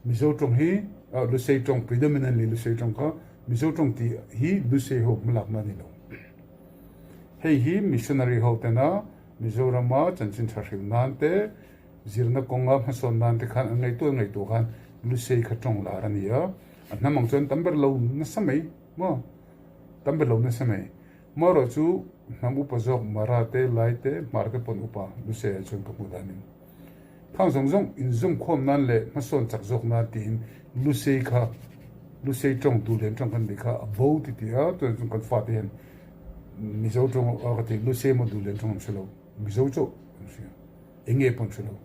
Mizo tawng hi Lusei tawng predominantly Lusei tawng kha Mizo tawng tih hi Lusei ho hmalakna a ni lo. Hei hi missionary ho tena Mizorama chanchin tha hrilh nan te, Zirna kawnga hmasawn nan te khan an ngaihtuah ngaihtuah khan Lusei kha tawng lar a ni a, a hnam ang chuan tam ber lo nasa mai maw, tam ber lo nasa mai. Marawh chu hnam upa zawk Mara te, Lai te, Hmar te pawn upa Lusei ah chuan ka hmuh danin khang zawng zawng inzawmkhawm nan leh hmasawn chak zawk nan tiin Lusei kha Lusei tawng duhlian tawng kan neih kha a bo ti ti a, tunah chuan kan fate hian Mizo tawng a ka ti Lusei emaw duhlian tawng an hre lo, Mizo chauh an hria. Eng nge pawn hre lo.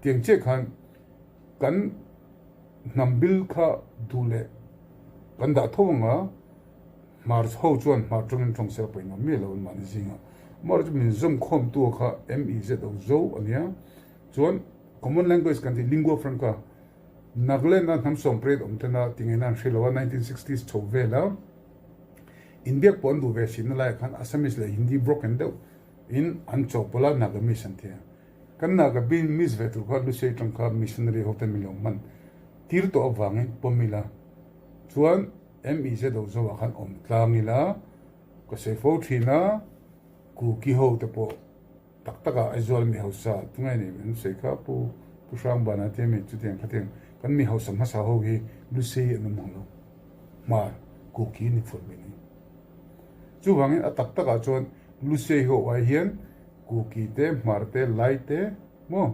Tiang chiah khan kan hnam bil kha duh leh kan dah tho ang a, hmar ho chuan hmar tawngin tawng sel pawhin awm miah lo an mahni zingah. Amaherawhchu min zawm khawmtu kha MEZO zo a nia. Chuan common language kan tih lingua franca Nagaland-a hnam sawmpret awm tena tingeina an hre lo a, 1960s chho vela inbiak pawh an duh ve sinna laiah khan Assamese leh Hindi broken deuh In an chawhpawlh a Nagamese an ti a. Kan Nagamise ve tur kha Lusei tang kha missionary ho ten min lo hman tir tawh avangin pawm ila chuan MEZ ho zo ah khan awm tlang ila ka sawi fo thin a, Kuki ho te pawh tak tak ah Aizawl mi hausa tunge ni an sawi kha Pu Pu Hrangbana te mi chutiang khatiang kan mi hausa hmasa ho hi Lusei an awm ang lo hmar Kuki ni fur mai ni. Chuvangin a tak takah chuan Lusei ho ai hian Kuki te, Hmar te, Lai te maw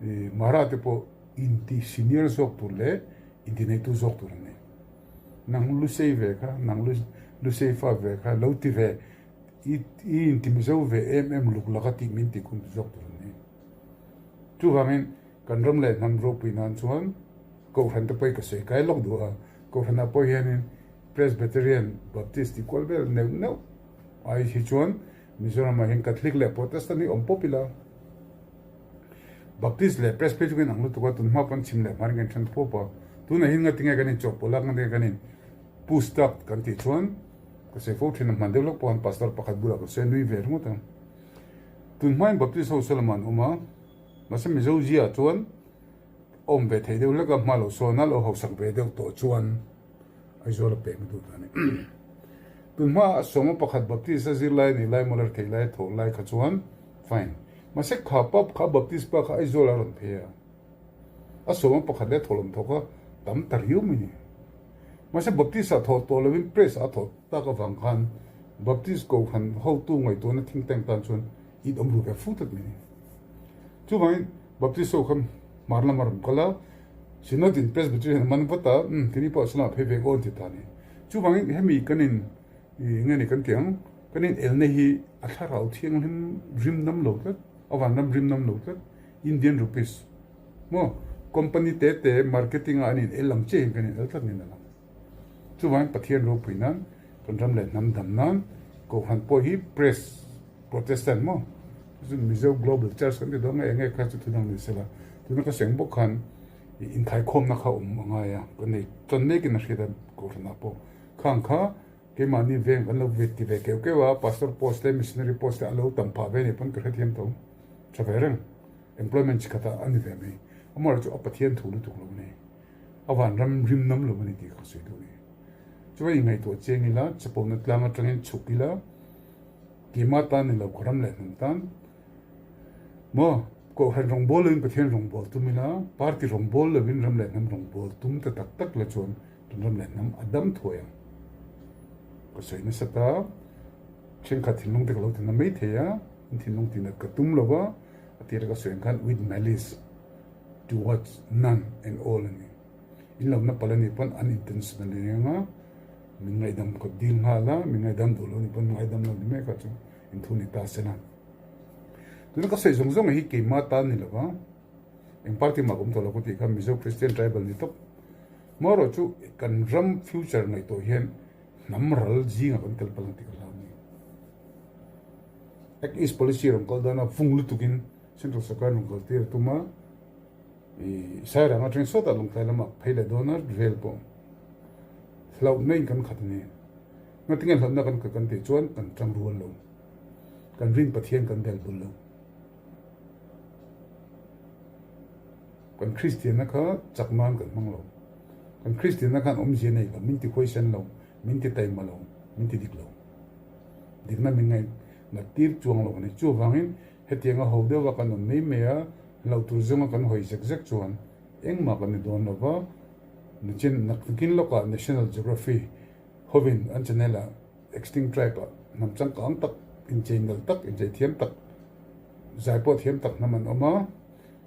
i Mara te pawh inti senior zawk tur leh inti neitu zawk tur an ni. Nang Lusei ve kha, nang Lusei fa ve kha lo ti ve, i inti Mizo ve em em luk laka tih min ti khum tu zawk tur an ni. Chuvangin kan ram leh hnam ropui nan chuan Kohhran te pawh i ka sawi kai lawk duh a, Kohhranah pawh hianin Presbyterian, Baptist tih kual vel neuh neuh ai hi chuan Mizoramah hian Catholic leh Protestant hi awm pawp ila. Baptist leh Presby chu kan ang lutuk a, tunhma pawn chhim leh hmarin kan then pawp a. Tunah hian ngatinge kan inchawhpawlh a, ngatinge kan in push tak kan tih chuan ka sawi fo thin a, hman deuh lawk pawh khan Pastor pakhat bulah ka sawi a, nui ve ringawt ang. Tunhmain Baptist ho saw lamah an awm a, mahse Mizo ziaah chuan awm ve thei deuh hlek a, hma lo sawn a, lo hausak ve deuh tawh chuan Aizawl a pek na duh ta a ni. Tunhma a sawma pakhat Baptist a zirlai a nih lai maw la thei lai a thawh lai kha chuan fine. Mahse kha pa kha Baptist pa kha Aizawl a rawn phei a. A sawma pakhat leh thawhlawm thawk a tam ta riau mai ni. Mahse Baptist ah thawh tawh lovin Press ah a thawh tak avang khan Baptist kohhran hotu ngaihtuahna think tank tan chuan it awm ru ve fu tlat mai ni. Chuvangin Baptist ho kha hmar lam a rawn kal a, Synod in Presbyterian a man vat a, umm kini pawh sawnah phei ve awn ti ta ni. Chuvangin hemi kan in nge ni kan ti ang, kan in elna hi a thlarau thianghlim rim nam lo tlat, a vanram rim nam lo tlat, Indian rupees maw company te te marketing ah an in el ang chiah hian kan in el tlat niin a lang. Chuvangin Pathian ropui nan, kan ram leh hnam dam nan Kohhran pawh hi Press Protestant maw chu Mizo Global Church kan ti dawn nge enge kha chu thu dang ni sela tuna ka seng bawk khan inkhaikhawmna kha awm a ngai a kan nei tan mekin a hriat a Kohhranah pawh khang kha keimahni veng kan lo ve ti ve keuh keuh a Pastor post te Missionary post te a lo tam phah ve ni pawn ka hrethiam tho tha ve reng employment chi khatah a ni ve mai amaherawhchu a Pathian thu lutuk lo a ni. A vanram rim nam lo a ni tih ka sawi duh a ni. Chuan inngaihtuah chiang ila, chapona tlang atangin chhuk ila, keimah tan ni lo ka ram leh hnam tan maw Kohhran rawngbâwl lovin Pathian rawngbâwl tum ila, party rawngbâwl lovin ram leh hnam rawngbâwl tum ta tak tak la chuan kan ram leh hnam a dam thuai ang. Ka sawi nasa ta, thenkhat thinlung te ka lo ti na maithei a, in thinlung tihnat ka tum lo va, a tira ka sawi ang khan with malice. Towards none and all a ni. In lo na palh a nih pawn unintentionally anga min ngaihdam ka dil nghal a, min ngaihdam duh lo a nih pawn min ngaihdam lo ni mai kha chu inthu ni ta se la. Tuna ka sawi zawng zawng hi keimah tan ni lo va, eng party mah ka awm tawh lo ka tih kha Mizo Christian Tribal ni tawp. Marawh chu kan ram future ngaihtuah hian hnam ral zingah kan tel palh ang tih ka hlau a ni. Act East Policy rawn kal dana vung lutukin Central Sarkar rawn kal tir a tum a, i Sairang atang sawtah Lawngtlai lamah phei leh dawn a, rel pawh hlauhna in kan khat a ni. Ngatinge hlauhna kan khat kan tih chuan kan tang rual lo, kan rin Pathian kan bel bul lo. Kan Kristianna kha chak nan kan hmang lo. Kan Kristianna khan awmzia nei lo, min ti huaisen lo, min ti taima lo, min ti dik lo. Dikna min ngaih nat tir chuang lo a ni. Chuvangin hetianga ho deuha kan awm mai mai a, hlauh tur zawnga kan hawi zek zek chuan engmah kan ni dawn lo va. Nichin nakin lawkah National Geography hovin an channel ah Extinct Tribe ah hnam changkang tak, inchei nalh tak, inchei thiam tak, zai pawh thiam tak hnam an awm a.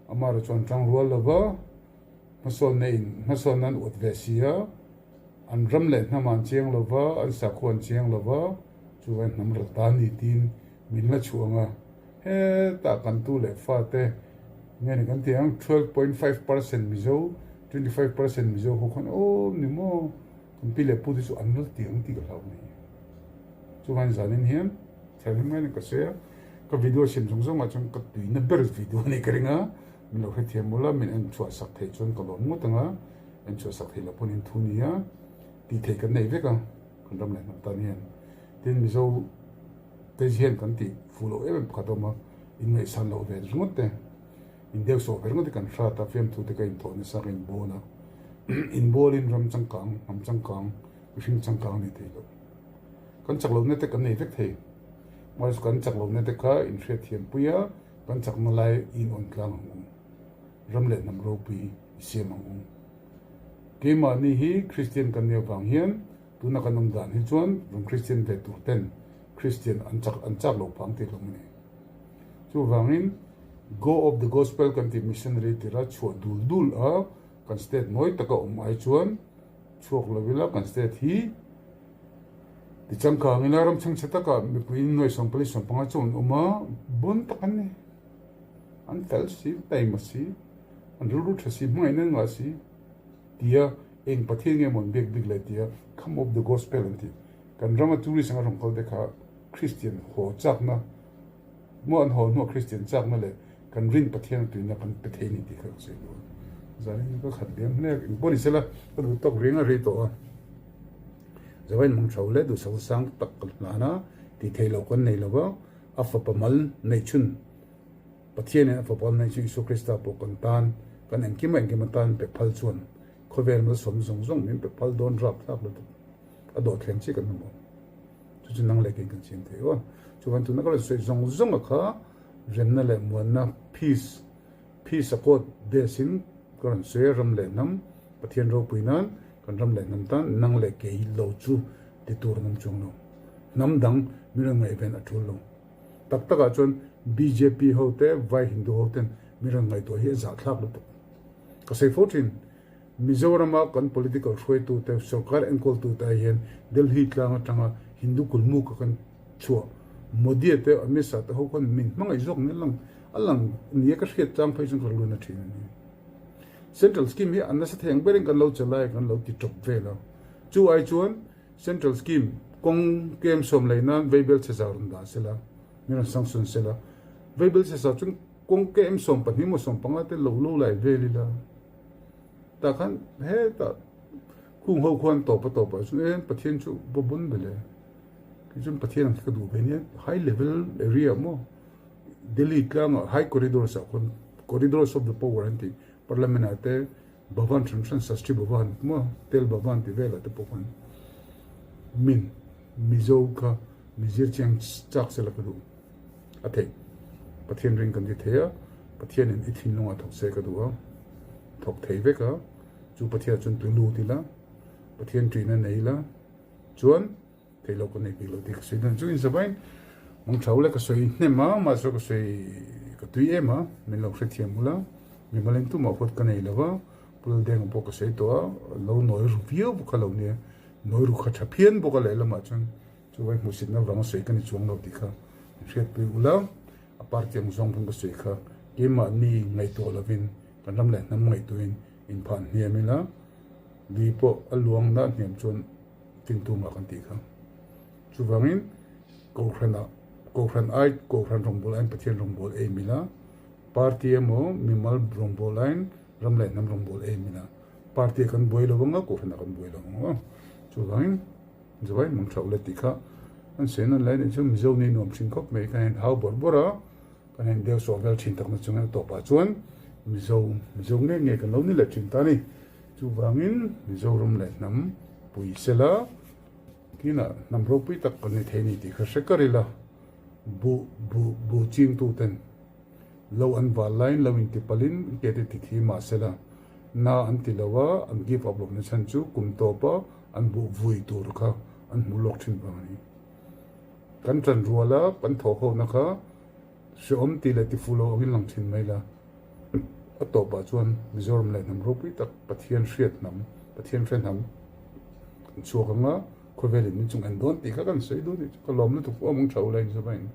Amaherawhchu an tang rual lo va, hmasawnna in hmasawnna an uat ve si a, an ram leh hnam an chiang lo va, an sakhua an chiang lo va, chuvain hnam ral ta ni tiin min la chhuah ang a, hetah kan tu leh fate nge ni kan tih ang 12.5% Mizo, 25% Mizo ho khan aw ni maw kan pi leh pu te chu an ral ti ang tih ka hlau mai. Chuvain zanin hian thianghlim ngaiin ka sawi a. Ka video siam zawng zawngah chuan ka tuina ber video a nih ka ring a, min lo hrethiam mawlh a, min en chhuah sak theih chuan ka lawm ngawt ang a, en chhuah sak theih loh pawhin thu nia tih theih kan nei vek a, kan ram leh hnam tan hian. Tin, Mizo te hian kan tih fuh loh em em pakhat a awm a, inngaihsan loh ve ringawt te, indeusawh ve ringawt te kan hrat a, fiamthu te ka inthawh nasa ka inbawl a, inbawlin ram changkang, hnam changkang, mihring changkang a ni thei loh. Kan chak lohna te kan nei vek thei. Mahse kan chak lohna te kha inhriatthiam pui a, kan chakna lai in awn tlang ang u. Ram leh hnam ropui i siam ang u. Keimahni hi Kristian kan nih avang hian tuna kan awm dan hi chuan rawn Kristian ve tur ten Kristian an chak an chak lo phang tih hlawm a ni. Chuvangin Go of the Gospel kan tih missionary tira chhuah dul dul a kan state nawi taka awm ai chuan chhuak lo ila kan state hi Ti changkang ila ram chhangchhe takah mipui nuai 44 15 chu an awm a, bawn tak an ni. An fel si, taima si, an rilru tha si, hmangaihna an ngah si tia eng Pathian nge maw an biak bik le tia come of the gospel an tih. Kan rama tourist anga rawn kal te kha Christian haw chakna Maw an haw hnuah Kristian chakna leh kan rin Pathian a tuina kan pe thei a ni tih kha ka sawi duh a. Zanin ka khat liam hle a, engpawh ni sela ka duh tawk riang a rei tawh a. Zawain hmang tho leh duhsak sang tak ka hlan a, tih theih loh kan nei lo va, a fapa mal neih chhun Pathianin a fapa mal neih chhun Isua Krista pawh kan tan kan engkim a engkim atan pe phal chuan khawvel malsawm zawng zawng min pe phal dawn rapthlak lutuk a dawhthleng chiah kan mamawh. Chu chu nang leh kei kan siam thei aw. Chuan tuna ka rawn sawi zawng zawng a kha remna leh muanna peace peace accord base in ka rawn sawi a ram leh hnam Pathian ropui nan kan ram leh hnam tan nang leh kei lo chu ti tur an awm chuang lo. Hnam dang min rawn ngaihven a tul lo. Tak tak ah chuan bjp ho te vai Hindu ho ten min rawn ngaihtuah hi a zahthlak lutuk. Ka sawi fo thin. Mizorama kan political hruaitute, sorkar enkawltute ai hian Delhi tlang atanga Hindu kulmuk a kan chhuah Modi-a te Amit Shah te ho khan min hmangaih zawk nen lang a lang nia ka hriat chang phei chuan ka rilru na thin a ni. Central scheme hi an nasa thei ang berin kan lo che lai kan lo ti tawp vel a. Chu ai chuan Central scheme kawng kem sawm lei nan veibel chhe zau rawn dah sela, min rawn sanction sela, veibel chhe zau chuan kawng kem 12 maw 15 te lo lo lai vel ila. Tah khan hetah khung ho khuan tawp a tawp ah chuan e Pathian chu va bun bele kei chuan Pathian ang khi ka duh ve nia high level area maw Delhi tlangah high corridors ah khuan corridors of the power an tih parliament ah te Bhavan hran hran Shastri Bhavan maw Tel Bhavan tih velah te pawh khuan min Mizo kha mi zir chiang chak sela ka duh. A theih. Pathian ring kan ti thei a, Pathianin i thinlungah thawk se ka duh a, thawk thei vek a, chu Pathian chuan tui lut ila, Pathian ṭihna nei ila, chuan theih loh ka nei bik lo tih ka sawi dawn. Chu inzavain mang ṭha ula ka sawi hnem a, mahse ka sawi ka tui em a, min lo hrethiam ula, mimal in tumah huat ka nei lo va. Pu Laldenga pawh ka sawi tawh a, lo nawi ru viau bawk kha lo nia, nawi ru kha tha phian bawk a lehlamah chuan chuvai hmuhsitna vanga sawi ka ni chuang lo tih kha min hriatpui ula, a party ang zawng pawn ka sawi kha keimahni ngaihtuah lovin kan ram leh hnam ngaihtuahin inphan hniam ila, lui pawh a luang na hniam chuan fintu mah kan tih kha. Chuvangin Kohhranah Kohhran ai Kohhran rawngbâwl aiin Pathian rawngbâwl em ila, Party emaw mimal rawngbâwl aiin ram leh hnam rawngbâwl em ila, Party ah kan buai lo anga Kohhranah kan buai lo ang aw. Chuvangin Zawai mang thauh la tih kha an sawi nawn lai anih chu Mizo nih nuam thin khawp mai, kan in hau bawrh bawrh a, kan in deu sawh vel thin takna chungin a tawpah chuan Mizo Mizo nge nge kan lo ni leh thin ta a ni. Chuvangin Mizoram leh hnam pui sela Kinah hnam ropui tak kan ni thei ni tih kha hre kar ila, buh buh buh chingtuten lo an val laiin lo intipalin ke te ti thi mah sela, na an ti lo a, an give up lohna chhan chu kum tawpa an buh vui tur kha an hmu lawk thin vang a ni. Kan tan ruala kan thawh hona kha Hrehawm tih leh tifuh lo angin lang thin mai la. A tawpah chuan Mizoram leh hnam ropui tak Pathian hriat hnam, Pathian hre hnam kan chhuak ang a, khawvelin min chung en dawn tih kha kan sawi dawn anih chu. Ka lawm lutuk pawh a mung tha ula inzawm a in.